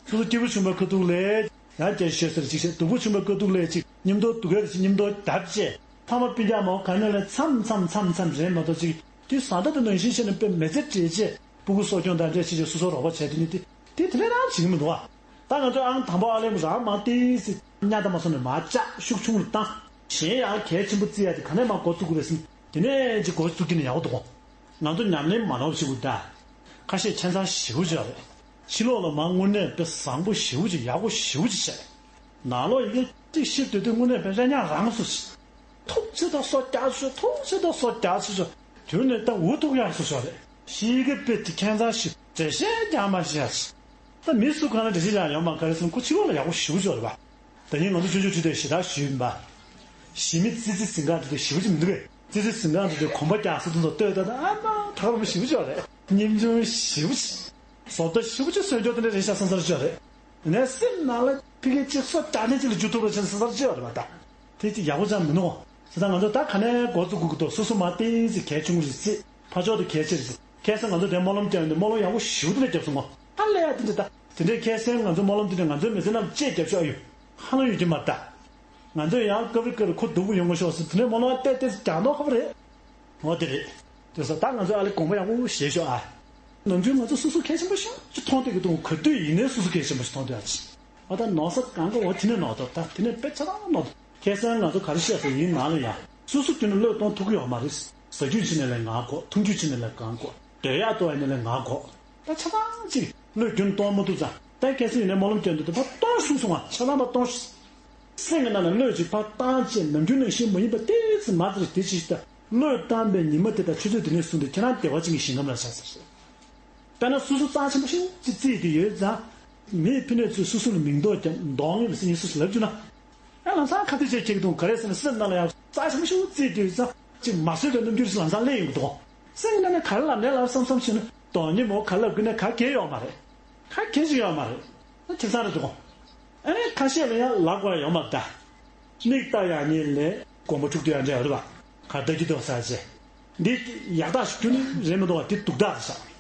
སོ་སོ་སྐྱིད་པོ་བྱུང་བའི་ཁ་ཐུག་ལས། ཡང་སྐྱེ་ཤོད་ཟེར་ཅིག་བྱས། སྡུག་པོ་བྱུང་བའི་ཁ་ཐུག་ལས་ཅིག་མཉམ་དུ་སྡུག་གས་ཅིག་མཉམ་དུ་བརྒྱབ་བྱས། ཕ་མ་སྤུན་ཀྱག་མང་པོ་ག་ནས་ལས་མཚམས་མཚམས་མཚམས་མཚམས་རེད་མ་གཏོགས་ཅིག་དེ་བཟའ་ཟླ་དེ་ནང་བཞིན་བྱས་ནས་དཔེ་མི་ཚེ་སྤྲད་བྱས། ཕྲུ་གུ་གསོ་སྐྱོང་དང་འདྲ་བྱས་བྱས་སོ་སོ་རོགས་པ་བྱས་དེ་ནི་དེ་དེ་དེ་ལས་རང་བྱེད་ཀྱི་མི་འདུག་ཨ། ད་ང་ཚོའི་ཨང་དང་པོ་ཨ་ལེ་མོ་རང་མང་ཏིག་ཙི་གཉའ་ད་མ་སོང་ནས་མ་བཅག་ཤུགས་ཆུང་རུ་བཏང་། གཞན་ཡང་གལ་ཆེན་པོ་བརྩི་ཡ་དེ་ག་ནས་མར་འགོ་བཙུགས་དགོས་རེད་ཟེར་ན། དེ་ནས་ཅིག་འགོ་བཙུགས་ཀྱི་ན་ཡག་པོ་འདུག་གོ། ང་ཚོ་ཉམས་ལེན་མ་ནོར་བ་བྱེད་དགོས་ད། ཁ་ཤས་ཁྱད་མཚར་ཞེ་པོ་ཅིག་རེད། ཕྱི་ལོགས་ལ་མར་དངོས་གནས་དཔེ་བཟང་པོ་ཞེ་པོ་ཅིག་ཡག་པོ་ཞེ་པོ་ཅིག་བྱས། ནང་ལོགས་ཡི་གེ་གཅིག་ཤེས་སྡོད་དུས་དངོས་གནས་དཔེ་རེ་ཉག་རང་སོ་ཞིག་ཐུགས་ཆེ་ད་སོ་རྒྱག་ཆོག་ཐུགས་ཆེ་ད་སོ་རྒྱག་ཆོག་ཆོག་དུས་ནས་ད་འུ་ཐུག་ཡག་སོ་ཞོག་རེད། ཤེས་ཀྱི་དཔེ་དེ་ཁྱད་མཚར་ཞིག་འགྲེལ་བཤད་རྒྱག་མ་ཤེས་ཡག་ཞིག་ད་མི་སུ་གང་ལ་འགྲེལ་བཤད་རྒྱག་ཡོང་མ་ག་རེ་སོང་ཁོ་ཕྱི་ལོགས་ལ་ཡག་པོ་ཞེ་པོ་ཅིག་རེད་པ། ད་ཡིན་ང་ཚོ་སྤྱོད་འཇུག་ཁྲིད་དེ་ཞེ་དྲག་ཞུས་ཡིན་པ། ཞི་མི་ཙི་ཙི་ཟིང་ག་འདི་དེ་ཞེ་པོ་ཅིག་མི་འདུག་གས། ཙི་ཙི་ཟིང་ག་འདི་དེ་གོམ་པ་རྒྱག་ས་དེ་ཚོ་ལྟོས་ད་ད་ཨ་མ་ཐག་རིང་པོ་ཞེ་པོ་ཅིག་རེད། སྙིང་ཆུང་ཞེ་པོ་ཅིག་བཟོ་ལྟ་ཞེ་པོ་ཅིག་སོན་ཅོག་དེ་འདྲ་རེད་ཤག་བསམ་ས་རེ་ཅིག་རེད། ནས་སེམས་ནང་ལ་ཕི་གེ་གཅིག་སོ་དྲག་ནས་ཅིག་ལ་འཇུ་ཐུབ་པ་བྱས་ས་ས་རེ་ཅིག་རེད་པ་ད། དེ་ཅིག་ཡག་པོ་ཅང་མི་འདུག་གས། ད་ང་ཚོ་ད་ག་ནས་འགོ་བཙུགས་དགོས་ཀྱི་འདུག་སོ་སོ་མ་ཏིག་ཙི་གལ་ཆུང་རེད་ཟེར། ཕར་ཕྱོགས་དེ་གལ་ཆེ་རེད་ཟེར། ཁ་སང་ང་ཚོ་དེ་སྨོན་ལམ་བརྒྱབ་ནས་སྨོན་ལམ་ཡག་པོ་ཞེ་པོ་དེ་འདྲ་བརྒྱབ་སོང་ངོ་། ཨ་ལས་ཡ་དེ་འདྲ་ད། དེ་འདྲའི་ཁ་སང་ང་ཚོ་སྨོན་ལམ་དེ་འདྲ་ང་ཚོའི་མི་ཚེ་ནང་བཅས་རྒྱབ་ཤོག་ཨ་ཡོ། ཧ་ལམ་ཡོད་ཀྱི་མ་རེད་ད། ང་ཚོས་ཡང་སྐབས་རེ་སྐབས་རེ་ཁོ་སྡུག་པོ་ཡོང་གི་ཤོག་ཟེར་དེ་འདྲའི་སྨོན་ལམ་བཏབ་བཏབ་རྒྱག་མདོག་ཁ་པོ་རེད། འོ་དེ་རེད། དེ་ས་ད་ང་ཚོས་ཨ་ལེ་དགོངས་པ་ཡག་པོ་བཞེས་ཤོག་ཨ། ནམ་རྒྱུན་ང་ཚོ་སོ་སོ་གལ་ཆེན་པོ་ཞིག་ཅིག་མཐོང་བསྡད་ཀྱི་འདུག་ག་དུས་ཡིན་ནའི་སོ་སོ་གལ་ཆེན་པོ་ཞིག་མཐོང་བསྡད་ཨ་ཅི། འོ་ད་ནོར་ས་གང་ག་འོ་དེ་ནས་ནོར་ཐོག་ད་དེ་ནས་དཔེ་ཆ་ཚང་ནོར་ཐོག་ཁ་སང་ང་ཚོ་ག་རེ་བཤད་ཟེར་ཡིན་ནང་ལ་ཡང་སོ་སོ་རྒྱུན་ནས་བློས་གཏོང་ཐུབ་ཀྱི་ཡོད་མ་རེད། ཟ་རྒྱུ་ཕྱིན་ནས་ལས་ང་དགོས། འཐུང་རྒྱུ་ཕྱིན་ནས་ལས་གང་དགོས། སྡོད་ཡག་ཏུ་ཡིན་ནས་ལས་ང་དགོས། ད་ཆ་ཚང་ཅིག་བློས་རྒྱུན་གཏོང་མ་ཐུབ་ཙང་ད་ཁ་སང་ཡིན་ནའི་སྨོན་ལམ་བརྒྱབ་འདུག་ད་ཕར་གཏོང་ཤོག་གསུང་བ་ཆ་ཚང་ཕར་གཏོང་ཤོག་སེམས་ཀྱི་ནང་ན་བློས་ཅིག་ཕར་བཏང་བྱས་ནམ་རྒྱུན་ནང་བཞིན་མ་ཡིན་པ་ཏོག་ཙམ་མར་ཙམ་དེ་ཅིག་ད་བློས་བཏང་པའི་ཉི་མ་དེ་དང་ཆུ་ཚོད་དེ་ནས་བཟུང་སྟེ་ཁྱེད་རང་བདེ་བ་ཅན་གྱི་ཞིང་ཁམས་ལ་ཆགས་ཟེར། དཔེར་ན་སོ་སོ་རྩ་ཆེན་པོ་ཞིག་ཅིག་བརྩིས་ཏེ་ཡོད་ཙང་། མིའི་ཕི་ནས་ཚུར་སོ་སོ་ལ་མིང་འདོགས་ཀྱང་འདོགས་ངེས་པ་ཟེར་ངེས་སོ་སོ་ལབ་རྒྱུ་ན། ཡང་ལམ་སང་ཁ་གཏད་བྱས་ཁྱེར་གི་འདུག་ག་རེ་ཟེར་ན་སེམས་ནང་ལ་ཡང་རྩ་ཆེན་པོ་ཞིག་བརྩིས་ཏེ་ཡོད་ཙང་ཅིག་མ་བཟོད་པའི་རྣམ་འགྱུར་ཞིག་ལམ་སང་སླེབས་ཡོང་གི་འདུག་སེམས་ནང་ནས་ག་རེ་ལབ་ནས་ལབ་བསམ་བསམ་བྱས་ན་དོན་ཉིད་མོ་ག་ལབ་དགོས་ན་ག་གེ་ཡོད་མ་རེད། ག་གེ་ཞིག་ཡོད་མ་རེད། ཁེ་བཟང་རེད་འདུག་ཨ་ནི་ཁ་ཤས་ལ་ཡང་ལབ་དགོས་ཡོད་མ་རེད་ད། མིག་ལྟ་ཡག་ཉིད་ལས་དགོངས་པ་འཁྲུག་རྒྱུ་ཡང་འདྲ་ཡོད་རེད་པ། ག་ལྟ་རྒྱུ་འདུག་ས་ཆེ། འདི་ཡག་རྟགས་ཤིག་རྒྱུན་རིང་མི་འདུག་བ་འདི་སྡུག་རྟགས་རེད་ཤག་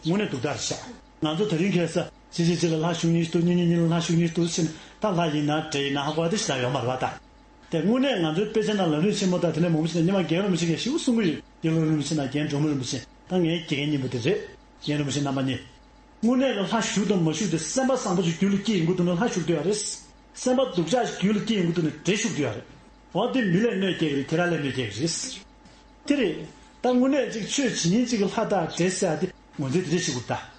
དངོས་གནས་སྡུག་རྟགས་རེད་ཤག་ང་ཚོ་དེ་རིང་ཁ་སང་གཅིག་གཅིག་གཅིག་ལ་ལྷ་ཞུགས་མཁན་ཞིག་འདུག་གཉིས་གཉིས་གཉིས་ལ་ལྷ་ཞུགས་མཁན་ཞིག་འདུག་ཟེར་ན་ད་ལྷ་ཡིན་ན་འདྲེ་ཡིན་ན་ཧ་གོ་བ་དེ་ཞིག་ད་ཡོད་མ་རེད་པ་ད། དེ་དངོས་གནས་ང་ཚོའི་དཔེ་ཆ་ནང་ལམ་རིམ་ཆེན་མོ་དང་དེ་ནས་མང་པོ་ཞིག་ནས་སྔོན་མ་རྒན་རིན་པོ་ཆེ་གིས་ཞེ་པོ་གསུང་གི་ཡོད། རྒྱལ་བ་རིན་པོ་ཆེ་དང་རྒན་གྲོགས་མོ་རིན་པོ་ཆེ་ད་ངའི་དགེ་རྒན་གཉིས་པོ་དེ་རེད། རྒན་རིན་པོ་ཆེ་རྣམ་པ་གཉིས། དངོས་གནས་ལ་ལྷ་ཞུགས་དང་མ་ཞུགས་དེ་སེམས་པ་བཟང་པོ་ཞིག་རྒྱུད་ལ་སྐྱེས་ཡོང་གི་འདུག་ན་ལྷ་ཞུགས་བསྡད་ཡོད་རེད། སེམས་པ་སྡུག་ཅག་ཞིག་རྒྱུད་ལ་སྐྱེས་ཡོང་གི་འདུག་ན་འདྲེ་ཞུགས་བསྡད་ཡོད་རེད། འོ་དེ་མི་ལ་གནོད་སྐྱེལ་གི་རེད། ཁྱེད་རང་ལ་གནོད་སྐྱེལ་གི་རེད། དེ་རེད། ད་དངོས་གནས་ཅིག་ཆོས་བྱེད་མཁན་ཅིག་གི་ལྷ་དང་འདྲེ་ཟེར་ཡ་དེ་ངོས་འཛིན་དེ་འདྲས་བྱེད་དགོས་ད། བྱས་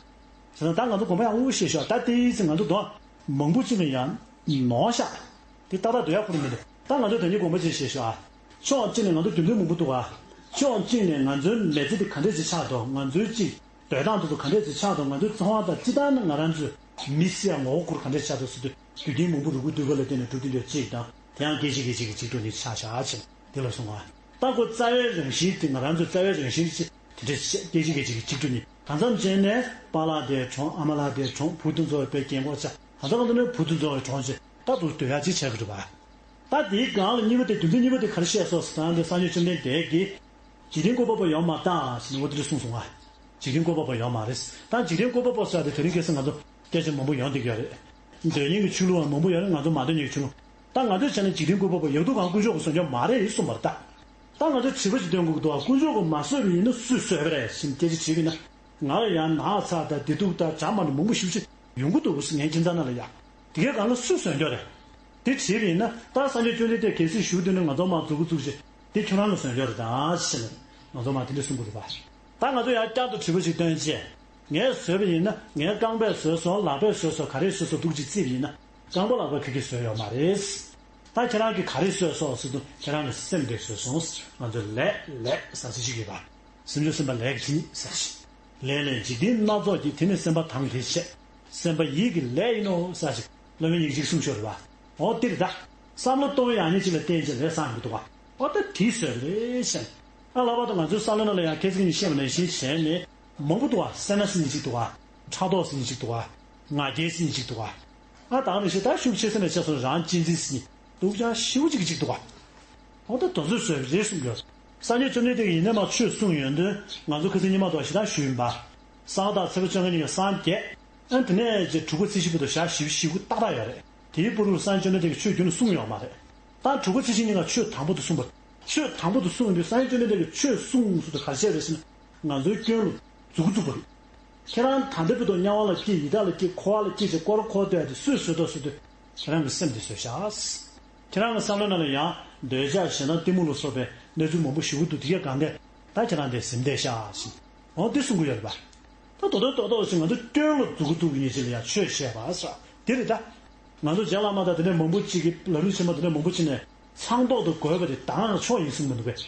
ཙང་ད་ང་ཚོ་དགོངས་པ་ཡག་པོ་བཞེས་ཤོག་ད་དེའི་ཚེ་ང་ཚོ་དོན་ མང་པོ་ཅིག་ལ་ཡང་ནོར་ཤག་དེ་ཏག་ཏག་སྡོད་ཡག་ཁོ་རང་མི་འདུག་ད་ང་ཚོ་དོན་གཉེར་དགོངས་པ་ཅིག་བཞེས་ཤོག་ཨ། ཕྱོགས་གཅིག་ནས་ང་ཚོ་རྒྱུ་མཚན་མང་པོ་འདུག་ཨ། ཕྱོགས་གཅིག་ནས་ང་ཚོའི་མི་ཚེ་འདི་ག་འདྲས་ཅིག་ཆགས་འདུག་ང་ཚོའི་ཅིག་སྡོད་སྟངས་དེ་ཚོ་ག་འདྲས་ཅིག་ཆགས་འདུག་ང་ཚོའི་འཚོ་བ་དང་སྤྱིར་བཏང་ནི་ང་རང་ཚོའི་མི་ཚེ་ཡང་ངོ་བོ་ཁུར་ག་འདྲས་ཆགས་འདུག་ཟེར་དུས་རྒྱུ་རྐྱེན་མང་པོ་རུ་ཁུག་ལྡུག་ག་ལ་བརྟེན་ནས་གྲུབ་དེ་འདྲས་ཅིག་དང་དེ་ཡང་སྐད་ཅིག་སྐད་ཅིག་གིས་གཅིག་འགྲོ་ནས་ཆགས་བཞག་ཕྱིན་དེ་ལ་སོང་བ། ད་ཁོ་རྩ་བའི་རང་བཞིན་དེ་ང་རང་ཚོའི་རྩ་བའི་རང་བཞིན་ཅིག་དེ་འདྲས་སྐད་ཅིག་སྐད་ཅིག་གིས་གཅིག་འགྲོ་ནས་གང་འཚམ་བྱས་ནས་པཱ་ལགས་དེ་གྲོངས། ཨ་མ་ལགས་དེ་གྲོངས། བུ་དེ་ཚོ་དཔེ་རྒན་གོག་ཆགས། གང་འཚམ་གང་འཚམ་ནས་བུ་དེ་ཚོ་གྲོངས་བྱས་ད་དུ་སྡོད་ཡག་ཅིག་བྱས་གི་འདུག་བ། ད་དེའི་སྒང་ལ་གཉིས་པ་དེ་རྒྱུ་མཚན་གཉིས་པ་དེ་ག་རེ་བཤད་སོང་ཟེར་ན། འདི་སངས་རྒྱས་བཅོམ་ལྡན་འདས་ཀྱིས་འཇིག་རྟེན་བཀོད་པ་པོ་ཡོད་མ་རེད་ཟེར་ནས་འོ་དེ་འདྲ་གསུངས་སོང་ང་། འཇིག་རྟེན་བཀོད་པ་པོ་ཡོད་མ་རེད། ད་འཇིག་རྟེན་བཀོད་པ་པོ་ཟེར་ཏེ་དེ་རིང་ཁ་སང་ང་ཚོ་སྐད་ཆ་མང་པོ་ཡོང་བསྡད་ཀྱི་ཡོད་རེད། འདོད་མཁན་གྱི་ཆོས་ལུགས་པ་མང་པོ་ཡོད་རེད། ང་ཚོ་མ་འདོད་མཁན་གྱི་ཆོས་ལུགས། ད་ང་ཚོས་བྱས་ན་འཇིག་རྟེན་བཀོད་པ་པོ་ཡག་སྡུག་གང་དཀོན་མཆོག་གིས་བཟོས་ཀྱང་མ་རེད་གསུངས་པ་རེད་ད། ད་ང་ཚོས་དྲི་བ་ཞིག་འདོན་དགོས་ཀྱི་འདུག་དཀོན་མཆོག་གིས་མ་བཟོས་པ་ཡིན་ན་སུས་བཟོས་པ་རེད་ཟེར་ནས་སྐད་ཆ་དྲིས་པ་ཡིན་ན། ང་ལ་ཡང་ནགས་ཚལ་དང་བདེ་སྡུག་དང་གྲངས་མ་ནི་མང་པོ་ཞེ་པོ་ཅིག་ཡོང་གི་འདུག་ཟེར། ངའི་ཁྱིམ་ཚང་ནང་ལ་ཡ། དེ་གའི་སྒང་ལ་སུས་བཟོས་ཀྱི་རེད། དེ་དྲིས་པ་ཡིན་ན་ད་སངས་རྒྱས་བཅོམ་ལྡན་འདས་གལ་སྲིད་བཞུགས་དུས་ན་ང་ཚོ་མར་མཛུབ་གུ་བཙུགས་བྱས་དེ་ཁྱོད་རང་གིས་བཟོས་ཀྱི་རེད་ད་ཟེར་ནས་ང་ཚོ་མར་དེ་འདྲ་གསུང་གི་རེད་པ། ད་ང་ཚོ་ཡང་བསྐྱར་དུ་དྲི་བ་ཞིག་བཏོན་བྱས། ངས་བཟོས་པ་ཡིན་ན་ངའི་རྐང་པས་བཟོས་སོང་། ལག་པས་བཟོས་སོང་། ག་རེས་བཟོས་སོང་འདུག་ཅིག་བརྩིས་པ་ཡིན་ན་རྐང་པ་ལག་པ་ཁ་ཁྱེར་བཟོས་ཡོད་མ་རེད། ད་ཁྱེད་རང་གིས་ག་རེས་བཟོས་སོང་ཟེར་དུས་ཁྱེད་རང་གི་སེམས་དེས་བཟོས་སོང་། ང་ཚོས་ལས་ལས་ཟེར་ཟེར་ཞིག་ཡོད་པ། སེམས་བྱུང་སེམས་པ་ལས་ཀྱིས་བྱིན་ཟེར་ཞིག་ལས་ལས་འཇིག་རྟེན་སྣ་ཚོགས་ཀྱི། དེ་ནི་སེམས་པ་དང་དེ་བྱས། སེམས་པ་ཡིད་ཀྱི་ལས་ཡིན་ནོ་ཟེར་ཞིག་སློབ་དཔོན་ཉི་ཤུ་གཅིག་གསུངས་ཤོར་བ། འོ་དེ་རེད་ད། བསམ་བློ་གཏོང་ཡག་ཉིད་ཅིག་ལ་བརྟེན་བྱས་ལས་བསགས་ཡོང་གི་འདུག་བ། འོ་ད་དེའི་བཟོས་པ་རེད་ཟེར། ཨ་ལྷག་པར་དུ་ང་ཚོའི་བསམ་བློ་ནང་ལ་ཡང་ཁ་སང་ཉིན་བཤད་པ་ནང་བཞིན་བྱས་ནས་མང་པོ་འདུག་བ། སེར་སྣ་ཟེར་མཁན་ཅིག་འདུག་བ། ཕྲག་དོག་ཟེར་མཁན་ཅིག་འདུག་བ། ང་རྒྱལ་ཟེར་མཁན་ཅིག་འདུག་བ། ཨ་ད་ག་ནང་བཞིན་ད་ཤུགས་ཆེ་ས་ནས་ཆེ་སོང་རང་གཅེས་འཛིན་ཟེར་མཁན་སྡུག་ཅག་ཞེ་པོ་ཅིག་ཅིག་འདུག་བ། འོ་ད་དེ་ཚོས་བཟོས་པ་རེད་གསུངས་ཡོད། སངས་རྒྱས་བཅོམ་ལྡན་འདས་ཀྱིས་ཡིན་ནའི་མར་ཆོས་གསུངས་ཡོང་དུས་ང་ཚོ་ཁ་སང་ཉི་མ་དང་ཞེ་དྲག་ཞུས་ཡིན་པ། གསང་བ་ལྟར་ཚེས་པ་བཅོ་ལྔ་ཉིན་གྱི་སངས་རྒྱས། ཨ་དེ་ནས་རྗེས་དྲུག་པ་ཚེས་བཞི་བར་དུ་ཞག་བཞི་བཅུ་ཞེ་དགུ་ཏག་ཏག་ཡོད་རེད། དེའི་བར་དུ་སངས་རྒྱས་བཅོམ་ལྡན་འདས་ཀྱིས་ཆོས་རྒྱུན་ནས་གསུངས་ཡོད་མ་རེད། ད་དྲུག་པ་ཚེས་བཞི་ཉིན་ལ་ཆོས་དང་པོ་དེ་གསུངས་པ། ཆོས་དང་པོ་དེ་གསུངས་དུས་སངས་རྒྱས་བཅོམ་ལྡན་འདས་ཀྱིས་ཆོས་གསུངས་ཟེར་དུས་ག་རེ་བྱས་རེད་ཟེར་ན། ང་ཚོའི་སྐྱོན་ལ་མཛུབ་གུ་བཙུགས་པ་རེད། ཁྱེད་རང་ད་ལྟ་བར་དུ་དམྱལ་བ་ལ་སྐྱེས། ཡི་དྭགས་ལ་སྐྱེས། འཁོར་བ་ལ་སྐྱེས་བྱས་སྐོར་ར་འཁོར་བསྡད་དེ་སུས་བཟོས་འདུག་ཟེར་དུས་ཁྱེད་རང་གི་སེམས་དེས་བཟོས་ཤག་ཁྱེད་རང་གི་བསམ་བློའི་ནང་ལ་ཡང་འདོད་ཆགས་ཞེ་སྡང་གཏི་མུག་ལ་སོགས་པའི་གནས་ཚུལ་མང་པོ་ཞེ་པོ་འདུག་དེ་གའི་སྒང་ནས་ད་ཁྱེད་རང་དེ་ཟིན་བསྡད་ཤག་ཟེར། འོ་དེ་གསུང་གི་ཡོད་རེད་པ། ད་དོ་དོ་དོ་དོ་ཞིག་ང་ཚོ་སྐྱོན་ལ་མཛུབ་གུ་བཙུགས་པའི་ཉིན་ཞིག་ལ་ཡང་ཆོས་བཤད་པ་ཟེར་དེ་རེད་ད། ང་ཚོ་རྗེ་བླ་མ་དང་དེ་འདྲ་མང་པོ་ཅིག་གིས། ལམ་རིམ་ཆེན་མོ་དེ་འདྲ་མང་པོ་ཅིག་ནས་ཚང་ཐོག་ཏུ་དགོས་པ་དེ་ད་གང་ཆོག་ཡིན་གསུངས་མི་འདུག་གས།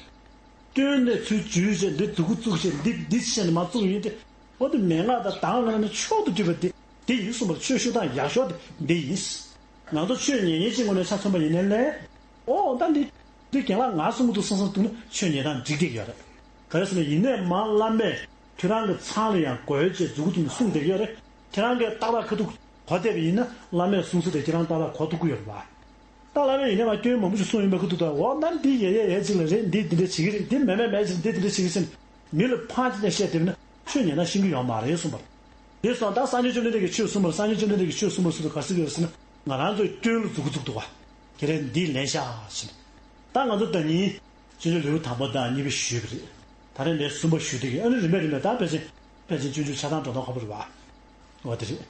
སྐྱོན་ནས་ཚུར་འཇུས་བྱས་འདི་མཛུབ་གུ་བཙུགས་བྱས་འདི་འདི་བྱས་ནས་མར་བཙུགས་ཡོད་དེ། འོ་དེ་མན་ངག་དང་གདམས་ངག་ནས་མཆོག་ཏུ་གྲུབ་པ་དེ་དེ་ཡིན་གསུངས་པར། ཆོས་ཞུ་སྟངས་ཡག་ཤོས་དེ་འདི་ཡིན། ང་ཚོ་ཆོས་ཉན་མཁན་གྱི་ངོས་ནས་ཆ་མཚོན་པ་ཡིན་ནའི་ལས། ཨོ་ད་འདི་འདི་རྒན་ལགས་ང་གསུང་གི་འདུག་བསམ་བསམ་འདུག་ན་ཆོས་ཉན་སྟངས་འགྲིག་བསྡད་ཀྱི་ཡོད་རེད། ག་རེ་ཟེར་ན་ཡིན་ནའི་མར་བླ་མས་ཁྱོད་རང་གི་མཚང་ལ་ཡང་དགོད་བྱས་མཛུབ་གུ་བཙུགས་ནས་གསུངས་བསྡད་ཀྱི་ཡོད་རེད། ཁྱེད་རང་གིས་ཏག་ཏག་ཁ་ཐུག་གོ་བསྡད་པ་ཡིན་ན་བླ་མས་གསུང་ས་དེ་ཁྱེད་རང་ཏག་ཏག་གོ་ཐུབ་ཀྱི་ཡོད་རེད་པ། ད་བླ་མས་ཡིན་ནའི་མར་སྐྱོན་མང་པོ་ཞིག་གསུངས་ཡིན་པ་ཁ་ཐུག་ད། འོ་ན་འདི་ཡ་ཡ་ཡ་ཅིག་ལ་རེད། འདི་འདི་འདྲ་བྱེད་ཀྱི་རེད། འདི་མེད་མེད་མེད་ཅིག་འདི་འདི་འདྲ་བྱེད་ཀྱི་ཟེར་ནས་མི་ལ་ཕར་ཅིག་ནས་བཤད་བསྡད་པ་ན་ཆོས་ཉན་ན་ཤེས་ཀྱི་ཡོད་མ་རེད་གསུངས་པ་རེད། དེ་སོང་ད་སངས་རྒྱས་བཅོམ་ལྡན་འདས་ཀྱིས་ཆོས་གསུངས་པར། སངས་རྒྱས་བཅོམ་ལྡན་འདས་ཀྱིས་ཆོས་གསུངས་པར་སུ་དང་ག་རེ་ཟེར་གྱི་ཡོད་ཟེར་ན། ང་རང་ཚོའི་སྐྱོན་ལ་མཛུབ་གུ་བཙུགས་འདུག་བ། ཁྱེད་རང་འདི་ལེན་ཤག་ཟེར། ད་ང་ཚོ་ཟླ་ཉིན་སྤྱོད་འཇུག་ལེའུ་དང་པོ་དང་གཉིས་པ་ཞུས་པ་རེད། ད་རེས་ལེའུ་གསུམ་པ་ཞུ་བསྡད་ཀྱི། ཨ་ནི་རིམ་པས་རིམ་པས་ད་ཕལ་ཆེར་ཕལ་ཆེར་སྤྱོད་འཇུག་ཆ་ཚང་འགྲོ་སྟངས་ཁག་པོ་རེད་བ། འོ་དེ་རེད།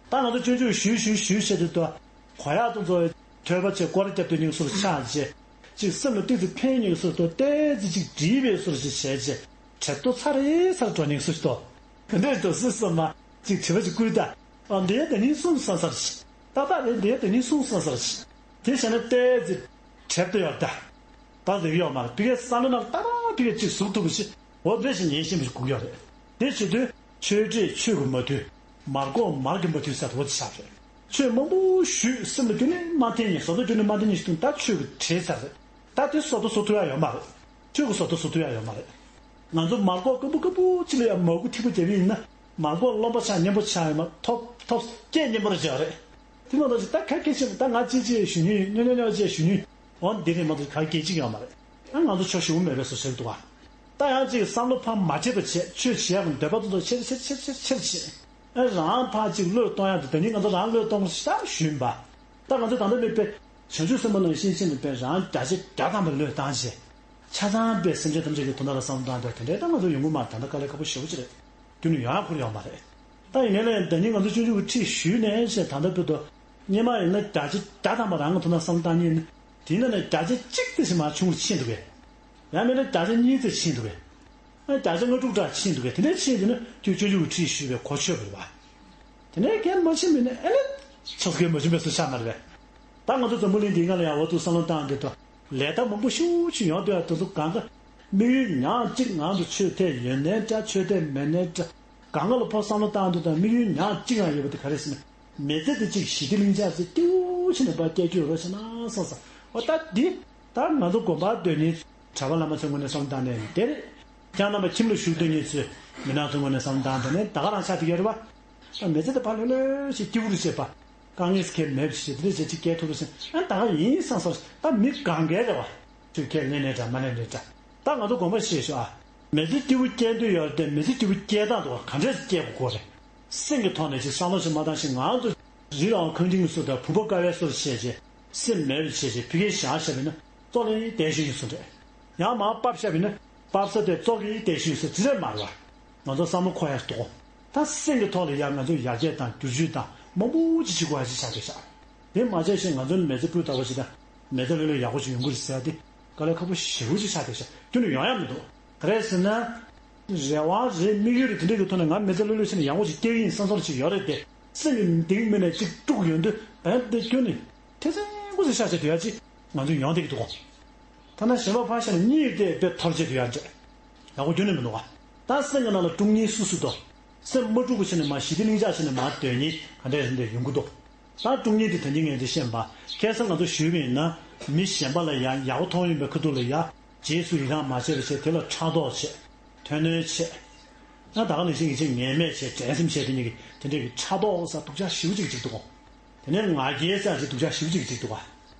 ད་ང་ཚོ་སྤྱོད་འཇུག་ཞུས་ཞུས་ཞུས་བྱས་དུས་ད། གོ་ཡག་ཏུ་འཛོལ་བའི་ཐོས་པ་བྱས་སྐོར་ར་བརྒྱབ་སྡོད་མཁན་སུ་ལ་ཆགས་བྱས། ཅིག་སེམས་ལ་ཏོག་ཙམ་ཕན་མཁན་སུ་ལ་ཏོག་ཏོག་ཙམ་ཅིག་འདྲིས་པའི་སུ་ལ་ཅིག་བྱས་བྱས། དྲན་ཏོ་ཚར་རེ་ཚར་འགྲོ་མཁན་སུ་ཞིག་ཏོ། དེ་འདྲས་འགྲོ་སྲིད་སོང་ན་ཅིག་དྲི་བ་ཅིག་བསྐུར་ད། ཨ་འདི་ཡ་དེ་ཉིན་གསུངས་སོང་ཟེར་ཞིག་ཏག་ཏག་རེད། འདི་ཡ་དེ་ཉིན་གསུངས་སོང་ཟེར་ཞིག་དེ་བྱས་ན་ཏོག་ཙམ་དྲན་ཏོ་ཡོད་ད། ད་རེག་ཡོད་མ་རེད། ཕ་གིའི་བསམ་བློ་ནང་ཏག་ཏག་ཕ་གིའི་ཅིག་ཟུག་ཐུབ་པ་ཞིག་འོ་འདྲ་ཞིག་ཉན་ཤེས་པ་ཞིག་དགོས་ཀྱི་ཡོད་རེད། དེ་བྱེད་དུས་ཆོས་འདྲེས་ཆོས་ཀྱིས་མ་ཐུལ། མར་ཁོག་མར་གྱིས་མ་ཐུལ་ཟེར་བ་དེ་ཆགས་རེད། ཆོས་མང་པོ་ཞུས། སེམས་ལ་རྒྱུན་ནས་མ་འཐེན་མཁན། བཟོ་ལྟ་རྒྱུན་ནས་མ་འཐེན་མཁན་ཞིག་འདུག་ད་ཆོས་ཀྱིས་བྲེལ་ཚར་རེད། ད་དེ་བཟོ་ལྟ་བཟོ་ཐུབ་ཡག་ཡོད་མ་རེད། ཆོས་ཀྱིས་བཟོ་ལྟ་བཟོ་ཐུབ་ཡག་ཡོད་མ་རེད། ང་ཚོ་མར་ཁོག་སྐམ་པོ་སྐམ་པོ་ཅིག་ལ་ཡང་མར་ཁུ་ཐིགས་པ་བརྒྱབ་པ་ཡིན་ན། མར་ཁོག་རློན་པ་ཆགས། མཉེན་པོ་ཆགས་ཡོད་མ། ཐོབ་ཐོབ་སྐད་མཉེན་པོ་རེ་བྱེད་ཡག་རེད། དེ་མ་གཏོགས་ཅིག་ད་ག་སྐད་ཆ་ད་ང་ཅི་ཅི་ཞུ་མཁན་ཡོད། སྨྱོ་སྨྱོ་སྨྱོ་ཅི་ཞུ་མཁན་ཡོད། འོ་འདི་རེད་མ་གཏོགས་ག་སྐད་ཅིག་ཡོད་མ་རེད། ཨ་ང་ཚོ་ཆོག་ཤེས་པོ་མེད་པའི་བཟོ་བྱེད་འདུག་བ། ད་ཡང་ཅིག་བསམ་བློ་ཕར་མ་བྱེད་པ་བྱས། ཆོས་བྱེད་ཡག་གི་འདོད་པ་དེ་ཚོ་ཆེར་ཆེར་ཆེར་ཆེར་ཆེར་བྱེད། ཨ་རང་ཕར་ཅིག་བློས་གཏོང་ཡག་དེ། ད་ནི་ང་ཚོ་རང་བློས་གཏོང་དགོས་ཞེས་ད་ཞུས་ཡིན་པ། ད་ང་ཚོ་ད་ལྟ་མི་དཔེ་བྱང་ཆུབ་སེམས་དཔའ་ནང་བཞིན་བྱས་ནས་དཔེ་རང་བརྒྱ་ཆ་བརྒྱ་ཐམ་པ་བློས་བཏང་བྱས། ཆ་ཚང་དཔེ་སེམས་ཅན་ཐམས་ཅད་ཀྱི་དོན་དག་ལ་བསམ་བློ་བཏང་དེ་དེ་འདྲའི་ད་ང་ཚོ་ཡོང་གི་མ་རེད། ད་ལྟ་དཀའ་ལས་ཁག་པོ་ཞེ་པོ་ཅིག་རེད། རྒྱུན་ནས་ཡོང་ཡག་ཁུར་ཡོད་མ་རེད། ད་ཡིན་ནའི་ལས་ད་ནི་ང་ཚོ་སྤྱོད་འཇུག་གི་ཁྲིད་ཞུས་ནས་བྱས། ད་ལྟ་བར་དུ་སྔོན་མ་ཡིན་ན་བརྒྱ་ཆ་བརྒྱ་ཐམ་པ་རང་གི་དོན་དག་བསམ་བློ་བཏང་མཁན་ནི། དེ་ནས་ནི་བརྒྱ་ཆ་གཅིག་ཙམ་ཞིག་མར་ཆུང་རུ་ཕྱིན་འདུག་གས། ཡང་མིན་ན་བརྒྱ་ཆ་གཉིས་ཙམ་ཕྱིན་འདུག་གས། ཨ་བརྒྱ་ཆ་ལྔ་དྲུག་འདྲ་ཕྱིན་འདུག་གས། དེ་འདྲའི་ཕྱིན་དེ་ནི་དུས་སྤྱོད་འཇུག་གི་ཁྲིད་ཞུས་པའི་གོ་ཆོད་པ་རེད་བ། དེ་ནས་གལ་མ་ཕྱིན་པ་ཡིན་ན་ཨེ་ལས། ཆགས་སྐལ་མ་བྱུང་བའི་སུ་ཆགས་མ་རེད་པས། ད་ང་ཚོ་འཛམ་བུ་གླིང་འདིའི་སྒང་ལ་ཡང་འོ་ཐུག་བསམ་བློ་བཏང་དུས་དང་ལས་ད་མང་པོ་ཤུགས་ཆེ་ཡོང་དུས་ཡང་དེ་ཚོ་གང་ག་དམིགས་ཡུལ་ཉག་གཅིག་ང་ཚོ་ཆོས་དད་ཡོད་ནའི་འདྲ་ཆོས་དད་མེད་ནའི་འདྲ་གང་ག་ལ་ཕར་བསམ་བློ་བཏང་དུས་དང་དམིགས་ཡུལ་ཉག་གཅིག་ཡང་ཡོད་པ་དེ་ག་རེ་ཟེར་ན། མི་ཚེ་དེ་གཅིག་ཞི་བདེ་ལྷིང་འཇགས་ཚེ་སྐྱིད་པོ་ཆེ་ནས་ཕར་སྐྱེལ་རྒྱུ་རོགས་བྱས་ན་བསམ་བསམ། འོ་ད་འདི་ད་ང་ཚོ་དགོན་པར་སྡོད་མཁན་གྲྭ་པ་བླ་མ་ཚོའི་ངོས་ནས་བསམ་བློ་བཏང་ནས་དེ་རེད། ཁྱེད་རྣམ་པ་ཁྱིམ་ལ་བཞུགས་སྡོད་མཁན་ཚོས་མི་ནག་ཚོའི་ངོས་ནས་བསམ་བློ་བཏང་དེ་ནས་ད་ག་རང་ཆགས་བསྡད་ཀྱི་རེད་པ། ད་མི་ཚེ་དེ་ཕར་ལྷོད་ལྷོད་ཞིག་སྐྱིད་པོ་རེ་བྱེད་པ། དཀའ་ངལ་སེལ་མཁན་མེད་པ་ཞིག་དེ་འདྲ་བྱེད་ཅིག་སྐྱེལ་ཐུབ་རེད་ཟེར་ཨ་ད་ག་ཡིན་བསམ་བསམ་ད་མི་གང་གའི་རེད་པ། ཆོས་ཁས་ལེན་ནའི་འདྲ་མ་ལེན་ནའི་འདྲ། ད་ང་ཚོ་དགོངས་པ་བཞེས་ཤོག་ཨ། མི་ཚེ་སྐྱིད་པོ་སྐྱེལ་འདོད་ཡོད་རེད་དེ་མི་ཚེ་སྐྱིད་པོ་སྐྱེལ་སྟངས་དེ་ག་འདྲས་སྐྱེལ་དགོས་རེད། སེམས་ཀྱི་ཐོག་ནས་ཅིག་བསམ་བློ་ཞིག་མ་བཏང་ཞིག་ང་ཚོ་རི་ལའང་ཁང་ཁྱིམ་གྱི་བཟོ་འདྲ་བུམ་པ་ཀ་བའི་བཟོ་བྱས་རྗེས་སེམས་མེད་པ་བྱས་རྗེས་ཕ་གིར་བཞག་བཞག་པ་ཡིན་ན་ཙོག་ལེ་བསྡད་ཤིང་ཡིན་བཟོ་འདྲ། ཡང་མར་ཕབ་བཞག་པ་ཡིན་ན་ཕབ་ས་དེ་ཙོག་གེ་བསྡད་ཤིང་བཟོ་དེ་རེད་མ་རེད་པ། ང་ཚོ་བསམ་བློ་འཁོར་ཡག་འདུག་ད་སེམས་ཀྱི་ཐོག་ལ་ཡང་ང་ཚོ་ཡར་རྒྱས་དང་བསྒྱུར་བཅོས་དང་མང་པོ་ཅིག་བྱེད་དགོས་ཡག་ཅིག་ཆགས་བསྡད་ཤག་དེ་མ་བྱས་ཤིང་ང་ཚོ་མི་ཚེ་སྤུས་དག་པོ་ཞིག་དང་མི་ཚེ་ལྷོད་ལྷོད་ཡག་པོ་ཞིག་ཡོང་གི་རེད་ཟེར་ཡག་དེ་དཀའ་ལས་ཁག་པོ་ཞེ་པོ་ཅིག་ཆགས་བསྡད་ཤག་ཁྱོན་ནས་ཡོང་ཡག་མི་འདུག་ག་རེ་ཟེར་ན། རེ་བ་རེད་དམིགས་ཡུལ་རེད་དེ་འདྲ་གི་ཐོག་ནས་ང་མི་ཚེ་ལྷོད་ལྷོད་བྱས་ནས་ཡག་པོ་ཞིག་སྐྱེལ་གི་ཡིན་བསམ་བསམ་ཞིག་ཡོད་རེད་དེ་སེམས་ཀྱི་གཏིང་མི་ནས་ཅིག་དཀྲུགས་ཡོང་དུས་བན་དེ་ཁྱོན་ནས་ཐེ་ཚོམ་དགོས་ཟེར་ཤག་བྱས་དུས་ཡག་ཅིག་ང་ཚོ་ཡོང་བསྡད་ཀྱི་འདུག་གོ། ཐ་ན་གཞན་པ་ཕར་བཞག་ནས་གཉིད་དེ་དཔེ་འཐོར་བྱས་དུས་ཡག་འདྲ། ཡག་པོ་ཁྱོན་ནས་མི་འདུག་ག། ད་སེམས་ཀྱི་ནང་ལ་དཀྲུག་མཁན་སུ་སུ་འདུག་སེམས་མ་དཀྲུགས་པ་བྱས་ནས་མར་ཞི་བདེ་ལྷིང་འཇགས་བྱས་ནས་མར་སྡོད་མཁན་ག་འདྲས་རེད་འདྲ་ཡོང་གི་འདུག་ད་དཀྲུག་མཁན་དེ་ད་གིན་ངས་འདི་བཤད་པ་ཁ་སང་ང་ཚོ་ཞུས་པ་ཡིན་ན་མི་གཞན་པ་ལ་ཡང་ཡག་པོ་མཐོང་ཡོང་པའི་ཁ་ཐུག་ལ་ཡ། རྗེས་སུ་ཡི་རང་མ་བྱས་པ་བྱས་དེ་ལ་ཕྲག་དོག་བྱས། ཐོས་གནོད་བྱས། ཡང་ད་ག་ནང་བཞིན་གྱི་ཅིག་ངན་སྨྲས་བྱས་འགྲན་སེམས་བྱས་དེ་གཉིས་ཀྱི་དེ་འདྲས་ཀྱི་ཕྲག་དོག་ཟེར་སྡུག་ཅག་ཞེ་པོ་ཅིག་ཅིག་འདུག་གོ། དེ་ནས་ང་རྒྱལ་ཟེར་ཅིག་སྡུག་ཅག་ཞེ་པོ་ཅིག་ཅིག་འདུག་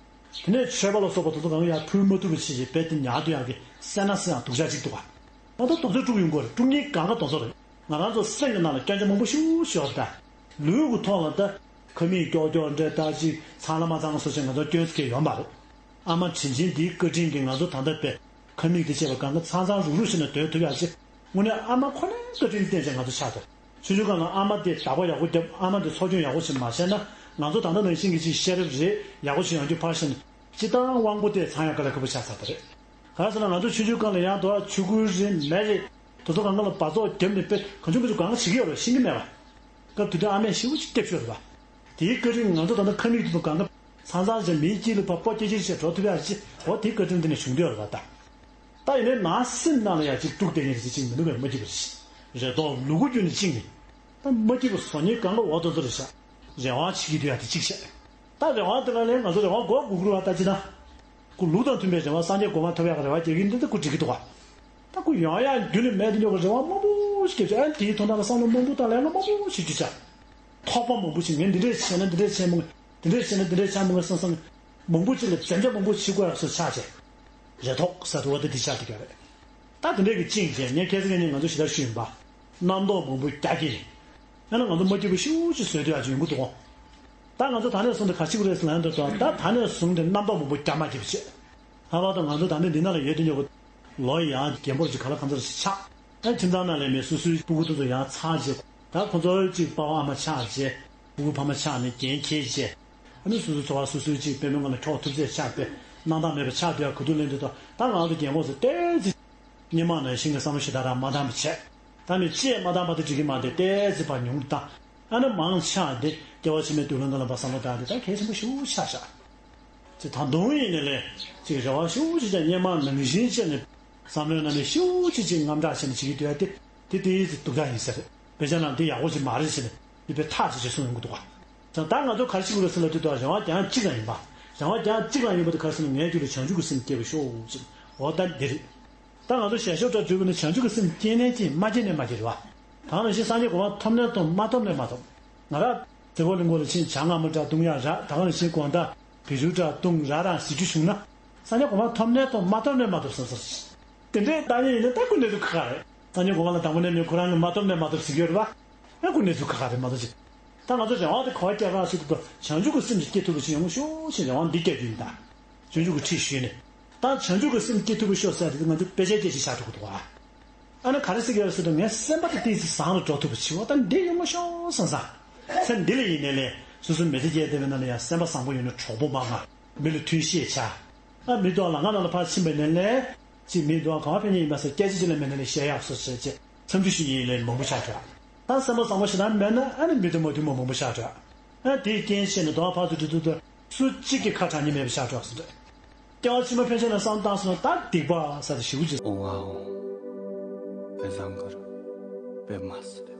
ག། དེ་ནས་མཆོད་པ་ལ་སོགས་པ་དེ་ཚོ་གང་ཡང་ཕུལ་མ་ཐུབ་པ་བྱས་ཅིག་རྦད་དེ་ཉར་དུ་ཡག་གི་སེར་སྣ་སེར་ཡང་སྡུག་ཅག་ཅིག་འདུག་ག། ང་ཚོ་དེ་ཚོ་དཀྲུག་ཡོང་གི་རེད། དཀྲུག་མཁན་གང་ག་དེ་ཚོ་རེད། ང་རང་ཚོ་སེམས་ཀྱི་ནང་ལ་སྐྱོན་ཆ་མང་པོ་ཞེ་པོ་ཅིག་ཡོད་རེད་ད། ལུས་ཀྱི་ཐོག་ལ་ད། ཁ་མིག་ཀྱོག་ཀྱོག་འདྲ་ད་ཅིག་ཚང་ལ་མ་ཚང་སོགས་བྱས་ང་ཚོ་སྐྱོན་ཟེར་མཁན་ཡོད་མ་རེད། ཨ་མ་དྲིན་ཆེན་འདིའི་བཀའ་དྲིན་གྱིས་ང་ཚོ་ད་ལྟ་བས་ཁ་མིག་དེ་བཅད་པ་གང་ག་ཚང་ཚང་རུག་རུག་བྱས་ནས་སྡོད་ཐུབ་ཡག་ཅིག་དངོས་གནས་ཨ་མ་ཁོ་ནའི་བཀའ་དྲིན་བརྟེན་བྱས་ང་ཚོ་ཆགས་འདུག་ཆུང་ཆུང་སྒང་ལ་ཨ་མ་དེ་བདག་པོ་ཡག་པོ་བརྒྱབ། ཨ་མ་དེ་འཚོ་སྐྱོང་ཡག་པོ་ཞིག་མ་བྱས་ན་ང་ཚོ་ད་ལྟ་ནང་བཞིན་གྱི་ཅིག་ཤེས་རབ་རེད་ཡག་པོ་ཞིག་ཡོང་རྒྱུ་ཕར་བཞག་ནས་སྤྱིར་བཏང་དབང་པོ་དེ་ཚང་ཡག་དཀའ་ལས་ཁག་པོ་ཆགས་ཚར་བ་རེད། གང་ཟེར་ན་ང་ཚོ་ཆུང་ཆུང་སྒང་ལ་ཡང་དོ་ཆུ་ཁོལ་རེད་མེ་རེད། དེ་ཚོ་སྒང་ག་ལ་འབག་བཙོག་བརྒྱབ་ནས་དཔེ་གང་བྱུང་མང་བྱུང་སྒང་ག་བྱེད་ཀྱི་ཡོད་རེད་ཤེས་ཀྱི་མེད་པ། སྐབས་དེ་དུས་ཨ་མས་ཞེ་པོ་ཅིག་སྐྱབས་ཞུས་རེད་པ། དེའི་བཀའ་དྲིན་ང་ཚོ་ད་ལྟ་ཁ་མིག་དེ་ཚོ་སྒང་ག་ཚང་ཚང་བྱས་མིའི་དཀྱིལ་ལ་ཕར་སྤོ་སྐྱེ་སྐྱེ་བྱས་འགྲོ་ཐུབ་ཡག་ཅིག་འོ་དེའི་བཀའ་དྲིན་དེ་ནས་བྱུང་བསྡད་ཡོད་རེད་པ་ད། ད་ཡིན་ནའི་ནང་སེམས་ནང་ལ་ཡང་ཅིག་དཀྲུགས་བསྡད་མཁན་རེ་ཅིག་མི་འདུག་གས་མ་སྐྱིད་པ་རེད། རེ་དོགས་ལུ་གུ་རྒྱུད་ནས་བཅིངས་ནས། ད་མ་སྐྱིད་པ་བཟོ་མཁན་སྒང་ག་འོ་དོ་ཚོ་རེད་ཤག་རེ་བ་བྱེད་ཀྱི་འདུག་ཡ་དེ་གཅིག་བྱས། ད་རེ་བ་དེ་ལ་ལན་ང་ཚོ་རེ་བ་མགོ་སྒུར་སྒུར་བ་ལྟ་ཅི་ད། ཁོ་ལུགས་དང་མཐུན་པའི་རེ་བ་སངས་རྒྱས་གོ་འཕང་ཐོབ་ཡག་གི་རེ་བ་རྒྱག་གི་འདི་ད་ཁོ་འགྲིག་གི་འདུག་ག། ད་ཁོ་ཡོང་ཡག་རྒྱུ་ནི་མེད་དུ་འཇོག་གི་རེ་བ་མང་པོ་ཞིག་བརྒྱབ་ཅིག་ཨ་དེའི་དོན་དག་ལ་བསམ་བློ་མང་པོ་བཏང་ལས་ཀ་མང་པོ་ཞིག་བརྒྱུད་ཅིག་ཐོགས་པ་མང་པོ་ཞིག་ངས་འདི་འདྲས་བྱས་ན་འདི་འདྲས་བྱས་མང་འདི་འདྲས་བྱས་ན་འདི་འདྲས་ཆགས་མང་བསམ་བསམ་མང་པོ་ཅིག་ལ་འཛེམ་བྱ་མང་པོ་བྱེད་དགོས་ཡག་བཟོ་ཆགས་ཅིག་རེ་དོགས་ཟེར་དུས་བ་ད་འདི་ཆགས་འདུག་ག་རེད། ད་དེ་འདྲས་ཀྱི་བཅིངས་བྱས་ངས་ཁ་སང་ཉིན་ང་ཚོ་ཞེ་དྲག་ཞུས་ཡིན་པ། རྣམ་རྟོག་མང་པོ་རྒྱག་གི་ཡིན། ཡང་ན་ང་ཚོ་མ་སྐྱིད་པ་ཤུགས་ཆེ་བཟོས་དུས་ཡག་ཅིག་ཡོང་གི་འདུག་གོ། ད་ང་ཚོ་ད་ནས་བཟུང་སྟེ་ག་ཅིག་རེད་ཟེར་ན་འདི་ཚོ་ད་ད་ནས་བཟུང་སྟེ་རྣམ་རྟོག་མང་པོ་རྒྱག་མ་བགྱིད་པ་བྱེད། ལྷག་པར་དུ་ང་ཚོ་ད་ནས་འདི་ནང་ལ་ཡོད་དུས་ཉོ་གི་ལོ་ཡང་རྒན་པོར་ཅིག་ག་ལ་གང་འཚམ་ཞིག་ཆགས། ད་ཁྱིམ་ཚང་ནང་ལས་མེད་སོ་སོའི་སྤུ་གུ་དེ་ཚོ་ཡང་ཚར་རྗེས་ད་ཁོ་ཚོ་ཅིག་པ་ཕ་ཨ་མ་ཆགས་རྗེས་སྤུ་གུ་ཕ་མ་ཆགས་ནས་རྒན་འཁྱེར་རྗེས། ཨ་ནི་སོ་སོའི་འཚོ་བ་སོ་སོའི་ཅིག་དཔེ་མི་སྒང་ལ་འཁྱོག་ཐུབ་ཚད་ཆགས་པས་སྣང་དག་མེད་པ་ཆགས་དུས་ཡག་ག་དུས་ལེན་དུས་ད་ད་ང་ཚོ་རྒན་གོག་ཚོ་ཏོག་ཙམ། སྔོན་མ་ནང་བཞིན་གྱི་བསམ་བློ་ཞེ་དྲག་རང་མ་བཏང་བ་བྱས། ད་ནི་ཅིག་མ་བཏང་བ་དེ་འགྲིག་གི་མ་རེད་ཏོག་ཙམ་ཕར་ཉུང་དུ་བཏང་། ཨ་ནི་མང་ཆེ་བ་དེ་སྐྱེ་བ་ཕྱི་མའི་མདུན་ལམ་སྒང་ལ་ཕར་བསམ་བློ་བཏང་དེ་ད་གལ་ཆེན་པོ་ཞེ་པོ་ཆགས་ཤག་ཅིག་ད་དུང་ཡིན་ནའི་ལས་ཅིག་རེ་བ་ཞེ་པོ་ཅིག་ཀྱང་སྔོན་མ་ནང་བཞིན་བྱས་ནས་བསམ་བློའི་ནང་ནས་ཞེ་པོ་ཅིག་ཅིག་དངངས་སྐྲག་བྱས་ནས་བྱེད་ཀྱི་འདུག་ཡ་དེ་དེ་ཏོག་ཙམ་སྡུག་ཅག་ཡིན་ས་རེད། དཔེ་ཆ་ནང་འདི་ཡག་པོ་ཅིག་མ་རེད་ཟེར་ནས་འདི་དཔེ་ཐག་ཆོད་ཆོད་གསུངས་ཡོང་གི་འདུག་ག། ད་ད་ང་ཚོ་ག་རེ་བྱེད་དགོས་རེད་ཟེར་ན་དེ་དག་རེ་བ་རྐྱང་གཅིག་ལ་ཡིན་པ། རེ་བ་རྐྱང་གཅིག་ལ་ཡིན་པ་དེ་ག་རེ་ཟེར་ན་ངའི་རྒྱུད་ལ་བྱང་ཆུབ་ཀྱི་སེམས་སྐྱེ་བར་ཤོག་ཅེས་འོ་ད་འདི་རེད། ད་ང་ཚོ་ཞལ་ཤོག་སྒྲ་བསྒྲུབས་པ་ནི་བྱང་ཆུབ་ཀྱི་སེམས་སྐྱེས་ནའི་སྐྱེས་མ་སྐྱེས་ནའི་མ་སྐྱེས་རེད་བ། ད་ག་ནང་བཞིན་སངས་རྒྱས་གོ་འཕང་ཐོབ་ནའི་ཐོབ་མ་ཐོབ་ནའི་མ་ཐོབ། ང་རང་རྩེ་ཕོ་གླིང་སྐོར་ལ་ཕྱིན་ཇ་མངར་མོ་འདྲ་བཏུང་ཡག་རག་ད་ག་ནང་བཞིན་དགོང་དག་བི་ཇུ་འདྲ་བཏུང་རག་རང་ཟེར་རྒྱུ་བྱུང་ན། སངས་རྒྱས་གོ་འཕང་ཐོབ་ནའི་ཐོབ་མ་ཐོབ་ནའི་མ་ཐོབ་ཟེར་ཟེར། དེ་འདྲའི་ལྟ་ཉན་ཡིན་ན་ད་ཁོ་གནས་ཚུལ་ཁག་ཁག་རེད། སངས་རྒྱས་གོ་འཕང་ལ་དང་པོ་ནས་མེད་ཁོ་རང་གིས་མ་ཐོབ་ནའི་མ་ཐོབ་ཟེར་གྱི་ཡོད་རེད་བ། ཨ་ཁོ་གནས་ཚུལ་ཁག་ཁག་རེད་མ་གཏོགས་ཅི། ད་ང་ཚོ་རེ་བ་དེ་ག་པར་བསྐྱལ་རག་ཟེར་དུས་བྱང་ཆུབ་ཀྱི་སེམས་ཤིག་སྐྱེ་ཐུབ་པ་ཞིག་ཡོང་ཤོག་ཅེས་རེ་བ་འདི་བསྐྱལ་རྒྱུ་ཡིན་ད། བྱང་ཆུབ་ཀྱི་ཁྲིད་ཞུས་ནས། ད་བྱང་ཆུབ་ཀྱི་སེམས་སྐྱེ་ཐུབ་པ་ཤོག་ཟེར་དེ་ང་ཚོ་དཔེ་ཆའི་སྐད་ཆ་ཆགས་འགྲོ་གི་འདུག་བ། ཨ་ནི་ག་རེ་ཟེར་གྱི་ཡོད་ཟེར་དུས་ངའི་སེམས་པ་དེ་ཏོག་ཙམ་བཟང་རུ་འགྲོ་ཐུབ་པ་བྱེད་འོ་ད་འདི་ཡོང་མ་ཤོག་བསམ་བསམ། ཚེ་འདི་ལ་ཡིན་ནའི་ལས་སོ་སོའི་མི་ཚེ་སྐྱེལ་བསྡད་པའི་ནང་ལ་ཡང་སེམས་པ་བཟང་པོ་ཡོད་ན་གྲོགས་པོ་མང་ང་། མི་ལ་མཐུན་ཤེས་བྱ། ཨ་མི་དོ་ལ་ང་ནང་ལ་ཕར་ཕྱིན་པའི་ནང་ལས། ཅིག་མི་དོ་གང་ཕན་ཉེ་ཡིན་པ་ཟེར་སྐད་ཆ་ཅིག་ལ་མེད་ནང་ལས་བཤད་ཡག་སོ་ཟེར་ཅེས་འཚམས་འདྲི་ཞུ་ཡིན་ལས་མང་པོ་ཆགས་འགྲོ། ད་སེམས་པ་བཟང་པོ་ཞེ་དྲག་མེད་ན་ཨ་ནི་མི་དོ་མ་མཐུན་པ་མང་པོ་ཆགས་འགྲོ། ཨ་དེའི་རྐྱེན་བྱས་ནས་གདོང་ཕར་ཚུར་འདྲི་དུས་དུ་སུ་གཅིག་གིས་ཁ་གྲགས་ཉེས་མེད་པ་ཤར་འགྲོ་ཟེར་འདྲ། སྐྱེ་བ་ཕྱི་མ་ཕན་ཆད་ལ་བསམ་བཏང་སོང་ན་ད་སྡིག་པ་ཟེར་ཏེ་ཞེ་པོ་ཅིག་འོང་བའོ། བེ་བཟང་གར་བེ་མ་སི།